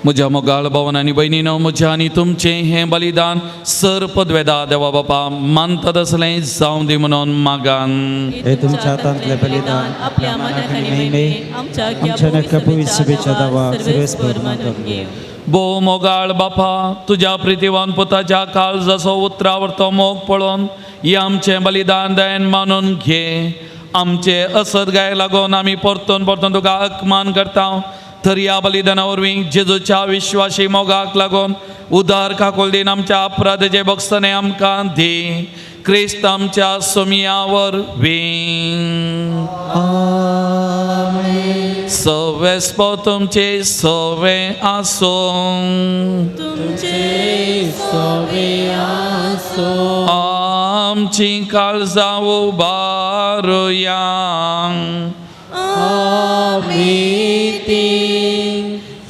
म्हज्या मोगाळ भावन आनी भयणीनो, म्हज्या आनी तुमचें हें बलिदान सर पदवेदा देवा बापा मानता तसलें जावं दी म्हणून मागान. हे तुमच्या हातांतलें बलिदान आपल्या मनाक आनी महिमे आमच्या नक्या पवित्र सभेच्या दावा सर्वेस्पर मानून घे. भोव मोगाळ बापा, तुज्या प्रितीवान पुताच्या काळजाचो उतरावर तो मोग पळोवन हें आमचें बलिदान दयेन मानून घे. आमचे असद गाय लागून आमी परतून परतून तुका अकमान करता. तर ह्या बलिदाना वरवीं जेजूच्या विश्वासी मोगाक लागून उदार काकुळदीन आमच्या अपराधाचे बक्षणे आमकां दी. क्रिस्त आमच्या सोमया वरवीं. सवेस्पो तुमचे सवे आसूं, तुमचे सवे आसूं. आमची काळजां उबारुया.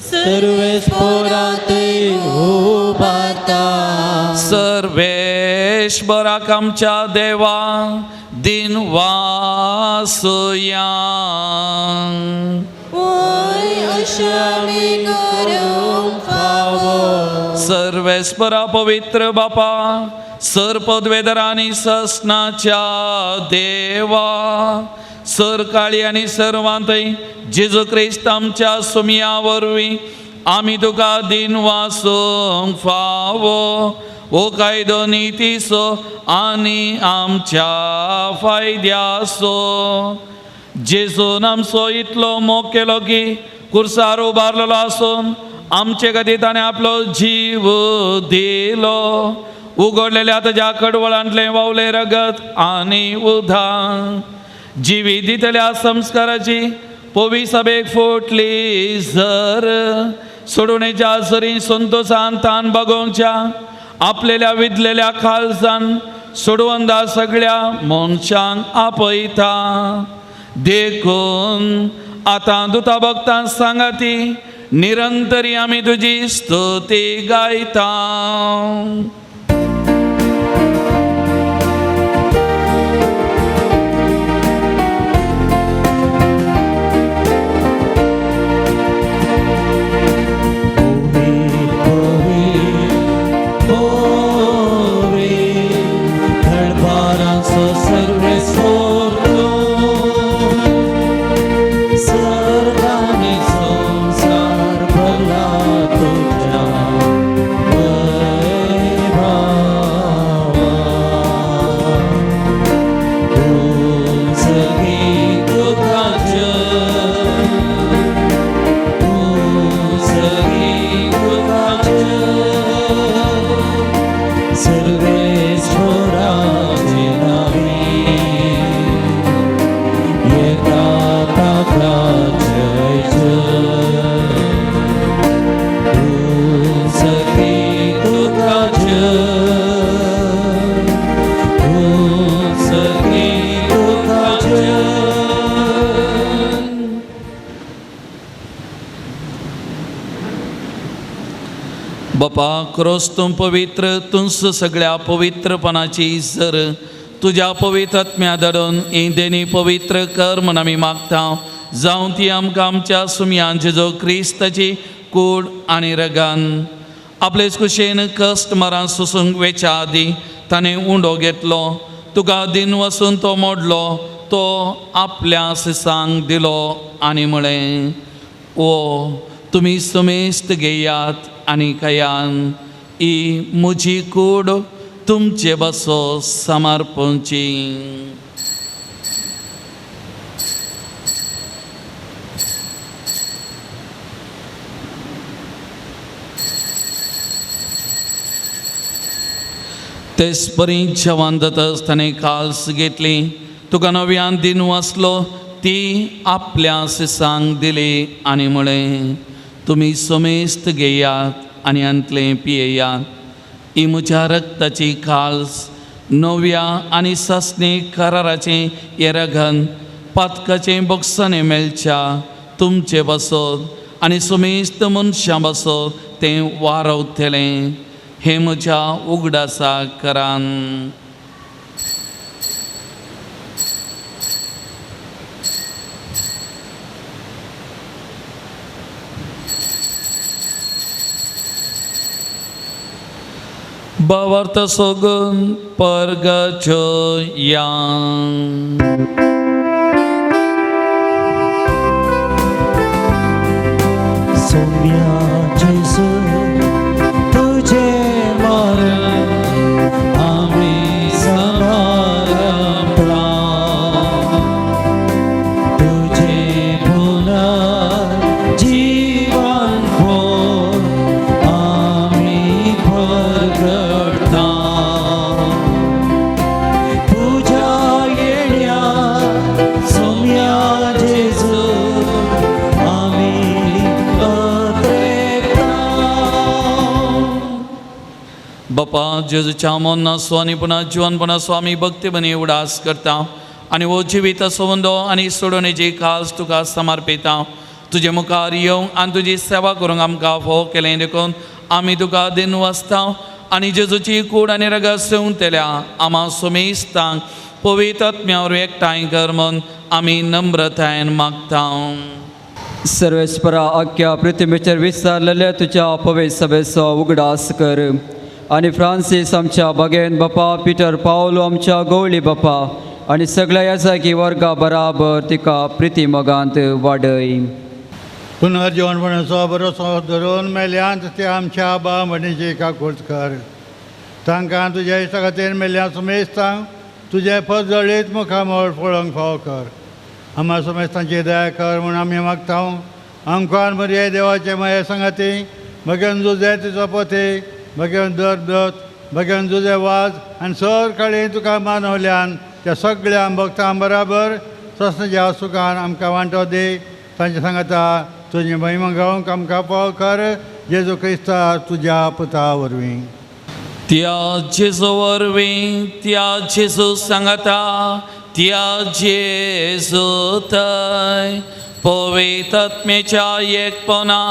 सर्वेस्पोरांत उबारता. सर्वेश्वराक आमच्या देवा दिन वासुया. सर्वेस्परा पवित्र बापा सर पदवेदर आनी ससनाच्या देवा सर काळी आनी सर्वांतय जेजू क्रिस्त आमच्या सुमया वरवीं आमी तुका दिन वासूंक फावो. हो कायदो नितीचो आनी आमच्या फायद्याचो. जेजून आमचो इतलो मोग केलो की कुर्सार उबारलेलो आसून आमचे खातीर ताणें आपलो जीव दिलो. उगडलेल्या ताज्या कडवळांतलें वावलें रगत आनी उदक जिवी दितल्या संस्काराची पवी सभेक फुटली जर सोडवणेच्या सरी संतोसान तान बगोवच्या आपलेल्या विदलेल्या खालसान सोडवंदा सगळ्या मनशांक आपयता. देखून आतां दुता भक्तां सांगा ती निरंतरी आमी तुजी स्तुती गायता. बापा क्रोस तूं पवित्र तुंस सगळ्या पवित्रपणाची जर तुज्या पवित्र आत्म्या धाडून ही देणी पवित्र कर म्हूण आमी मागता. जावं ती आमकां आमच्या सुमयान जेजो क्रिस्ताची कूड आनी रगान आपलेच कुशेन कश्ट मरां सोसूंक वेच्या आदीं ताणें उंडो घेतलो, तुका दिन वसून तो मोडलो, तो आपल्या सिसांक दिलो आनी म्हळें, ओ तुमी समेस्त घेयात आनी खायान, ही म्हजी कूड तुमचे बसो समर्पणची. तेच परी जेवण जातच ताणें काल्स घेतली, तुका नव्यान दिन वाचलो, ती आपल्या सिसांक दिली आनी म्हळें, तुमी समेस्त घेयात आनी हांतलें पियेयात, ही म्हज्या रक्ताची काल्स नव्या आनी सासणी कराराचें हें रगन पातकाचें बोगसाणें मेळच्या तुमचे बसत आनी समेस्त मनशां बसत तें वारवतलें. हें म्हज्या उगडासा करान. भावार्थ सोगून परगचोया. सोम्या जेजू तुझे मरण आमी समर्पणा, तुझे पुनर्जीवन भोग आमी परगटता. तुझ्या येण्या सोम्या जेजू आमी अत्रेता. बापा जेजूच्या मरणाचो आनी पुन्हा जिवनपणाचो आमी भक्तीपणी उडास करता आनी हो जिवीत संबंदो आनी सोडवणेची खास तुका समर्पिता. तुजे मुखार येवंक आनी तुजी सेवा करूंक आमकां फोव केलें देखून आमी तुका दिन वाचता आनी जेजूची कूड आनी रगत सेवतल्या आमा सुमेस्तांक पवित्र आत्म्या वरवीं एकठांय कर म्हूण आमी नम्रतायेन मागता. सर्वेस्परा आख्या पृथ्वीचेर विस्तारलेल्या तुज्या पवित्र सभेचो उगडास कर आनी फ्रांसीस आमच्या बागेन बापा, पिटर पावलो आमच्या गवळी बापा आनी सगळ्या याजागी वर्गा बराबर तिका प्रिती मोगांत वाडय. पुनर्जीवनपणाचो बरोसो धरून मेल्यांत ते आमच्या आबा म्हणीची काकूट कर. तांकां तुज्या इश्टा खातीर मेल्ल्या सुमेस्तांक तुजें पदजळीत मुखामळ पळोवंक फावो कर. आम्हा सुमेस्तांची दया कर म्हूण आमी मागता. आमकां मरिया देवाचे माये सांगाती भगेवन जुजे तिचो पती भगेवन दर दत भगेवन जुजे वाज आनी सर काळी तुका मानवल्यान त्या सगळ्या भक्तां बराबर सस्नाच्या सुखान आमकां वांटो दी. तांचे सांगाता तुजी महिमा गावंक आमकां पाव कर जेजू क्रिस्ता तुज्या पुता वरवीं. त्या जेजू वरवीं, त्या जेजू सांगाता, त्या जेजू थंय पवित्र एकपणा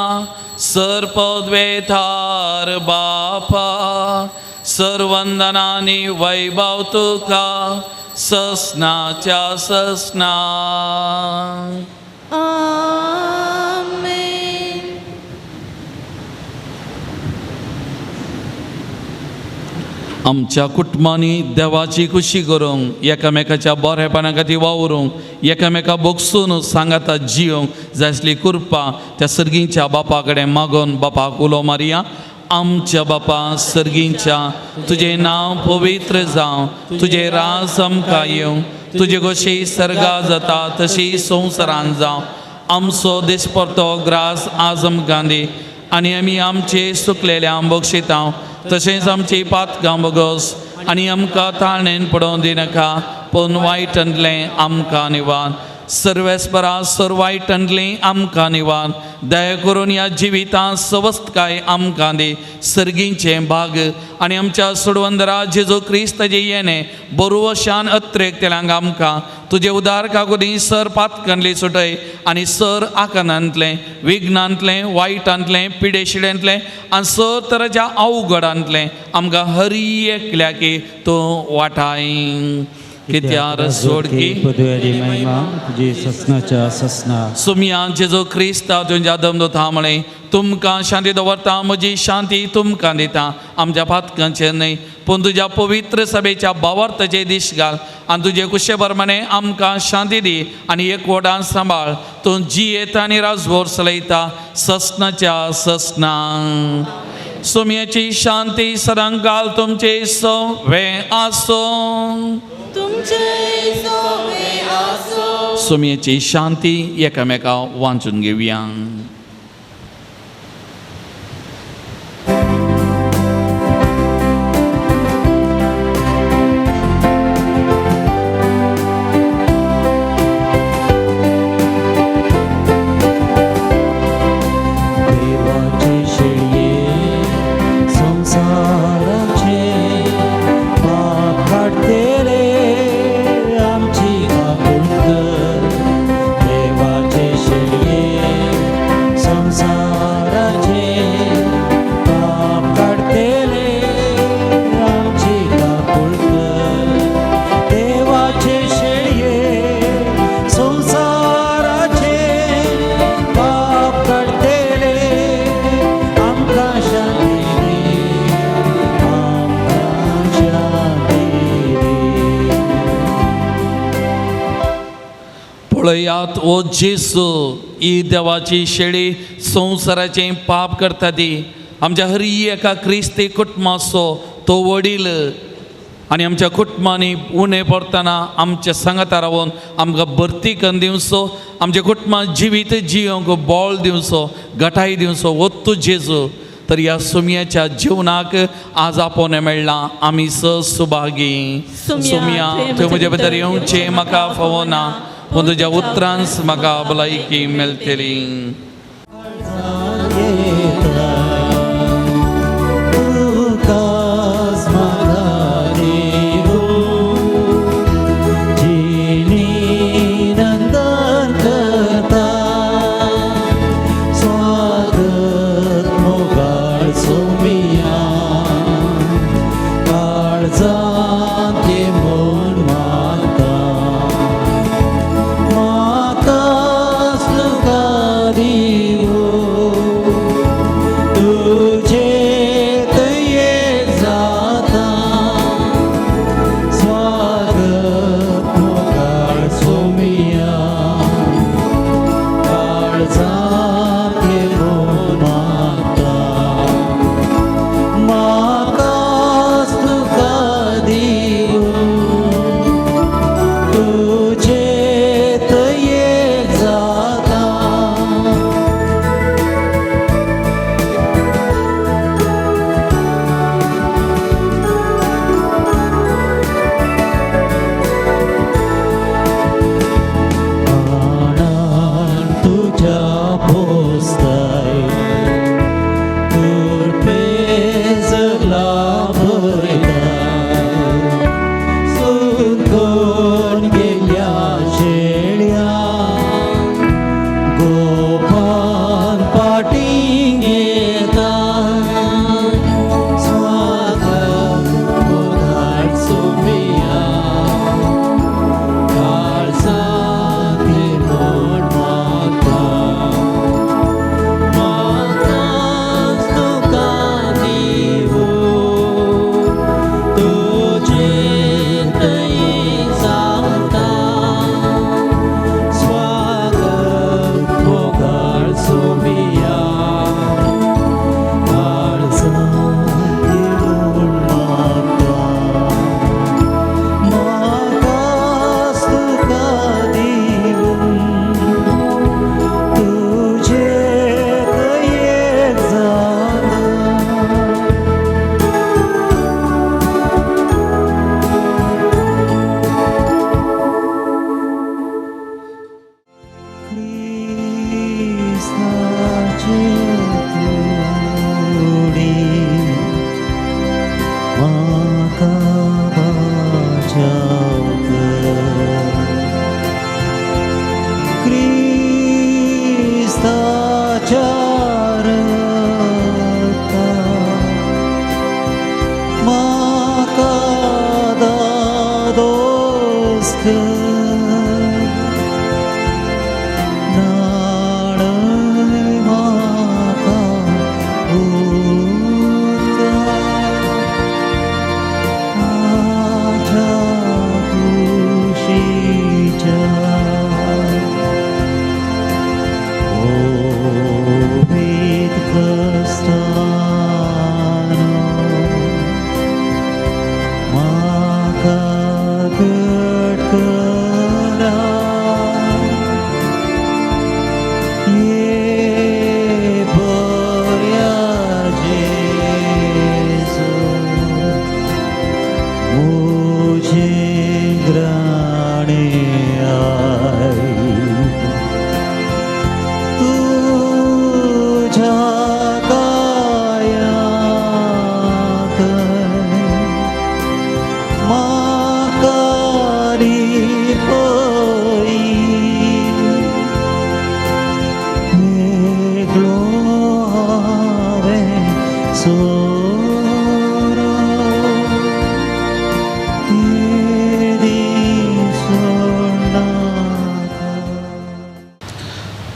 सर्पद्वेधार बापा सर्वंदनानी वैभव तुका ससनाच्या ससना. आमेन. आमच्या कुटुंबांनी देवाची खुशी करूंक, एकामेकाच्या बरेपणा खातीर वावरूंक, एकामेका बोगसून सांगाता जियोंक जाय आसली कृपा त्या सर्गींच्या बापा कडेन मागून बापाक उलो मारया. आमच्या बापा सर्गींच्या, तुजें नांव पवित्र जावं, तुजें राज आमकां येवं, तुजे कशी सर्गा जाता तशी संवसारान जावं. आमचो दिसपडतो ग्रास आज आमकां दी आनी आमी आमचे सुकलेल्या बक्षितां तशेंच आमची पातकां बोगस आनी आमकां ताळणेन पडोवं दिनाका, पूण वायटांतलें आमकां निवार. सर्वेस्परा सर वायटांतलें आमकां निवार. दया करून ह्या जिवितांत सवस्तकाय आमकां दी. सर्गींचें भाग आनी आमच्या सोडवंदरा जेजू क्रिस्ताचें येणें बरोवशान अत्रेक तेलांक आमकां तुजे उदार कागुदी सर पातकांतली सुटय आनी सर आकानांतलें विघ्नांतलें वायटांतलें पिडेशिड्यांतलें आनी सर तराच्या अवघडांतलें आमकां हरी एकल्याकी तूं वाटाय. कित्यार सोडकी पदवी महिमा तुजी ससनाच्या ससना. सुमया जेजू क्रिस्ता तुमच्या दमदोता म्हळें तुमकां शांती दवरता, म्हजी शांती तुमकां दिता. आमच्या पातकांचेर न्हय पूण तुज्या पवित्र सभेच्या बावार्थाचे दीस घाल आनी तुजे कुशे प्रमाणे आमकां शांती दी आनी एकवटान सांबाळ. तूं जियेता आनी राजभर चलयता ससनाच्या ससना. सुमयाची शांती सदांकाल तुमचे सवे आसूं. तुमचे सोवे आसो. सुमयेची शांती एकामेका वांचून घेवया. देवाचे शेळये संवसाराचे पाप काडटले आमची आपुलक. देवाचे शेळये संवसाराचे पाप काडटले आमची आपुलक. देवाचे शेळये संवसाराचे पाप काडटले आमकां शांती दी, आमकां शांती दी. पळयात ओ जेजू, ही देवाची शेळी संवसाराचें पाप करता ती. आमच्या हरी एका क्रिस्ती कुटुंबाचो तो वडील आनी आमच्या कुटुंबांनी उणें पडटना आमच्या सांगाता रावन आमकां भरती करून दिवचो, आमच्या कुटुंबांत जिवीत जियोंक बळ दिवचो, गटाय दिवचो वत्तू जेजू. तर ह्या सुमयाच्या जिवनाक आज आपोवणें मेळ्ळां, आमी स सुभागी. सुमया तुवें म्हजे भितर येवचें म्हाका फावना, पूण तुज्या उतरांच म्हाका भलायकी मेळटली. तुकाच म्हाका देवू जिणी नंदन करता. स्वागत मोगाळ सोमिया काळजांत ये म्हूण मागता. म्हाकाच तुका दी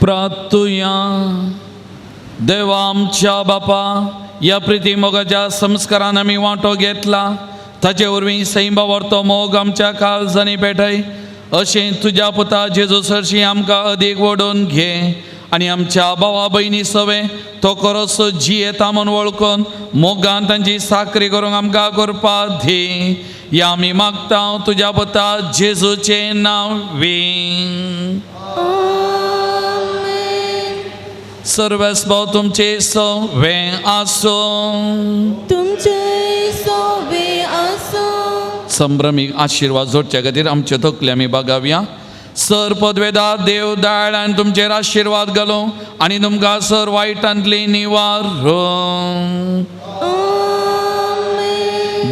प्रार्थुया. देवा आमच्या बापा, ह्या प्रिती मोगाच्या संस्कारान आमी वांटो घेतला, ताचे वरवीं सैमा तो मोग आमच्या काळजांनी पेटय अशें तुज्या पुता जेजू सरशी आमकां अदीक ओडून घे आनी आमच्या भावा भयणी सवे तो खरोच जियेता म्हूण वळखून मोगान तांची साकरी करूंक आमकां करपा दी. ह्या आमी मागता तुज्या पुता जेजूचें नांव वी. सर्वेस भाव तुमचे सवे आसूं, तुमचे सवे आसूं. संभ्रमीक आशिर्वाद जोडच्या खातीर आमचे तकले आमी बागावया. सर पदवेदा देव दाळ आनी तुमचेर आशिर्वाद घालूं आनी तुमकां सर वायटांतली निवारूं.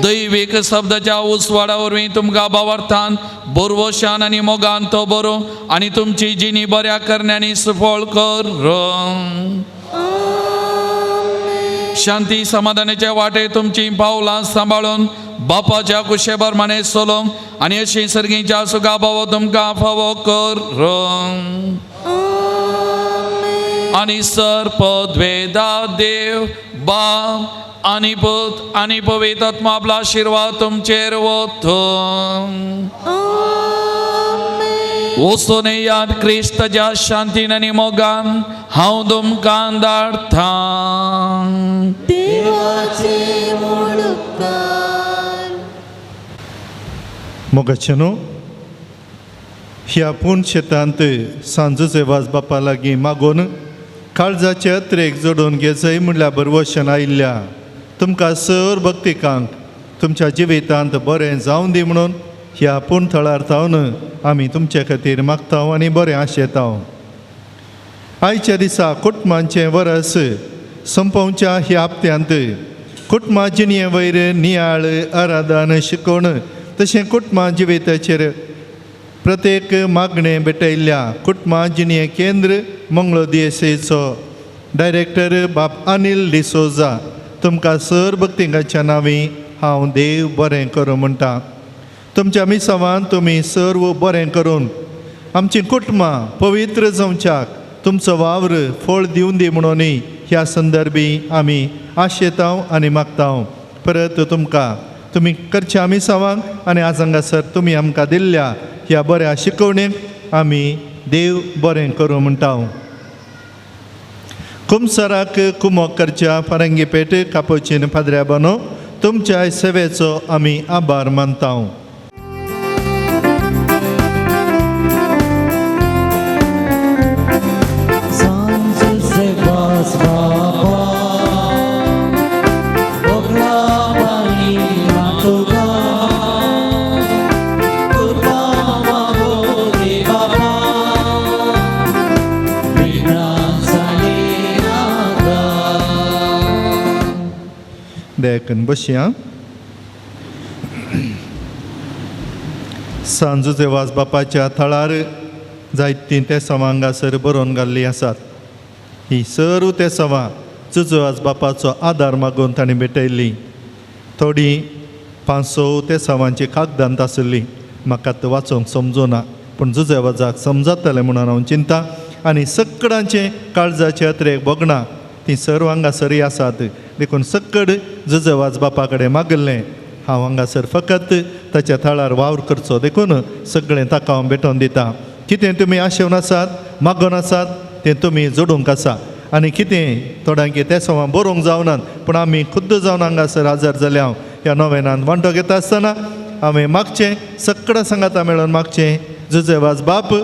दैवीक शब्दाच्या उजवाडा वरवीं तुमकां भावार्थान बोरवशान आनी मोगान तो बरो आनी तुमची जिणी बऱ्या करण्यांनी सुफळ करूं. शांती समाधानाचे वाटे तुमची पावलां सांबाळून बापाच्या कुशेबर माने चलोवंक आनी अशी सर्गीच्या सुखा भावो तुमकां फावो करूं. आनी सर पदवेदा देव बाप आनी पूत आनी पवित्र आत्मा आपला आशिर्वाद तुमचेर वतूं. वचून येयात क्रिस्ताच्या शांतीन आनी मोगान हांव तुमकां धाडटां. देवाचे उपकार. मोगाचे न्हू, ह्या पूण शेतांत सांजूचे वाज बापा लागीं मागून काळजाचे अत्रेक जोडून घेजय म्हणल्यार बरवशन आयिल्ल्या तुमकां सर भक्तिकांक तुमच्या जिवितांत बरें जावन दी म्हणून ह्या पूण थळार थावन आमी तुमचे खातीर मागता आनी बरें आशेता. आयच्या दिसा कुटुंबांचें वरस संपोवच्या ह्या हप्त्यांत कुटुंबा जिणये वयर नियाळ आराधन शिकोवण तशें कुटुंबा जिविताचेर प्रत्येक मागणें भेटयल्ल्या कुटुंबा जिणये केंद्र मंगळूर दियेसेचो डायरेक्टर बाब अनिल डिसोजा तुमकां सर भक्तिंगाच्या नांवी हांव देव बरें करूं म्हणटा. तुमच्या मिसावान तुमी सर्व बरें करून आमचीं कुटुंबां पवित्र जावच्याक तुमचो वावर फळ दिवन दी म्हणून ह्या संदर्भी आमी आशेताव आनी मागताव. परत तुमकां तुमी करच्या मिसावांक आनी आज हांगासर तुमी आमकां दिल्ल्या ह्या बऱ्या शिकवणेक आमी देव बरें करूं म्हणटा. कुमसराक कुमोक करच्या फारंगीपेट कापोचीन पाद्र्या बानो तुमच्या सेवेचो आमी आभार मानता. देखून बसया. सांजूचे वाज बापाच्या थळार जायतीं ते सवांगासर बरोवन घाल्लीं आसात. ही सर्व ते सवां जुजो वाज बापाचो आदार मागून तांणी भेटयल्ली. थोडीं 500 ते सवांची कागदांत आसली म्हाका तो वाचोंक समजुना पूण जुजे वाजाक समजतलें म्हणून हांव चिंता आनी सगळ्यांचें काळजाचें अत्रेक भोगणां तीं सर्व हांगासरय आसात. देखून सक्कड जुजे वाज बापा कडेन मागिल्लें हांव हांगासर फकत ताच्या थळार वावर करचो देखून सगळें ताका हांव भेटोवन दितां. कितें तुमी आशेवन आसात मागोवन आसात तें तुमी जोडूंक आसा आनी कितें थोड्यांक ते सवां बरोवंक जावनात पूण आमी खुद्द जावन हांगासर हजर जाले हांव ह्या नोवेनान वांटो घेता आसतना हांवें मागचें सगळ्या सांगाता मेळोवन मागचें जुजे वाज बाप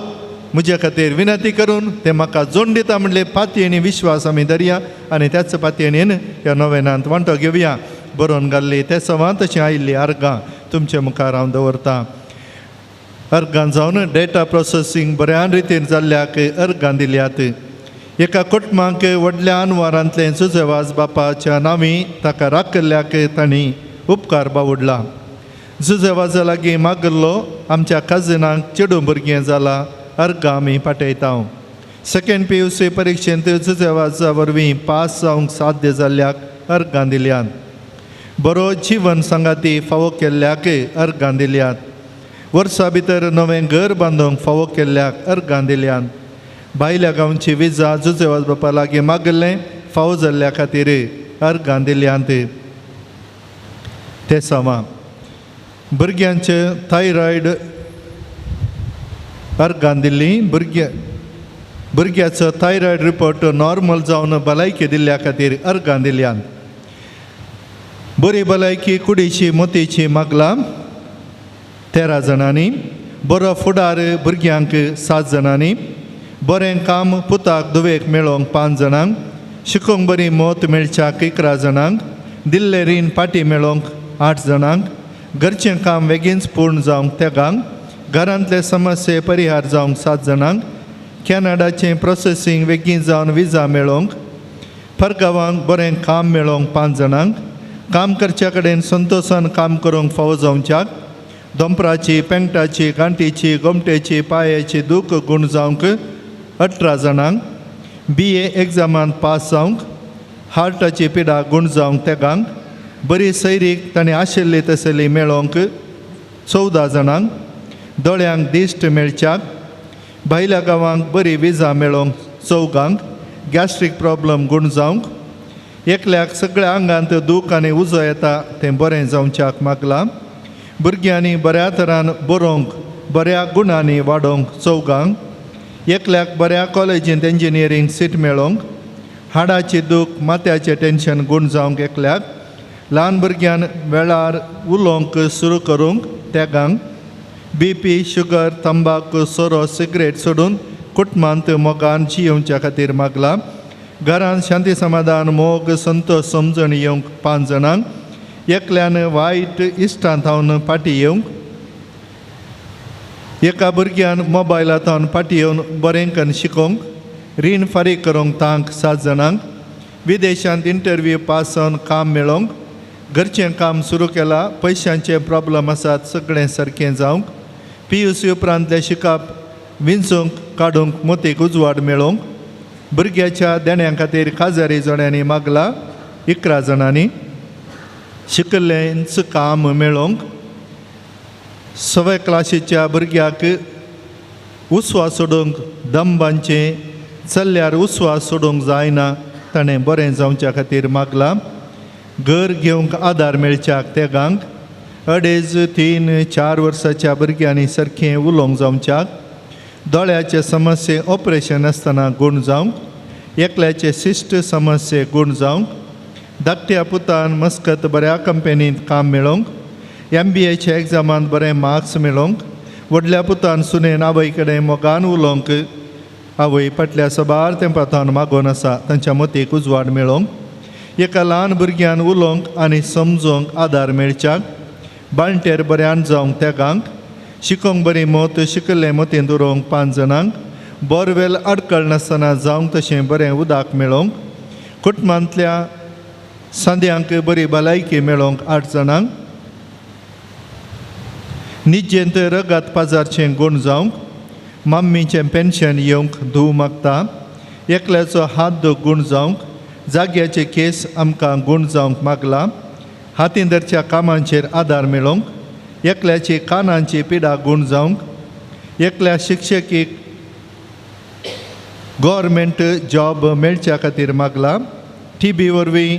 म्हज्या खातीर विनंती करून ते म्हाका जोड दिता म्हणले पातयेनी विश्वास आमी धरया आनी त्याच पातयेन ह्या नोवेनांत वांटो घेवया. बरोवन घाल्ली ते सवां तशीं आयिल्लीं अर्गां तुमचे मुखार हांव दवरतां. अर्गां जावन डेटा प्रोसेसींग बऱ्या रितीन जाल्ल्याक अर्गां दिल्यात. एका कुटुंबाक व्हडल्या अनवारांतलें जुजेवाज बापाच्या नांवी ताका राखिल्ल्याक तांणी उपकार बावडला. जुजेवाजा लागीं मागिल्लो आमच्या काजिनाक चेडूं भुरगें जाला अर्गां आमी पाठयता. सेकेंड PUC परिक्षेंत जुजेवाजा वरवीं पास जावंक साध्य जाल्ल्याक अर्गां दिल्यात. बरो जिवन सांगाती फावो केल्ल्याक अर्गां दिल्यात. वर्सा भितर नवें घर बांदूंक फावो केल्ल्याक अर्गां दिल्यात. भायल्या गांवची विजा जुजेवाज बापा लागीं मागिल्लें फावो जाल्ल्या खातीर अर्गां दिल्यांत. ते समा भुरग्यांचे थायरॉयड अर्गां दिल्ली. भुरग्याचो थायरॉयड रिपोर्ट नॉर्मल जावन भलायकी दिल्ल्या खातीर अर्गां दिल्यात. बरी भलायकी कुडीची मोतीची मागला 13 जाणांनी. बरो फुडार भुरग्यांक 7 जाणांनी. बरें काम पुताक धुवेक मेळोवंक 5 जाणांक. शिकोंक बरी मत मेळच्याक 11 जाणांक. दिल्लें रीण पाटी मेळोवंक 8 जाणांक. घरचें काम बेगीनच पूर्ण जावंक 3. घरांतले समस्ये परिहार जावंक 7 जाणांक. कॅनडाचें प्रोसेसींग बेगीन जावन विजा मेळोवंक. परगांवांक बरें काम मेळोवंक 5 जाणांक. काम करच्या कडेन संतोशान काम करूंक फावो जावच्याक. दोंपराची पेंगटाची गांठीची गोमटेची पांयाची दूख गूण जावंक 18 जाणांक. BA एग्जामांत पास जावंक. हार्टाची पिडा गूण जावंक 3. बरी सैरीक ताणें आशिल्ली तसली मेळोवंक 14 जाणांक. दोळ्यांक दिश्ट मेळच्याक. भायल्या गांवांक बरी विजा मेळोवंक 4. गॅस्ट्रीक प्रॉब्लम गूण जावंक. एकल्याक सगळ्या आंगांत दूख आनी उजो येता तें बरें जावच्याक मागलां. भुरग्यांनी बऱ्या तरान बरोवंक बऱ्या गुणांनी वाडोवंक 4. एकल्याक बऱ्या कॉलेजींत इंजिनियरींग सीट मेळोवंक. हाडाची दूख माथ्याचें टेन्शन गूण जावंक एकल्याक. ल्हान भुरग्यान वेळार उलोवंक सुरू करूंक 3. BP sugar तंबाकू सोरो सिगरेट सोडून कुटुंबांत मोगान जियेवच्या खातीर मागलां. घरांत शांती समाधान मोग संतोश समजण येवंक 5 जाणांक. एकल्यान वायट इश्टांत थावन फाटीं येवंक. एका भुरग्यान मोबायला थावन फाटीं येवन बरें करून शिकोवंक. रीण फारीक करूंक तांक 7 जाणांक. विदेशांत इंटरव्यू पास जावन काम मेळोवंक. घरचें काम सुरू केलां पयशांचे प्रॉब्लम आसात सगळें सारकें जावंक. PUC उपरांतलें शिकप विंचूंक काडूंक मोतीक उजवाड मेळोवंक. भुरग्याच्या देण्या खातीर खाजारी जोड्यांनी मागला 11 जाणांनी. शिकल्लेंच काम मेळोवंक. सव्या क्लासीच्या भुरग्याक उस्वास सोडूंक दंबांचें चल्ल्यार उस्वास सोडूंक जायना ताणें बरें जावच्या खातीर मागलां. घर घेवंक आदार मेळच्याक 3. 2.5 3 4 वर्साच्या भुरग्यांनी सारकें उलोवंक जावच्याक. दोळ्याचे समस्ये ऑपरेशन आसतना गूण जावंक. एकल्याचे सिश्ट समस्ये गूण जावंक. धाकट्या पुतान मस्कत बऱ्या कंपनींत काम मेळोवंक. MBAच्या एग्जामांत बरें मार्क्स मेळोवंक. व्हडल्या पुतान सुनेन आवय कडेन मोगान उलोवंक. आवय फाटल्या सबार तेंपांत मागोवन आसा तांच्या मतीक उजवाड मेळोवंक. एका ल्हान भुरग्यान उलोवंक आनी समजोवंक आदार मेळच्याक. बाळंटेर बऱ्यान जावंक 3. शिकोवंक बरी मत शिकल्लें मतींत उरोवंक 5 जाणांक. बोरवेल आडकळ नासतना जावंक तशें बरें उदक मेळोवंक. कुटुंबांतल्या सांद्यांक बरी भलायकी मेळोवंक 8 जाणांक. निजेंत रगत पाजारचें गूण जावंक. मम्मीचें पेन्शन येवंक धूव मागता. एकल्याचो हात दूख गूण जावंक. जाग्याचे केस आमकां गूण जावंक मागला. हातीन धरच्या कामांचेर आदार मेळोवंक. एकल्याची कानांची पिडा गूण जावंक, एकल्या शिक्षकीक गव्हर्मेंट जॉब मेळच्या खातीर मागला, टीबी वरवीं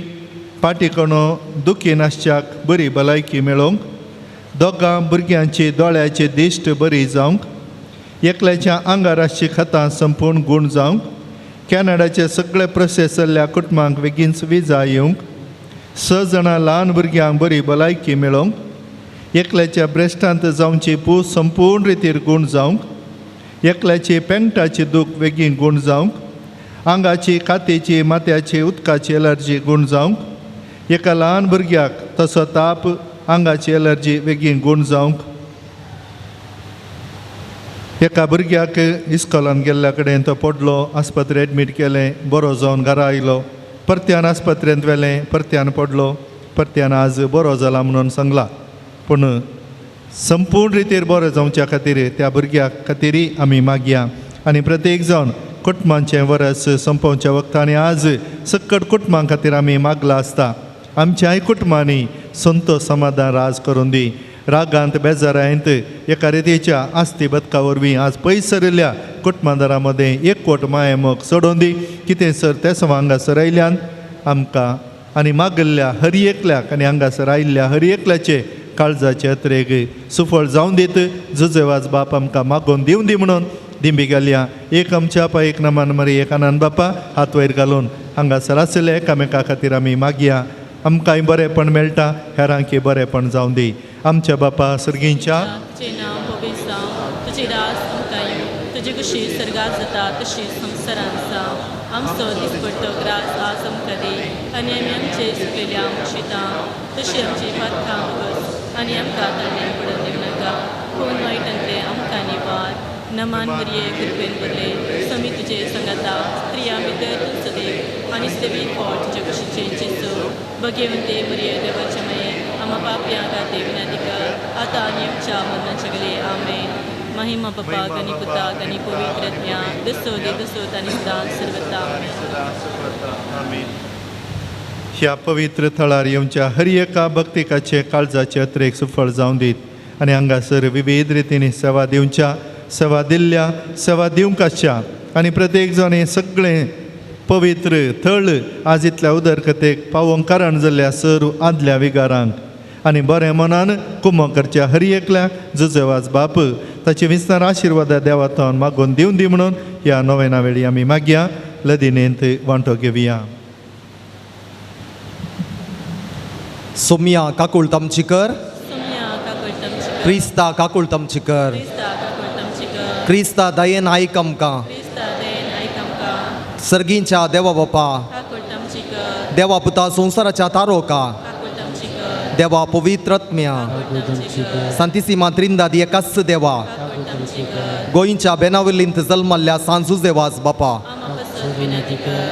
पाटीकणो दुखी नासच्याक बरी भलायकी मेळोवंक, दोगां भुरग्यांची दोळ्याची दिश्ट बरी जावंक, एकल्याच्या आंगार आसची खतां संपूर्ण गूण जावंक, कॅनडाचे सगळे प्रोसेस जाल्ल्या कुटुंबांक बेगीनच विजा येवंक, 6 जाणां ल्हान भुरग्यांक बरी भलायकी मेळोवंक, एकल्याच्या ब्रेस्टांत जावची पूस संपूर्ण रितीर गूण जावंक, एकल्याची पेंटाची दूख बेगीन गूण जावंक, आंगाची कातीची माथ्याची उदकाची एलर्जी गूण जावंक, एका ल्हान भुरग्याक तसो ताप आंगाची एलर्जी बेगीन गूण जावंक, एका भुरग्याक इस्कॉलान गेल्ल्या कडेन तो पडलो, आस्पत्रे एडमीट केलें, बरो जावन घरा आयलो, परत्यान आस्पत्रेंत व्हेलें, परत्यान पडलो, परत्यान आज बरो जाला म्हणून सांगला, पूण संपूर्ण रितीर बरो जावच्या खातीर त्या भुरग्या खातीरय आमी मागया. आनी प्रत्येक जावन कुटुंबांचें वरस सोंपोवच्या वखदां आनी आज सक्कड कुटुंबां खातीर आमी मागला आसता. आमच्याय कुटुंबांनी संतोष समाधान राज करून दी. रागांत बेजारांत एका रितीच्या आस्ती बदका वरवीं आज पयस सरिल्ल्या कुटुंबादारां मदें एकवट मायेमोग सोडून दी. कितें सर ते सम हांगासर आयल्यान आमकां आनी मागल्ल्या हर एकल्याक आनी हांगासर आयिल्ल्या हर एकल्याचे काळजाचे अत्रेक सुफळ जावन दीत. जुजेवाज बाप आमकां मागोवन दिवन दी म्हणून दिंबी घालया. एक आमच्या आपा, एक नमान मरी, एक आनंद बापा हात वयर घालून हांगासर आशिल्ले एकामेका खातीर आमी मागया. आमकांय बरेंपण मेळटा, हेरांकी बरेंपण जावन दी. आमच्या बापा सर्गींच्या, तुजें नांव पवित्र जावं, तुजें राज आमकां येवं, तुजी कशी सर्गात जाता तशी संवसारांत जावं. आमचो दिसपडटो ग्रास आज आमकां दी आनी आमी आमचे चुकलेल्या मुशितां तशी आमची पातकां बस आनी आमकां ताणें पडून दिवं नाका, पूण वायटांतलें आमकां निवार. नमान मरिये कृपेन भरले, समी तुजे संगाता, स्त्रिया भितर तूं सदैव आनी सदैव फळ तुजे कुशीचें जेजू. भगेवंते मरिये देवाचे माये, आमा पापयां खातीर विनंती कर आतां आनी आमच्या मरणाच्या घडये. आमेन. महिमा बापाक आनी पुताक आनी पवित्र आत्म्याक, दसो दे दसो आनी सदां सर्वता. आमेन. ह्या पवित्र थळार येवच्या हर एका भक्तिकाचे काळजाचे अत्रेक सुफळ जावन दीत आनी हांगासर विविध रितींनी सेवा दिवच्या, सेवा दिल्ल्या, सेवा दिवंक आसच्या आनी प्रत्येक जाण हें सगळें पवित्र थळ आज इतल्या उदरगतेक पावोवंक कारण जाल्ल्या सर आदल्या विगारांक आनी बरें मनान कुमो करच्या हर एकल्याक जुजेवाज बाप ताचे विस्तार आशिर्वादा देवातून मागून दिवन दी म्हणून ह्या नोवेना वेळी आमी मागया. लदिनेंत वांटो घेवया. सोमिया काकुळट आमची कर, क्रिस्ता काकुळट आमची कर, क्रिस्ता दयेन आयक आमकां. सर्गींच्या देवा बापा, देवा पुता संवसाराच्या तारोका, देवा पवित्र आत्म्या, सांतिसिमा त्रिंदाद एकाच देवा, गोंयच्या बेनावलींत जल्मल्ल्या सांजू देवास बापा,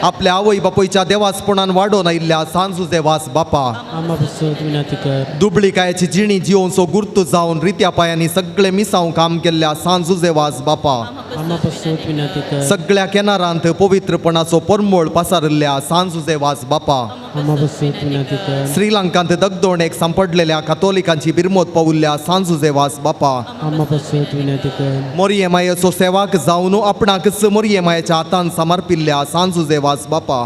आपल्या आवय बापूयच्या देवासपणान वाडोवन आयिल्ल्या सांजू देवास बापा, दुबळीकायेची जिणी जिवनसो गुर्तू जावन रित्या पायांनी सगळे मिसांव काम केल्ल्या सांजू देवास बापा, सगळ्या केनारांत पवित्रपणाचो परमळ पसारिल्ल्या सांजू देवास बापा, श्रीलंकांत दगदोणेक सांपडलेल्या कातोलिकांची बिरमोत पावुल्ल्या सांजू देवास बापा, मोरये मायेचो सेवाक जावन आपणाकच मोरये मायेच्या हातान समर्पिल्ल्या सांजू देवास बापा,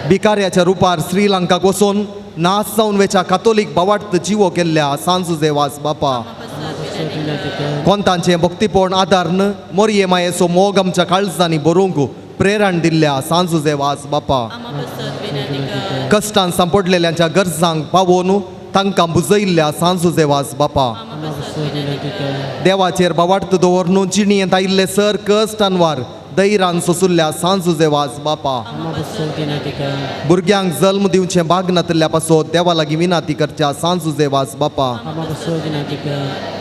भिकाऱ्याच्या रुपार श्रीलंकाक वचून नाश जावन वेच्या कातोलीक बावाट जिवो केल्ल्या सांजू देवास बापा, कोंतांचें भक्तीपण आदारन मोरये मायेचो मोग आमच्या काळजांनी बरोवंक प्रेरण दिल्ल्या सांजू देवास बापा, कश्टान सांपडलेल्यांच्या गरजांक पावोवन तांकां बुजयल्ल्या सांजू देवास बापा, देवाचेर बावार्थ दवरून जिणेंत आयिल्ले सर कश्ट अनवार दैरान सोसुल्ल्या सांजू देवास बापा, भुरग्यांक जल्म दिवचें भाग नातिल्ल्या पासत देवा लागीं विनाती करच्या सांजू देवास बापा,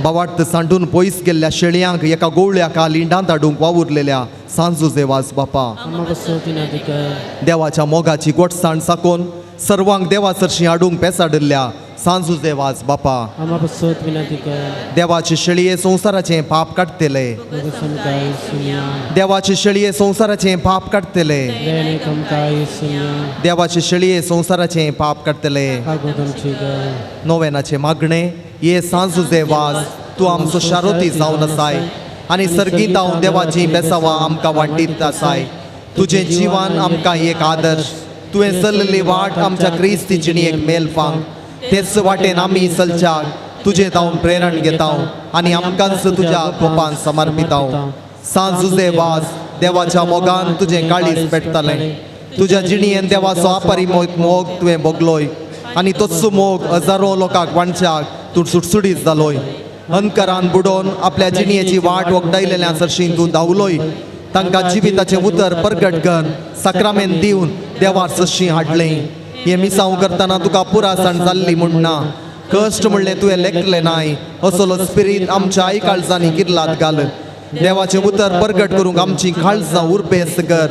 बावार्थ सांडून पयस गेल्ल्या शेळयांक एका गोवळ्याक लिंडांत हाडूंक वावुरलेल्या सांजू देवास बापा, देवाच्या मोगाची गोडसाण साकोन सर्वांक देवा सरशी हाडूंक पेसाडिल्ल्या सांजू देवास बापा, देवाचे शेळये संवसाराचें पाप काडटले, देवाचे शेळये संवसाराचें पाप काडटले, देवाचे शेळये संवसाराचें पाप काडटले. नोवेनाचें मागणें. हे सांजुजे वास तूं आमचो शारोती जावन आसाय आनी सर्गीत हांव देवाची बेसावां आमकां वांटीत आसाय. तुजें जिवन आमकां एक आदर्श, तुवें चल्लेली वाट आमच्या क्रिस्ती जिणेक मेल फांग. तेच वाटेन आमी चलच्याक तुजें तावन प्रेरण घेता आनी आमकांच तुज्या कोपान समर्पिताव. सांजुजे वास देवाच्या मोगान तुजें काळीज पेटतलें. तुज्या जिणेन देवाचो आपारी मोग तुवें भोगलोय आनी तोच मोग हजारो लोकांक वांटच्याक तूं सुटसुटीत जालोय. अंधकारान बुडोवन आपल्या जिणेची वाट वगडायलेल्या सरशीं तूं धांवलोय. तांकां जिविताचें उतर परगट कर साक्रामेंत दिवन देवार सशी हाडलें. हें मिसांव करतना तुका पुरासण जाल्ली म्हूण ना, कश्ट म्हणलें तुवें लेखलें नाय. असलो स्पिरीत आमच्या आई काळजांनी किर्लात घाल. देवाचें उतर परगट करूंक आमची काळजां उर्बेस कर.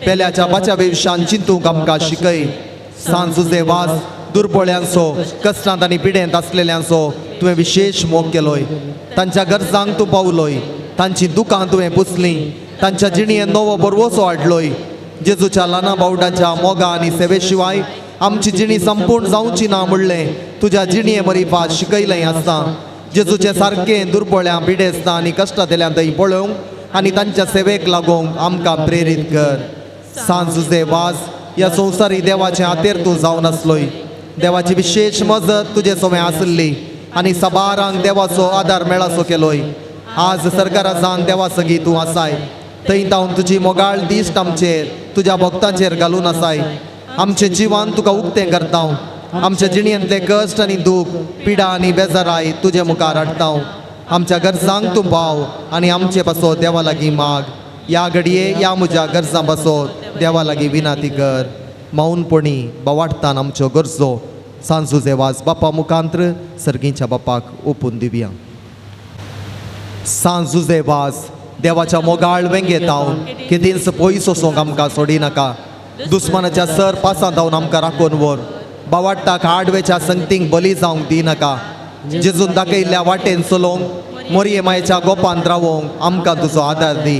पेल्याच्या बाच्या विशान चिंतूंक आमकां शिकय. सांजुजे वास दुर्बळ्यांचो, कश्टांत आनी पिडेंत आसलेल्यांचो तुवें विशेश मोग केलोय. तांच्या गरजांक तूं पावलोय, तांची दुकां तुवें पुसलीं, तांच्या जिणेन नवो बरवसो हाडलोय. जेजूच्या ल्हाना बावडाच्या मोगा आनी सेवे शिवाय आमची जिणी संपूर्ण जावची ना म्हणलें तुज्या जिणये मरिफात शिकयलें आसता. जेजूचें सारकें दुर्बळ्यां पिडेस्तां आनी कश्टांतल्यान थंय पळोवंक आनी तांच्या सेवेक लागूंक आमकां प्रेरीत कर. सांजुजे वास ह्या संवसारी देवाचें हातेर तूं जावन आसलोय. देवाची विशेश मजत तुजे सोमें आसली आनी साबारांक देवाचो आदार मेळासो केलोय. आज सरकारासान देवा सगीं तूं आसाय, थंय तावन तुजी मोगाळ दिश्ट आमचेर तुज्या भक्तांचेर घालून आसाय. आमचें जिवन तुका उक्तें करता. आमच्या जिणेंतले कश्ट आनी दूख, पिडा आनी बेजाराय तुजे मुखार हाडटा. आमच्या गरजांक तूं पाव आनी आमचे पासो देवा लागीं माग. ह्या घडये ह्या म्हज्या गरजां पासो देवा लागीं विनाती कर. मौनपणी बवाडटान आमच्यो गरजो सांजुजे वास बापा मुखांत्र सर्गीच्या बापाक ओपून दिवया. सांजुजे वास देवाच्या मोगाळ वेंगेत हांव केदींच पयस वचोंक आमकां सोडिनाका. दुस्मानाच्या सर पासांत हांव आमकां राखून व्हर. बावाडटाक आडवेच्या संगतींक बली जावंक दिनाका. जेजून दाखयल्ल्या वाटेन चलोवंक, मोरये मायेच्या गोपांत रावोंक आमकां तुजो आदार दी.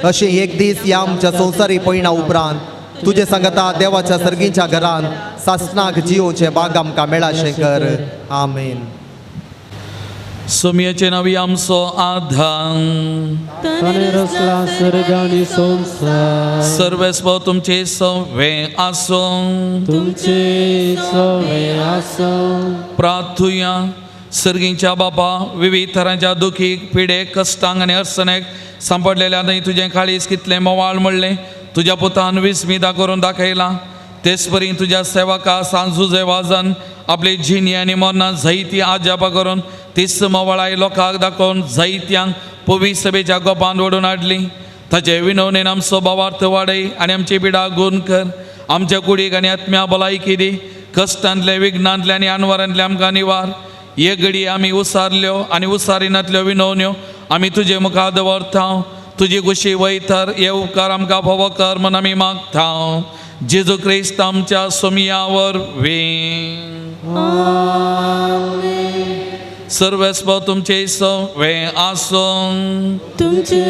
अशें एक दीस ह्या आमच्या संवसारी पयणा उपरांत तुजे सांगता देवाच्या सर्गीच्या घरान सासणाक जियोचें बाग आमकां मेळाशें कर. आमेन. सोमयेचे नावी आमचो आधार ताणें रचला सर्ग आनी संवसार. सर्वेस्व तुमचे सवे आसूं. तुमचे सवे आसूं. प्रार्थुया. सर्गीच्या बापा, विविध तरांच्या दुखीक, पिडेक, कश्टांक आनी अडचणेक सांपडलेल्या न्हय तुजें काळीज कितलें मोवाळ म्हणलें तुज्या पुतान विस्मिता करून दाखयलां. तेच परी तुज्या सेवका सांजुजे वाजन आपली जिणी आनी मरणां जैती आजापा करून तीच मोवाळाय लोकांक दाखोवन जैत्यांक पवी सभेच्या गोपान ओडून हाडली. ताचे विनवणेन आमचो भावार्थ वाडय आनी आमची पिडा गुण कर. आमच्या कुडीक आनी आत्म्या भलायकी दी. कश्टांतले, विघ्नांतले आनी अनवरांतले आमकां निवार. हे घडी आमी उसारल्यो आनी उसारिनातल्यो विनवण्यो आमी तुजे मुखार दवरता. तुजी खुशी वयतर हे उपकार आमकां फावो कर म्हूण आमी मागता. जेजू क्रिस्त आमच्या सोमया वरवीं. सर्वेस्व तुमचे सवे आसूं. तुमचे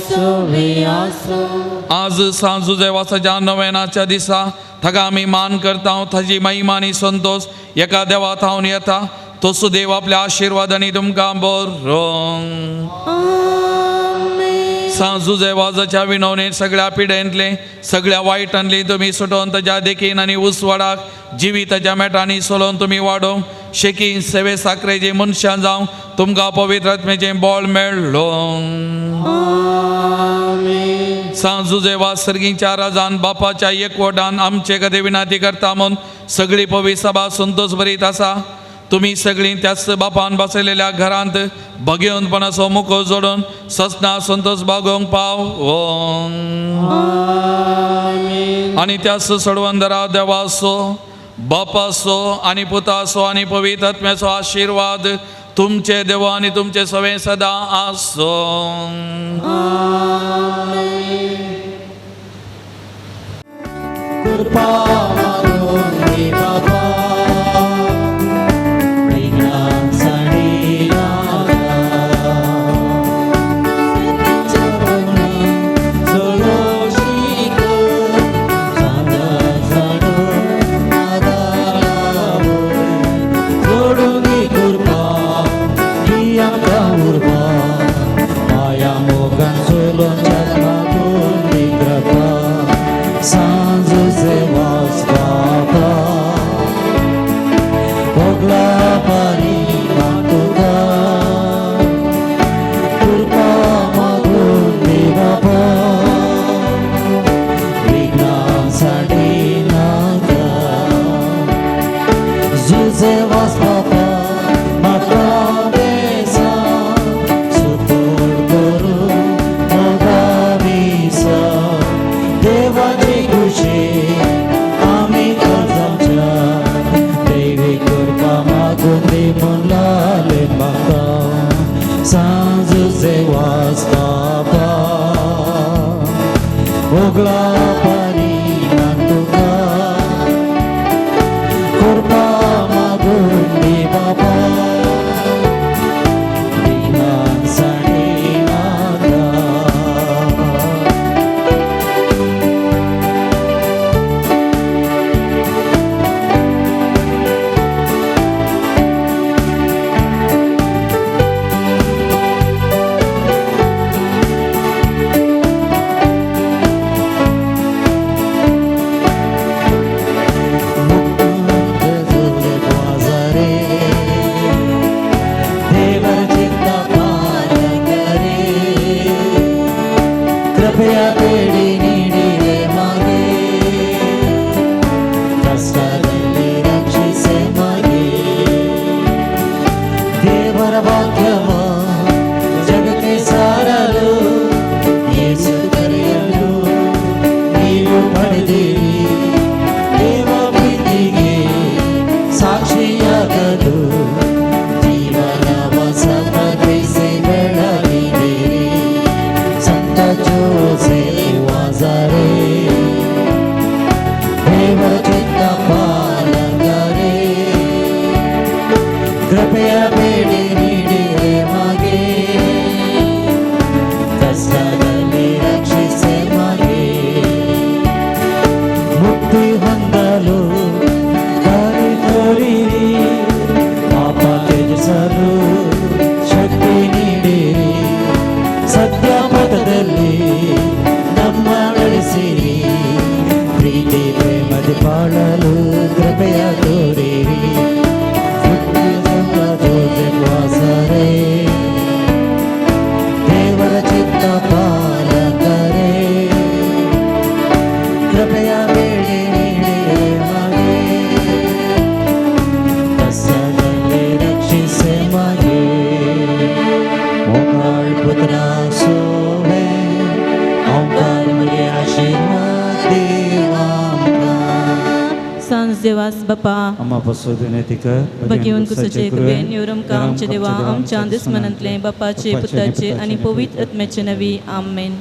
सवे आसूं. आज सांजुजे वासाच्या नवेनाच्या दिसा ताका आमी मान करता. ताजी महिमा आनी संतोश एका देवा थावन येता. तो सुदेव आपल्या आशिर्वादांनी तुमकां बरो. सांजुजे वाजाच्या विनवणेन सगळ्या पिडेंतले, सगळ्या वायटांतले तुमी सुटोवन ताज्या देखीन आनी उसवाडाक जिविताच्या मेटांनी सोलोवन तुमी वाडोवंक शेकीन सेवे साकरेचे मनशां जावं तुमकां पवित्र आत्म्याचें बळ मेळ्ळो. सांजुजे वाज सर्गीच्या राजान बापाच्या एकवटान आमचे खातीर विनंती करता म्हूण सगळी पवित्र सभा संतोश भरीत आसा. तुमी सगळीं त्याच बापान बसयलेल्या घरांत भगेवंतपणाचो मुखो जोडून ससना संतोष बागोवंक पाव. आनी त्याच सोडवंदरा देवाचो, बापाचो आनी पुताचो आनी पवित्र आत्म्याचो आशिर्वाद तुमचे देव आनी तुमचे सवे सदां आसूं. कृपा मागून बाबा कृपा। सांजुसे वाजता उगला पारी तुका कृपा मागून दी बाबा भगेवन कुसाचे कृपेन निवरमका आमचे देवा आमच्या दुस्मनांतले बापाचे पुताचे आनी पवित्र आत्म्याचे नवी आमेन.